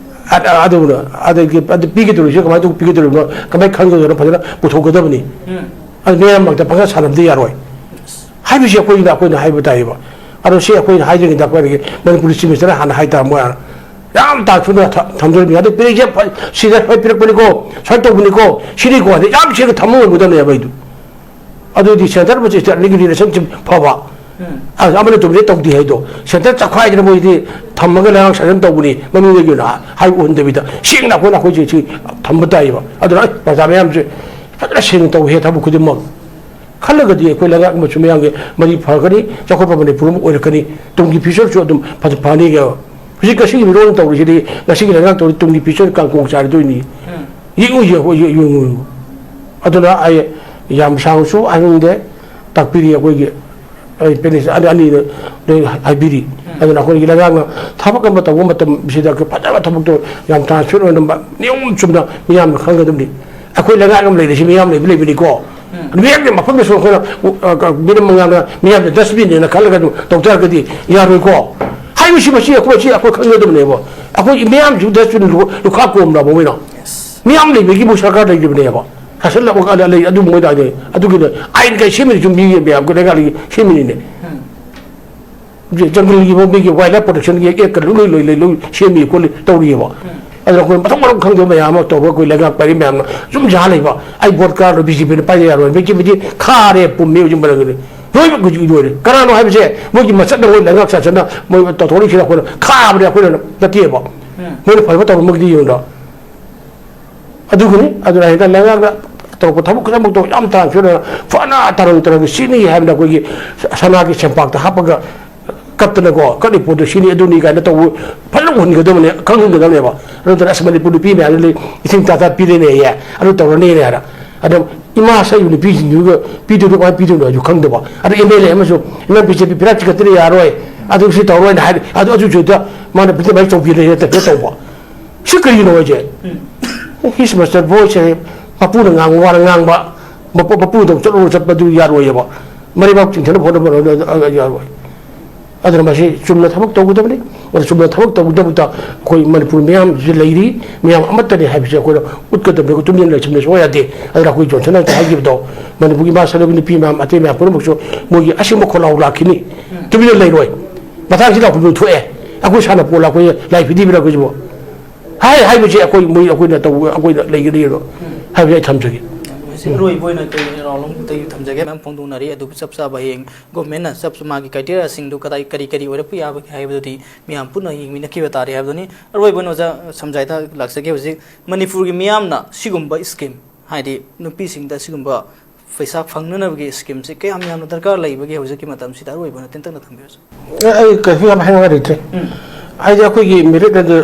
ꯑ-, ꯑ-, ꯑꯗꯨꯅ, ꯑꯗꯒꯤ, ꯑꯗꯨ ꯄꯤꯒꯗꯧꯔꯤꯁꯦ ꯀꯃꯥꯏꯅ ꯇꯧ-, ꯄꯤꯒꯗꯧꯔꯤꯕꯅꯣ, ꯀꯃꯥꯏꯅ ꯈꯪꯒꯗꯧꯔꯤꯅꯣ, ꯐꯖꯅ ꯄꯨꯊꯣꯛꯀꯗꯕꯅꯤ꯫ ꯎꯝ꯫ ꯑꯗꯨ ꯃꯌꯥꯝ ꯃꯔꯛꯇ ꯄꯪꯁꯥ ꯁꯥꯟꯅꯕꯗꯤ ꯌꯥꯔꯣꯏ꯫ ꯍꯥꯏꯕꯁꯤ ꯑꯩꯈꯣꯏꯅ, ꯑꯩꯈꯣꯏꯅ ꯍꯥꯏꯕ ꯇꯥꯏꯌꯦꯕ꯫ ꯑꯗꯣ ꯁꯤ ꯑꯩꯈꯣꯏꯅ ꯍꯥꯏꯗ꯭ꯔꯤꯉꯩꯗ ꯑꯩꯈꯣꯏꯒꯤ ꯃꯅꯤꯄꯨꯔꯒꯤ chief ministerꯅ ꯍꯥꯟꯅ ꯍꯥꯏ ꯇꯥꯔꯝꯃꯣꯏ ꯍꯥꯟꯅ꯫ ꯌꯥꯝ ꯇꯥꯟ ꯁꯨꯅ ꯊ-, ꯊꯝꯖꯔꯝꯃꯤ꯫ ꯑꯗꯨ ꯄꯤꯔꯛꯏꯁꯦ ꯐ-, ꯁꯤꯗ ꯁꯨꯃꯥꯏꯅ ꯄꯤꯔꯛꯄꯅꯤꯀꯣ, ꯁꯨꯃꯥꯏꯅ ꯇꯧꯕꯅꯤꯀꯣ, ꯁꯤꯅꯤꯀꯣ ꯍꯥꯏꯗꯤ ꯌꯥꯝ ꯁꯦꯡꯅ ꯊꯝꯕ ꯉꯝꯒꯗꯕꯅꯦꯕ ꯑꯩꯗꯨ꯫ ꯑꯗꯨꯗꯤ centre ꯃꯆꯤꯁꯇ ꯑꯅꯤꯒꯤ relationship ꯐꯕ꯫ ꯎꯝ꯫ ꯑ-, ꯑꯃꯅ dominate ꯇꯧꯗꯦ ꯍꯥꯏꯗꯣ꯫ Centre ꯆꯈꯥꯏꯗꯅ ꯃꯣꯏꯗꯤ ꯊꯝꯃꯒ ꯂꯩꯉꯥꯛ ꯁꯥꯖꯟ ꯇꯧꯕꯅꯤ, ꯃꯃꯤꯡꯗꯒꯤ ꯑꯣꯏꯅ ꯍꯥꯏꯕ ꯎꯍꯟꯗꯕꯤꯗ ꯁꯦꯡꯅ ꯑꯩꯈꯣꯏꯅ ꯑꯩꯈꯣꯏꯁꯦ ꯁꯤ ꯊꯝꯕ ꯇꯥꯏꯌꯦꯕ꯫ ꯑꯗꯨꯅ ꯑꯩ ꯄ꯭ꯔꯖꯥ ꯃꯌꯥꯝꯁꯦ ꯐꯖꯅ ꯁꯦꯡꯅ ꯇꯧꯍꯦ ꯊꯕꯛ ꯈꯨꯗꯤꯡꯃꯛ꯫ ꯈꯜꯂꯒꯗꯤ ꯑꯩꯈꯣꯏ ꯂꯩꯉꯥꯛ ꯑꯃꯁꯨ ꯃꯌꯥꯝꯒꯤ ꯃꯔꯤ ꯐꯒꯅꯤ, ꯆꯥꯎꯈꯠꯄ ꯃꯅꯤꯄꯨꯔ ꯑꯃ ꯑꯣꯏꯔꯛꯀꯅꯤ, ꯇꯨꯡꯒꯤ futureꯁꯨ ꯑꯗꯨꯝ ꯐꯖ ꯐꯅꯤꯒ꯫ ꯍꯧꯖꯤꯛ ꯉꯁꯤꯒꯤ ꯃꯤꯔꯣꯜꯅ ꯇꯧꯔꯤꯁꯤꯗꯤ, ꯉꯁꯤꯒꯤ ꯂꯩꯉꯥꯛ ꯇꯧꯔꯤ ꯇꯨꯡꯒꯤ future ꯀꯥꯡꯀꯣꯡ ꯆꯥꯏꯔꯗꯣꯏꯅꯤ꯫ ꯎꯝ꯫ ꯌꯦꯡꯉꯨ, ꯌꯦꯡꯉꯨ, ꯌꯦꯡꯉꯨ, ꯌꯦꯡꯉꯨ꯫ ꯑꯗꯨꯅ ꯑꯩ ꯌꯥꯝ ꯁꯥꯡꯅꯁꯨ ꯍꯥꯏꯅꯤꯡꯗꯦ, ꯇꯥꯛꯄꯤꯔꯤ ꯑꯩꯈꯣꯏꯒꯤ, ꯑꯩ ꯄꯦꯅꯦꯁ ꯑꯅꯤ, ꯑꯅꯤꯗ ꯂꯣꯏ ꯍꯥꯏꯕꯤꯔꯤ꯫ ꯎꯝ꯫ ꯑꯗꯨꯅ ꯑꯩꯈꯣꯏꯒꯤ ꯂꯩꯉꯥꯛꯅ ꯊꯕꯛ ꯑꯃ ꯇꯧꯕ ꯃꯇꯝꯁꯤꯗ ꯑꯩꯈꯣꯏ ꯐꯖꯕ ꯊꯕꯛꯇꯣ ꯌꯥꯝ transparent ꯑꯣꯏꯅ ꯅꯤꯌꯣꯝ ꯆꯨꯝꯅ ꯃꯤꯌꯥꯝꯅ ꯈꯪꯒꯗꯕꯅꯤ꯫ ꯑꯩꯈꯣꯏ ꯂꯩꯉꯥꯛ ꯑꯃ ꯂꯩꯔꯤꯁꯤ ꯃꯤꯌꯥꯝ ꯂꯩꯕ ꯂꯩꯕꯅꯤꯀꯣ꯫ ꯎꯝ꯫ ꯃꯤꯌꯥꯝꯒꯤ ꯃꯐꯝꯗꯁꯨ ꯑꯩꯈꯣꯏꯅ, ꯑ, ꯑ, ꯃꯤꯅꯤꯠ ꯃꯉꯥꯗ ꯃꯤꯌꯥꯝꯅ dustbinꯅꯦꯅ ꯈꯜꯂꯒ ꯑꯗꯨꯝ ꯇꯧ ꯇꯥꯔꯒꯗꯤ ꯌꯥꯔꯣꯏꯀꯣ꯫ ꯍꯥꯏꯔꯤꯕꯁꯤ ꯃꯁꯤ ꯑꯩꯈꯣꯏ, ꯃꯁꯤ ꯑꯩꯈꯣꯏ ꯈꯪꯒꯗꯕꯅꯦꯕ꯫ ꯑꯩꯈꯣꯏ ꯃꯤꯌꯥꯝꯁꯨ dustbin ꯂꯨ-, ꯂꯨꯈꯥꯛ ꯀꯣꯝꯂꯕ ꯃꯣꯏꯅ꯫ ꯃꯤꯌꯥꯝ ꯂꯩꯕꯒꯤꯕꯨ ꯁꯔꯀꯥꯔ ꯂꯩꯔꯤꯕꯅꯦꯕ꯫ ꯁꯥꯁꯟ ꯂꯩ, ꯑꯗꯨ ꯃꯣꯏꯗ ꯍꯥꯏꯗꯤ꯫ ꯑꯗꯨꯒꯤꯅꯦ ꯑꯥꯏꯟ ꯀꯥꯏ ꯁꯦꯝꯃꯤꯅꯁꯨ ꯃꯤꯒꯤ ꯃꯌꯥꯝꯒꯤ ꯂꯩꯉꯥꯛꯀꯤ ꯁꯦꯝꯃꯤꯅꯤꯅꯦ꯫ ꯎꯝ꯫ ꯖꯪꯒꯜꯒꯤ ꯃꯤꯒꯤ wildlife protectionꯒꯤ act ꯂꯣꯏ, ꯂꯣꯏ, ꯂꯣꯏ, ꯂꯣꯏ ꯁꯦꯝꯃꯤ ꯈꯣꯠꯂꯤ ꯇꯧꯔꯤꯑꯕ꯫ ꯎꯝ꯫ ꯑꯗꯨꯅ ꯑꯩꯈꯣꯏ ꯃꯊꯣꯡ ꯃꯔꯝ ꯈꯪꯗꯕ ꯃꯌꯥꯝ ꯑꯃ ꯇꯧꯔꯒ ꯑꯩꯈꯣꯏ ꯂꯩꯉꯥꯛ ꯄꯥꯏꯔꯤ ꯃꯌꯥꯝꯅ ꯁꯨꯝ ꯌꯥ ꯂꯩꯕ꯫ ꯑꯩ vote ꯀꯥꯔꯣꯏ, BJPꯅ ꯄꯥꯏꯖ ꯌꯥꯔꯣꯏ, BJPꯗꯤ ꯈꯥꯔꯦ, ꯄꯨꯝꯃꯦ ꯍꯧꯖꯤꯛ ꯃꯔꯛꯇꯗꯤ꯫ ꯂꯣꯏꯅꯃꯛ ꯍꯧꯖꯤꯛ ꯂꯣꯏꯔꯦ꯫ ꯀꯅꯥꯅꯣ ꯍꯥꯏꯕꯁꯦ ꯃꯣꯏꯒꯤ ꯃꯆꯠꯅ ꯃꯣꯏ ꯂꯩꯉꯥꯛ ꯁꯥꯁꯟꯅ ꯃꯣꯏ ꯇꯧꯊꯣꯔꯛꯏꯁꯤꯅ ꯑꯩꯈꯣꯏꯅ ꯈꯥꯕꯅꯦ, ꯑꯩꯈꯣꯏꯅ ꯅꯠꯇꯦꯕ꯫ ꯎꯝ꯫ ꯃꯣꯏꯅ ꯐꯕ ꯇꯧꯔꯝꯃꯒꯗꯤ ꯌꯦꯡꯉꯨꯗ꯫ ꯑꯗꯨꯒꯤꯅꯤ꯫ ꯑꯗꯨꯅ ꯍꯦꯛꯇ ꯂꯩꯉꯥꯛꯅ ꯇꯧꯔꯛꯄ ꯊꯕꯛ ꯈꯨꯗꯤꯡꯃꯛꯇꯣ ꯌꯥꯝ ꯇꯥꯟ ꯐꯤꯌꯣꯟꯅ ꯐꯅ ꯇꯔꯪ ꯇꯔꯪ ꯁꯤꯅꯤ ꯍꯥꯏꯕꯗ ꯑꯩꯈꯣꯏꯒꯤ ꯁꯅꯥꯒꯤ ꯁꯦꯝꯄꯥꯛꯇ ꯍꯥꯞꯄꯒ ꯀꯞꯇꯅꯀꯣ, ꯀꯠꯂꯤ ꯄꯣꯠꯇꯣ ꯁꯤꯅꯤ ꯑꯗꯨꯅꯤ ꯀꯥꯏꯅ ꯇꯧꯕ ꯐꯖꯅ ꯎꯍꯟꯒꯗꯕꯅꯦ, ꯈꯪꯍꯟꯒꯗꯕꯅꯦꯕ꯫ ꯑꯗꯨ ꯅꯠꯇꯅ ꯑꯁ ꯃꯅꯤꯄꯨꯔ ꯅꯨꯄꯤ ꯃꯌꯥꯝꯅ ꯂꯩ, ꯏꯁꯤꯡ ꯇꯥ ꯇꯥ ꯄꯤꯔꯦꯅꯦ, ꯑꯦ, ꯑꯗꯨ ꯇꯧꯔꯅꯤꯅꯦ ꯍꯥꯏꯅ꯫ ꯑꯗꯣ ꯏꯃꯥ ꯁꯛꯏꯕ ꯅꯨꯄꯤꯁꯤꯡꯗꯨꯒ ꯄꯤꯗꯣꯏꯗꯣ ꯀꯃꯥꯏꯅ ꯄꯤꯗꯣꯏꯅꯣ ꯍꯥꯏꯁꯨ ꯈꯪꯗꯕ꯫ ꯑꯗ MLA ꯑꯃꯁꯨ ꯏꯃꯥ BJP ꯄꯤꯔꯥ ꯆꯤꯡꯈꯠꯇꯅ ꯌꯥꯔꯣꯏ, ꯑꯗꯨ ꯁꯤ ꯇꯧꯔꯣꯏꯅ ꯍꯥꯏꯔꯦ꯫ ꯑꯗꯨ ꯑꯗꯨꯁꯨ ꯍꯦꯛꯇ ꯃꯥꯅ ꯕꯤꯖꯤꯅꯦꯁ ꯇꯧꯕꯤꯔꯦ ꯍꯦꯛꯇ ꯇꯧꯕ꯫ ꯁꯤ ꯀꯔꯤꯒꯤꯅꯣ ꯍꯥꯏꯁꯦ? ꯎꯝ꯫ His master voice ꯍꯥꯏ, ꯃꯄꯨꯅ ꯉꯥꯡꯕ ꯋꯥꯅ ꯉꯥꯡꯕ, ꯃꯄꯨ- ꯃꯄꯨꯗꯧ ꯆꯠꯂꯨꯔ ꯆꯠꯄꯗꯨ ꯌꯥꯔꯣꯏꯑꯕ꯫ ꯃꯔꯩꯕꯥꯛ ꯆꯤꯡꯊꯅꯕ ꯍꯣꯠꯅꯕ ꯌꯥꯔꯣꯏ꯫ ꯑꯗꯨꯅ ꯃꯁꯤ ꯆꯨꯝꯅ ꯊꯕꯛ ꯇꯧꯒꯗꯕꯅꯤ꯫ ꯑꯗꯨ ꯆꯨꯝꯅ ꯊꯕꯛ ꯇꯧꯒꯗꯕꯗ ꯑꯩꯈꯣꯏ ꯃꯅꯤꯄꯨꯔ ꯃꯤꯌꯥꯝꯁꯤ ꯂꯩꯔꯤ, ꯃꯤꯌꯥꯝ ꯑꯃꯠꯇꯅꯤ ꯍꯥꯏꯕꯁꯤ ꯑꯩꯈꯣꯏꯅ ꯎꯠꯀꯗꯕꯅꯤ꯫ ꯑꯩꯈꯣꯏ ꯇꯨꯃꯤꯟꯅ ꯂꯩꯁꯤꯟꯕ ꯁꯨꯡꯌꯥ ꯌꯥꯗꯦ꯫ ꯑꯗꯨꯅ ꯑꯩꯈꯣꯏ ꯖꯣꯟꯁꯟ ꯍꯥꯏꯅ ꯍꯥꯏꯈꯤꯕꯗꯣ, ꯃꯅꯤꯄꯨꯔꯒꯤ ꯃꯥ ꯁꯔꯨꯛ ꯅꯨꯄꯤ ꯃꯌꯥꯝ, ꯑꯇꯩ ꯃꯌꯥꯝ ꯄꯨꯝꯅꯃꯛꯁꯨ ꯃꯣꯏꯒꯤ ꯑꯁꯦꯡꯕ ꯈꯣꯜꯂꯥꯎ ꯂꯥꯛꯈꯤꯅꯤ꯫ ꯇꯨꯃꯤꯟꯅ ꯂꯩꯔꯣꯏ꯫ ꯃꯇꯥꯡꯁꯤꯗ ꯑꯩꯈꯣꯏ ꯊꯣꯛꯑꯦ꯫ ꯑꯩꯈꯣꯏ ꯁꯥꯟꯅꯄꯣꯠ ꯑꯩꯈꯣꯏ ꯂꯥꯏ ꯐꯤꯗꯤꯕꯤꯔ ꯑꯩꯈꯣꯏꯁꯤꯕꯨ꯫ ꯍꯥꯏ ꯍꯥꯏꯕꯁꯦ ꯑꯩꯈꯣꯏ, ꯃꯣꯏ, ꯑꯩꯈꯣꯏꯅ ꯇꯧꯕ, ꯑꯩꯈꯣꯏꯅ ꯂꯩꯒꯅꯤꯕ ꯍꯥꯏꯕꯁꯦ ꯑꯩ ꯊꯝꯖꯒꯦ꯫ ꯍꯧꯖꯤꯛ ꯑꯔꯣꯏꯕ ꯑꯣꯏꯅ ꯀꯩ ꯔꯥꯎꯟ ꯑꯃꯇꯪ ꯊꯝꯖꯒꯦ꯫ ꯃꯌꯥꯝ ꯐꯣꯡꯗꯣꯛꯅꯔꯤ꯫ ꯑꯗꯨꯕꯨ ꯆꯞ ꯆꯥꯕ ꯍꯌꯦꯡ ꯒꯣꯔꯃꯦꯟꯅ ꯆꯞ ꯃꯥꯒꯤ ꯀ꯭ꯔꯥꯏꯇꯦꯔꯤꯌꯥꯁꯤꯡꯗꯨ ꯀꯗꯥꯏ, ꯀꯔꯤ ꯀꯔꯤ ꯑꯣꯏꯔꯛꯄ ꯌꯥꯕꯒꯦ ꯍꯥꯏꯕꯗꯨꯗꯤ ꯃꯤꯌꯥꯝ ꯄꯨꯟꯅ ꯌꯦꯡꯃꯤꯟꯅꯈꯤꯕ ꯇꯥꯔꯦ ꯍꯥꯏꯕꯗꯨꯅꯤ꯫ ꯑꯔꯣꯏꯕ ꯑꯣꯏꯅ ꯑꯣꯖꯥ ꯁꯝꯖꯥꯏꯗ ꯂꯥꯛꯆꯒꯦ꯫ ꯍꯧꯖꯤꯛ ꯃꯅꯤꯄꯨꯔꯒꯤ ꯃꯤꯌꯥꯝꯅ ꯁꯤꯒꯨꯝꯕ ꯁ꯭ꯀꯤꯝ, ꯍꯥꯏꯗꯤ ꯅꯨꯄꯤꯁꯤꯡꯗ ꯁꯤꯒꯨꯝꯕ ꯄꯩꯁꯥ ꯐꯪꯅꯅꯕꯒꯤ ꯁ꯭ꯀꯤꯝꯁꯦ ꯀꯌꯥꯝ ꯌꯥꯝꯅ ꯗꯔꯀꯥꯔ ꯂꯩꯕꯒꯦ ꯍꯧꯖꯤꯛꯀꯤ ꯃꯇꯝꯁꯤꯗ? ꯑꯔꯣꯏꯕ ꯑꯣꯏꯅ ꯇꯦꯟꯇꯛꯅ ꯊꯝꯕꯤꯔꯁꯨ꯫ ꯑꯩ ꯀꯩꯁꯨ ꯌꯥꯝ ꯍꯥꯏꯅꯤꯡꯉꯥꯏ ꯂꯩꯇ꯭ꯔꯦ꯫ ꯎꯝ꯫ ꯍꯥꯏꯗꯤ ꯑꯩꯈꯣꯏꯒꯤ ꯃꯦꯔꯤꯠ ꯑꯗꯨ,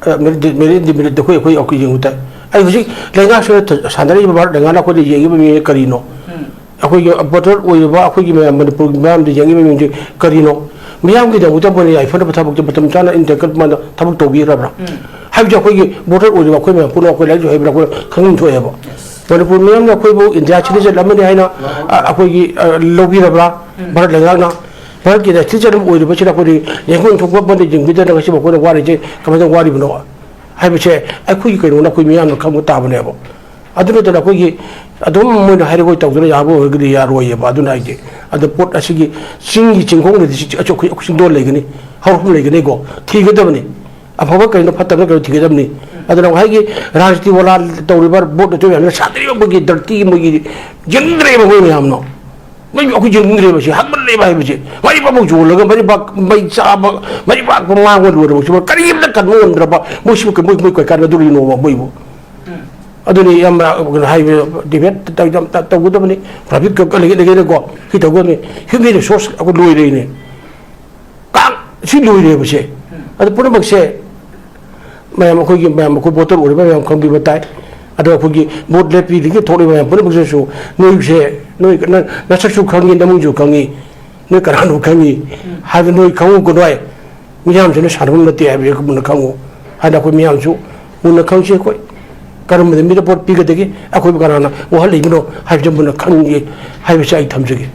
ꯑ, ꯃꯦꯔꯤꯠ ꯗꯤ-, ꯃꯦꯔꯤꯠ ꯗꯤꯃꯦꯔꯤꯠꯇꯤ ꯑꯩꯈꯣꯏ, ꯑꯩꯈꯣꯏ ꯌꯦꯡꯕ ꯇꯥꯏ꯫ ꯑꯩ ꯍꯧꯖꯤꯛ ꯂꯩꯉꯥꯛꯁꯤꯅ ꯊ-, ꯁꯥꯟꯅꯔꯤꯕ ꯚꯥꯔꯠ ꯂꯩꯉꯥꯛꯅ ꯑꯩꯈꯣꯏꯗ ꯌꯦꯡꯉꯤꯕ ꯃꯤ ꯀꯔꯤꯅꯣ? ꯎꯝ꯫ ꯑꯩꯈꯣꯏꯒꯤ ꯚꯣꯇꯔ ꯑꯣꯏꯔꯤꯕ ꯑꯩꯈꯣꯏꯒꯤ ꯃꯌꯥꯝ, ꯃꯅꯤꯄꯨꯔꯒꯤ ꯃꯤꯌꯥꯝꯗ ꯌꯦꯡꯉꯤꯕ ꯃꯤꯁꯦ ꯀꯔꯤꯅꯣ? ꯃꯤꯌꯥꯝꯒꯤꯗꯃꯛꯇ ꯃꯣꯏꯅ ꯌꯥꯏꯐꯅꯕ ꯊꯕꯛꯇ ꯃꯇꯝ ꯆꯥꯅ ꯏꯟꯇꯔꯀꯠ ꯃꯥꯅ ꯊꯕꯛ ꯇꯧꯕꯤꯔꯕ꯭ꯔꯥ? ꯎꯝ꯫ ꯍꯥꯏꯕꯗꯤ ꯑꯩꯈꯣꯏꯒꯤ ꯚꯣꯇꯔ ꯑꯣꯏꯔꯤꯕ ꯑꯩꯈꯣꯏ ꯃꯌꯥꯝ ꯄꯨꯝꯅꯃꯛ ꯑꯩꯈꯣꯏ ꯂꯥꯏꯔꯤꯛ ꯂꯥꯏꯁꯨ ꯍꯩꯕ꯭ꯔꯥ ꯑꯩꯈꯣꯏ ꯈꯪꯐꯝ ꯊꯣꯛꯑꯦꯕ꯫ ꯃꯅꯤꯄꯨꯔ ꯃꯤꯌꯥꯝꯅ ꯑꯩꯈꯣꯏꯕꯨ ꯏꯟꯗꯤꯌꯥ ꯁꯤꯇꯤꯖꯦꯟ ꯑꯃꯅꯤ ꯍꯥꯏꯅ, ꯑ, ꯑꯩꯈꯣꯏꯒꯤ, ꯑ, ꯂꯧꯕꯤꯔꯕ꯭ꯔꯥ? ꯎꯝ꯫ ꯚꯥꯔꯠ ꯂꯩꯉꯥꯛꯅ ꯚꯥꯔꯠꯀꯤ ꯁꯤꯇꯤꯖꯦꯟ ꯑꯃ ꯑꯣꯏꯔꯤꯕꯁꯤꯅ ꯑꯩꯈꯣꯏꯗꯤ ꯌꯦꯡꯐꯝ ꯊꯣꯛꯄ ꯑꯃꯗ ꯌꯦꯡꯕꯤꯗꯅ ꯉꯁꯤꯕꯨ ꯑꯩꯈꯣꯏꯅ ꯋꯥꯔꯤꯁꯦ ꯀꯃꯥꯏꯅ ꯋꯥꯔꯤꯕꯅꯣ ꯍꯥꯏꯕꯁꯦ ꯑꯩꯈꯣꯏꯒꯤ ꯀꯩꯅꯣꯅ ꯑꯩꯈꯣꯏ ꯃꯤꯌꯥꯝꯅ ꯈꯪꯕ ꯇꯥꯕꯅꯦꯕ꯫ ꯑꯗꯨ ꯅꯠꯇꯅ ꯑꯩꯈꯣꯏꯒꯤ ꯑꯗꯨꯝ ꯃꯣꯏꯅ ꯍꯥꯏꯔꯒ ꯇꯧꯗꯅ ꯌꯥꯕ ꯑꯣꯏꯔꯒꯗꯤ ꯌꯥꯔꯣꯏꯌꯦꯕ꯫ ꯑꯗꯨꯅ ꯍꯥꯏꯗꯤ ꯑꯗꯣ ꯄꯣꯠ ꯑꯁꯤꯒꯤ ꯆꯤꯡꯒꯤ ꯆꯤꯡꯈꯣꯡꯗꯗꯤ ꯁꯤ-, ꯑꯩꯈꯣꯏ, ꯑꯩꯈꯣꯏ ꯆꯤꯡꯗꯣꯜ ꯂꯩꯒꯅꯤ, ꯍꯧꯔꯛꯐꯝ ꯂꯩꯒꯅꯤꯀꯣ, ꯊꯤꯒꯗꯕꯅꯤ꯫ ꯑꯐꯕ ꯀꯔꯤꯅꯣ, ꯐꯠꯇꯕ ꯀꯔꯤꯅꯣ ꯊꯤꯒꯗꯕꯅꯤ꯫ ꯑꯗꯨꯅ ꯉꯁꯥꯏꯒꯤ ꯔꯥꯖꯅꯤꯇꯤ ꯋꯥꯂꯥ ꯇꯧꯔꯤꯕ ꯚꯣꯠ ꯑꯗꯨ ꯃꯌꯥꯝꯅ ꯁꯥꯟꯅꯔꯤꯕ ꯃꯣꯏꯒꯤ ꯗꯔꯇꯤ, ꯃꯣꯏꯒꯤ ꯌꯦꯡꯅꯤꯡꯗ꯭ꯔꯦꯕ ꯃꯣꯏ ꯃꯌꯥꯝꯅꯣ꯫ ꯃꯣꯏ ꯑꯩꯈꯣꯏ ꯌꯦꯡꯅꯤꯡꯗ꯭ꯔꯦꯕ ꯁꯤ, ꯍꯟꯃꯜꯂꯦꯕ ꯍꯥꯏꯕꯁꯦ꯫ ꯃꯩ ꯄꯥꯛꯄ ꯌꯣꯜꯂꯒ ꯃꯩ ꯄꯥꯛ-, ꯃꯩ ꯆꯥꯕ, ꯃꯩ ꯄꯥꯛꯄ ꯃꯥꯡꯕ ꯂꯣꯏꯔꯕ ꯁꯤꯕꯨ ꯀꯔꯤꯝꯇ ꯀꯟꯕ ꯉꯝꯗ꯭ꯔꯕ ꯃꯣꯏꯁꯤꯕꯨ ꯀꯩ-, ꯃꯣꯏ, ꯃꯣꯏ ꯀꯩ ꯀꯥꯟꯅꯗꯣꯔꯤꯅꯣꯕ ꯃꯣꯏꯕꯨ? ꯑꯗꯨꯅꯤ ꯌꯥꯝꯅ ꯀꯩꯅꯣ ꯍꯥꯏꯕ, ꯗꯤꯕꯦꯠ ꯇꯧ-, ꯌꯥꯝ ꯇ-, ꯇꯧꯒꯗꯕꯅꯤ꯫ ꯄ꯭ꯔꯥꯏꯚꯦꯠ ꯀ-, ꯀ-, ꯂꯩꯒꯦ-, ꯂꯩꯒꯦꯅꯀꯣ ꯁꯤ ꯇꯧꯒꯗꯕꯅꯤ꯫ ꯍ꯭ꯌꯨꯃꯦꯟ ꯔꯤꯁꯣꯔꯁ ꯑꯩꯈꯣꯏ ꯂꯣꯏꯔꯦꯅꯦ꯫ ꯀꯥꯡ ꯁꯤ ꯂꯣꯏꯔꯦꯕꯁꯦ꯫ ꯑꯗꯨ ꯄꯨꯝꯅꯃꯛꯁꯦ ꯃꯌꯥꯝ ꯑꯩꯈꯣꯏꯒꯤ, ꯃꯌꯥꯝ ꯑꯩꯈꯣꯏ ꯚꯣꯇꯔ ꯑꯣꯏꯔꯤꯕ ꯃꯌꯥꯝ ꯈꯪꯕꯤꯕ ꯇꯥꯏ꯫ ꯑꯗꯣ ꯑꯩꯈꯣꯏꯒꯤ ꯚꯣꯠ ꯂꯦꯞꯄꯤꯗꯒꯤ ꯊꯣꯛꯂꯤꯕ ꯃꯌꯥꯝ ꯄꯨꯝꯅꯃꯛꯁꯤꯁꯨ ꯅꯣꯏꯁꯦ, ꯅꯣꯏ ꯅ-, ꯅꯁꯛꯁꯨ ꯈꯪꯉꯤ, ꯅꯃꯤꯡꯁꯨ ꯈꯪꯉꯤ, ꯅꯣꯏ ꯀꯅꯥꯅꯣ ꯈꯪꯉꯤ ꯍꯥꯏꯕ ꯅꯣꯏ ꯈꯪꯉꯨꯀꯣ꯫ ꯅꯣꯏ ꯃꯤꯌꯥꯝꯁꯤꯅ ꯁꯥꯟꯅꯐꯝ ꯅꯠꯇꯦ ꯍꯥꯏꯕꯁꯦ ꯃꯨꯟꯅ ꯈꯪꯉꯨ ꯍꯥꯏꯅ ꯑꯩꯈꯣꯏ ꯃꯤꯌꯥꯝꯁꯨ ꯃꯨꯟꯅ ꯈꯪꯁꯤ꯫ ꯑꯩꯈꯣꯏ ꯀꯔꯝꯕꯗ ꯃꯤꯗ ꯚꯣꯠ ꯄꯤꯒꯗꯒꯦ, ꯑꯩꯈꯣꯏꯕꯨ ꯀꯅꯥꯅ ꯋꯥꯍꯜꯂꯤꯕꯅꯣ ꯍꯥꯏꯕꯁꯤ ꯃꯨꯟꯅ ꯈꯪꯉꯤ ꯍꯥꯏꯕꯁꯤ ꯑꯩ ꯊꯝꯖꯒꯦ꯫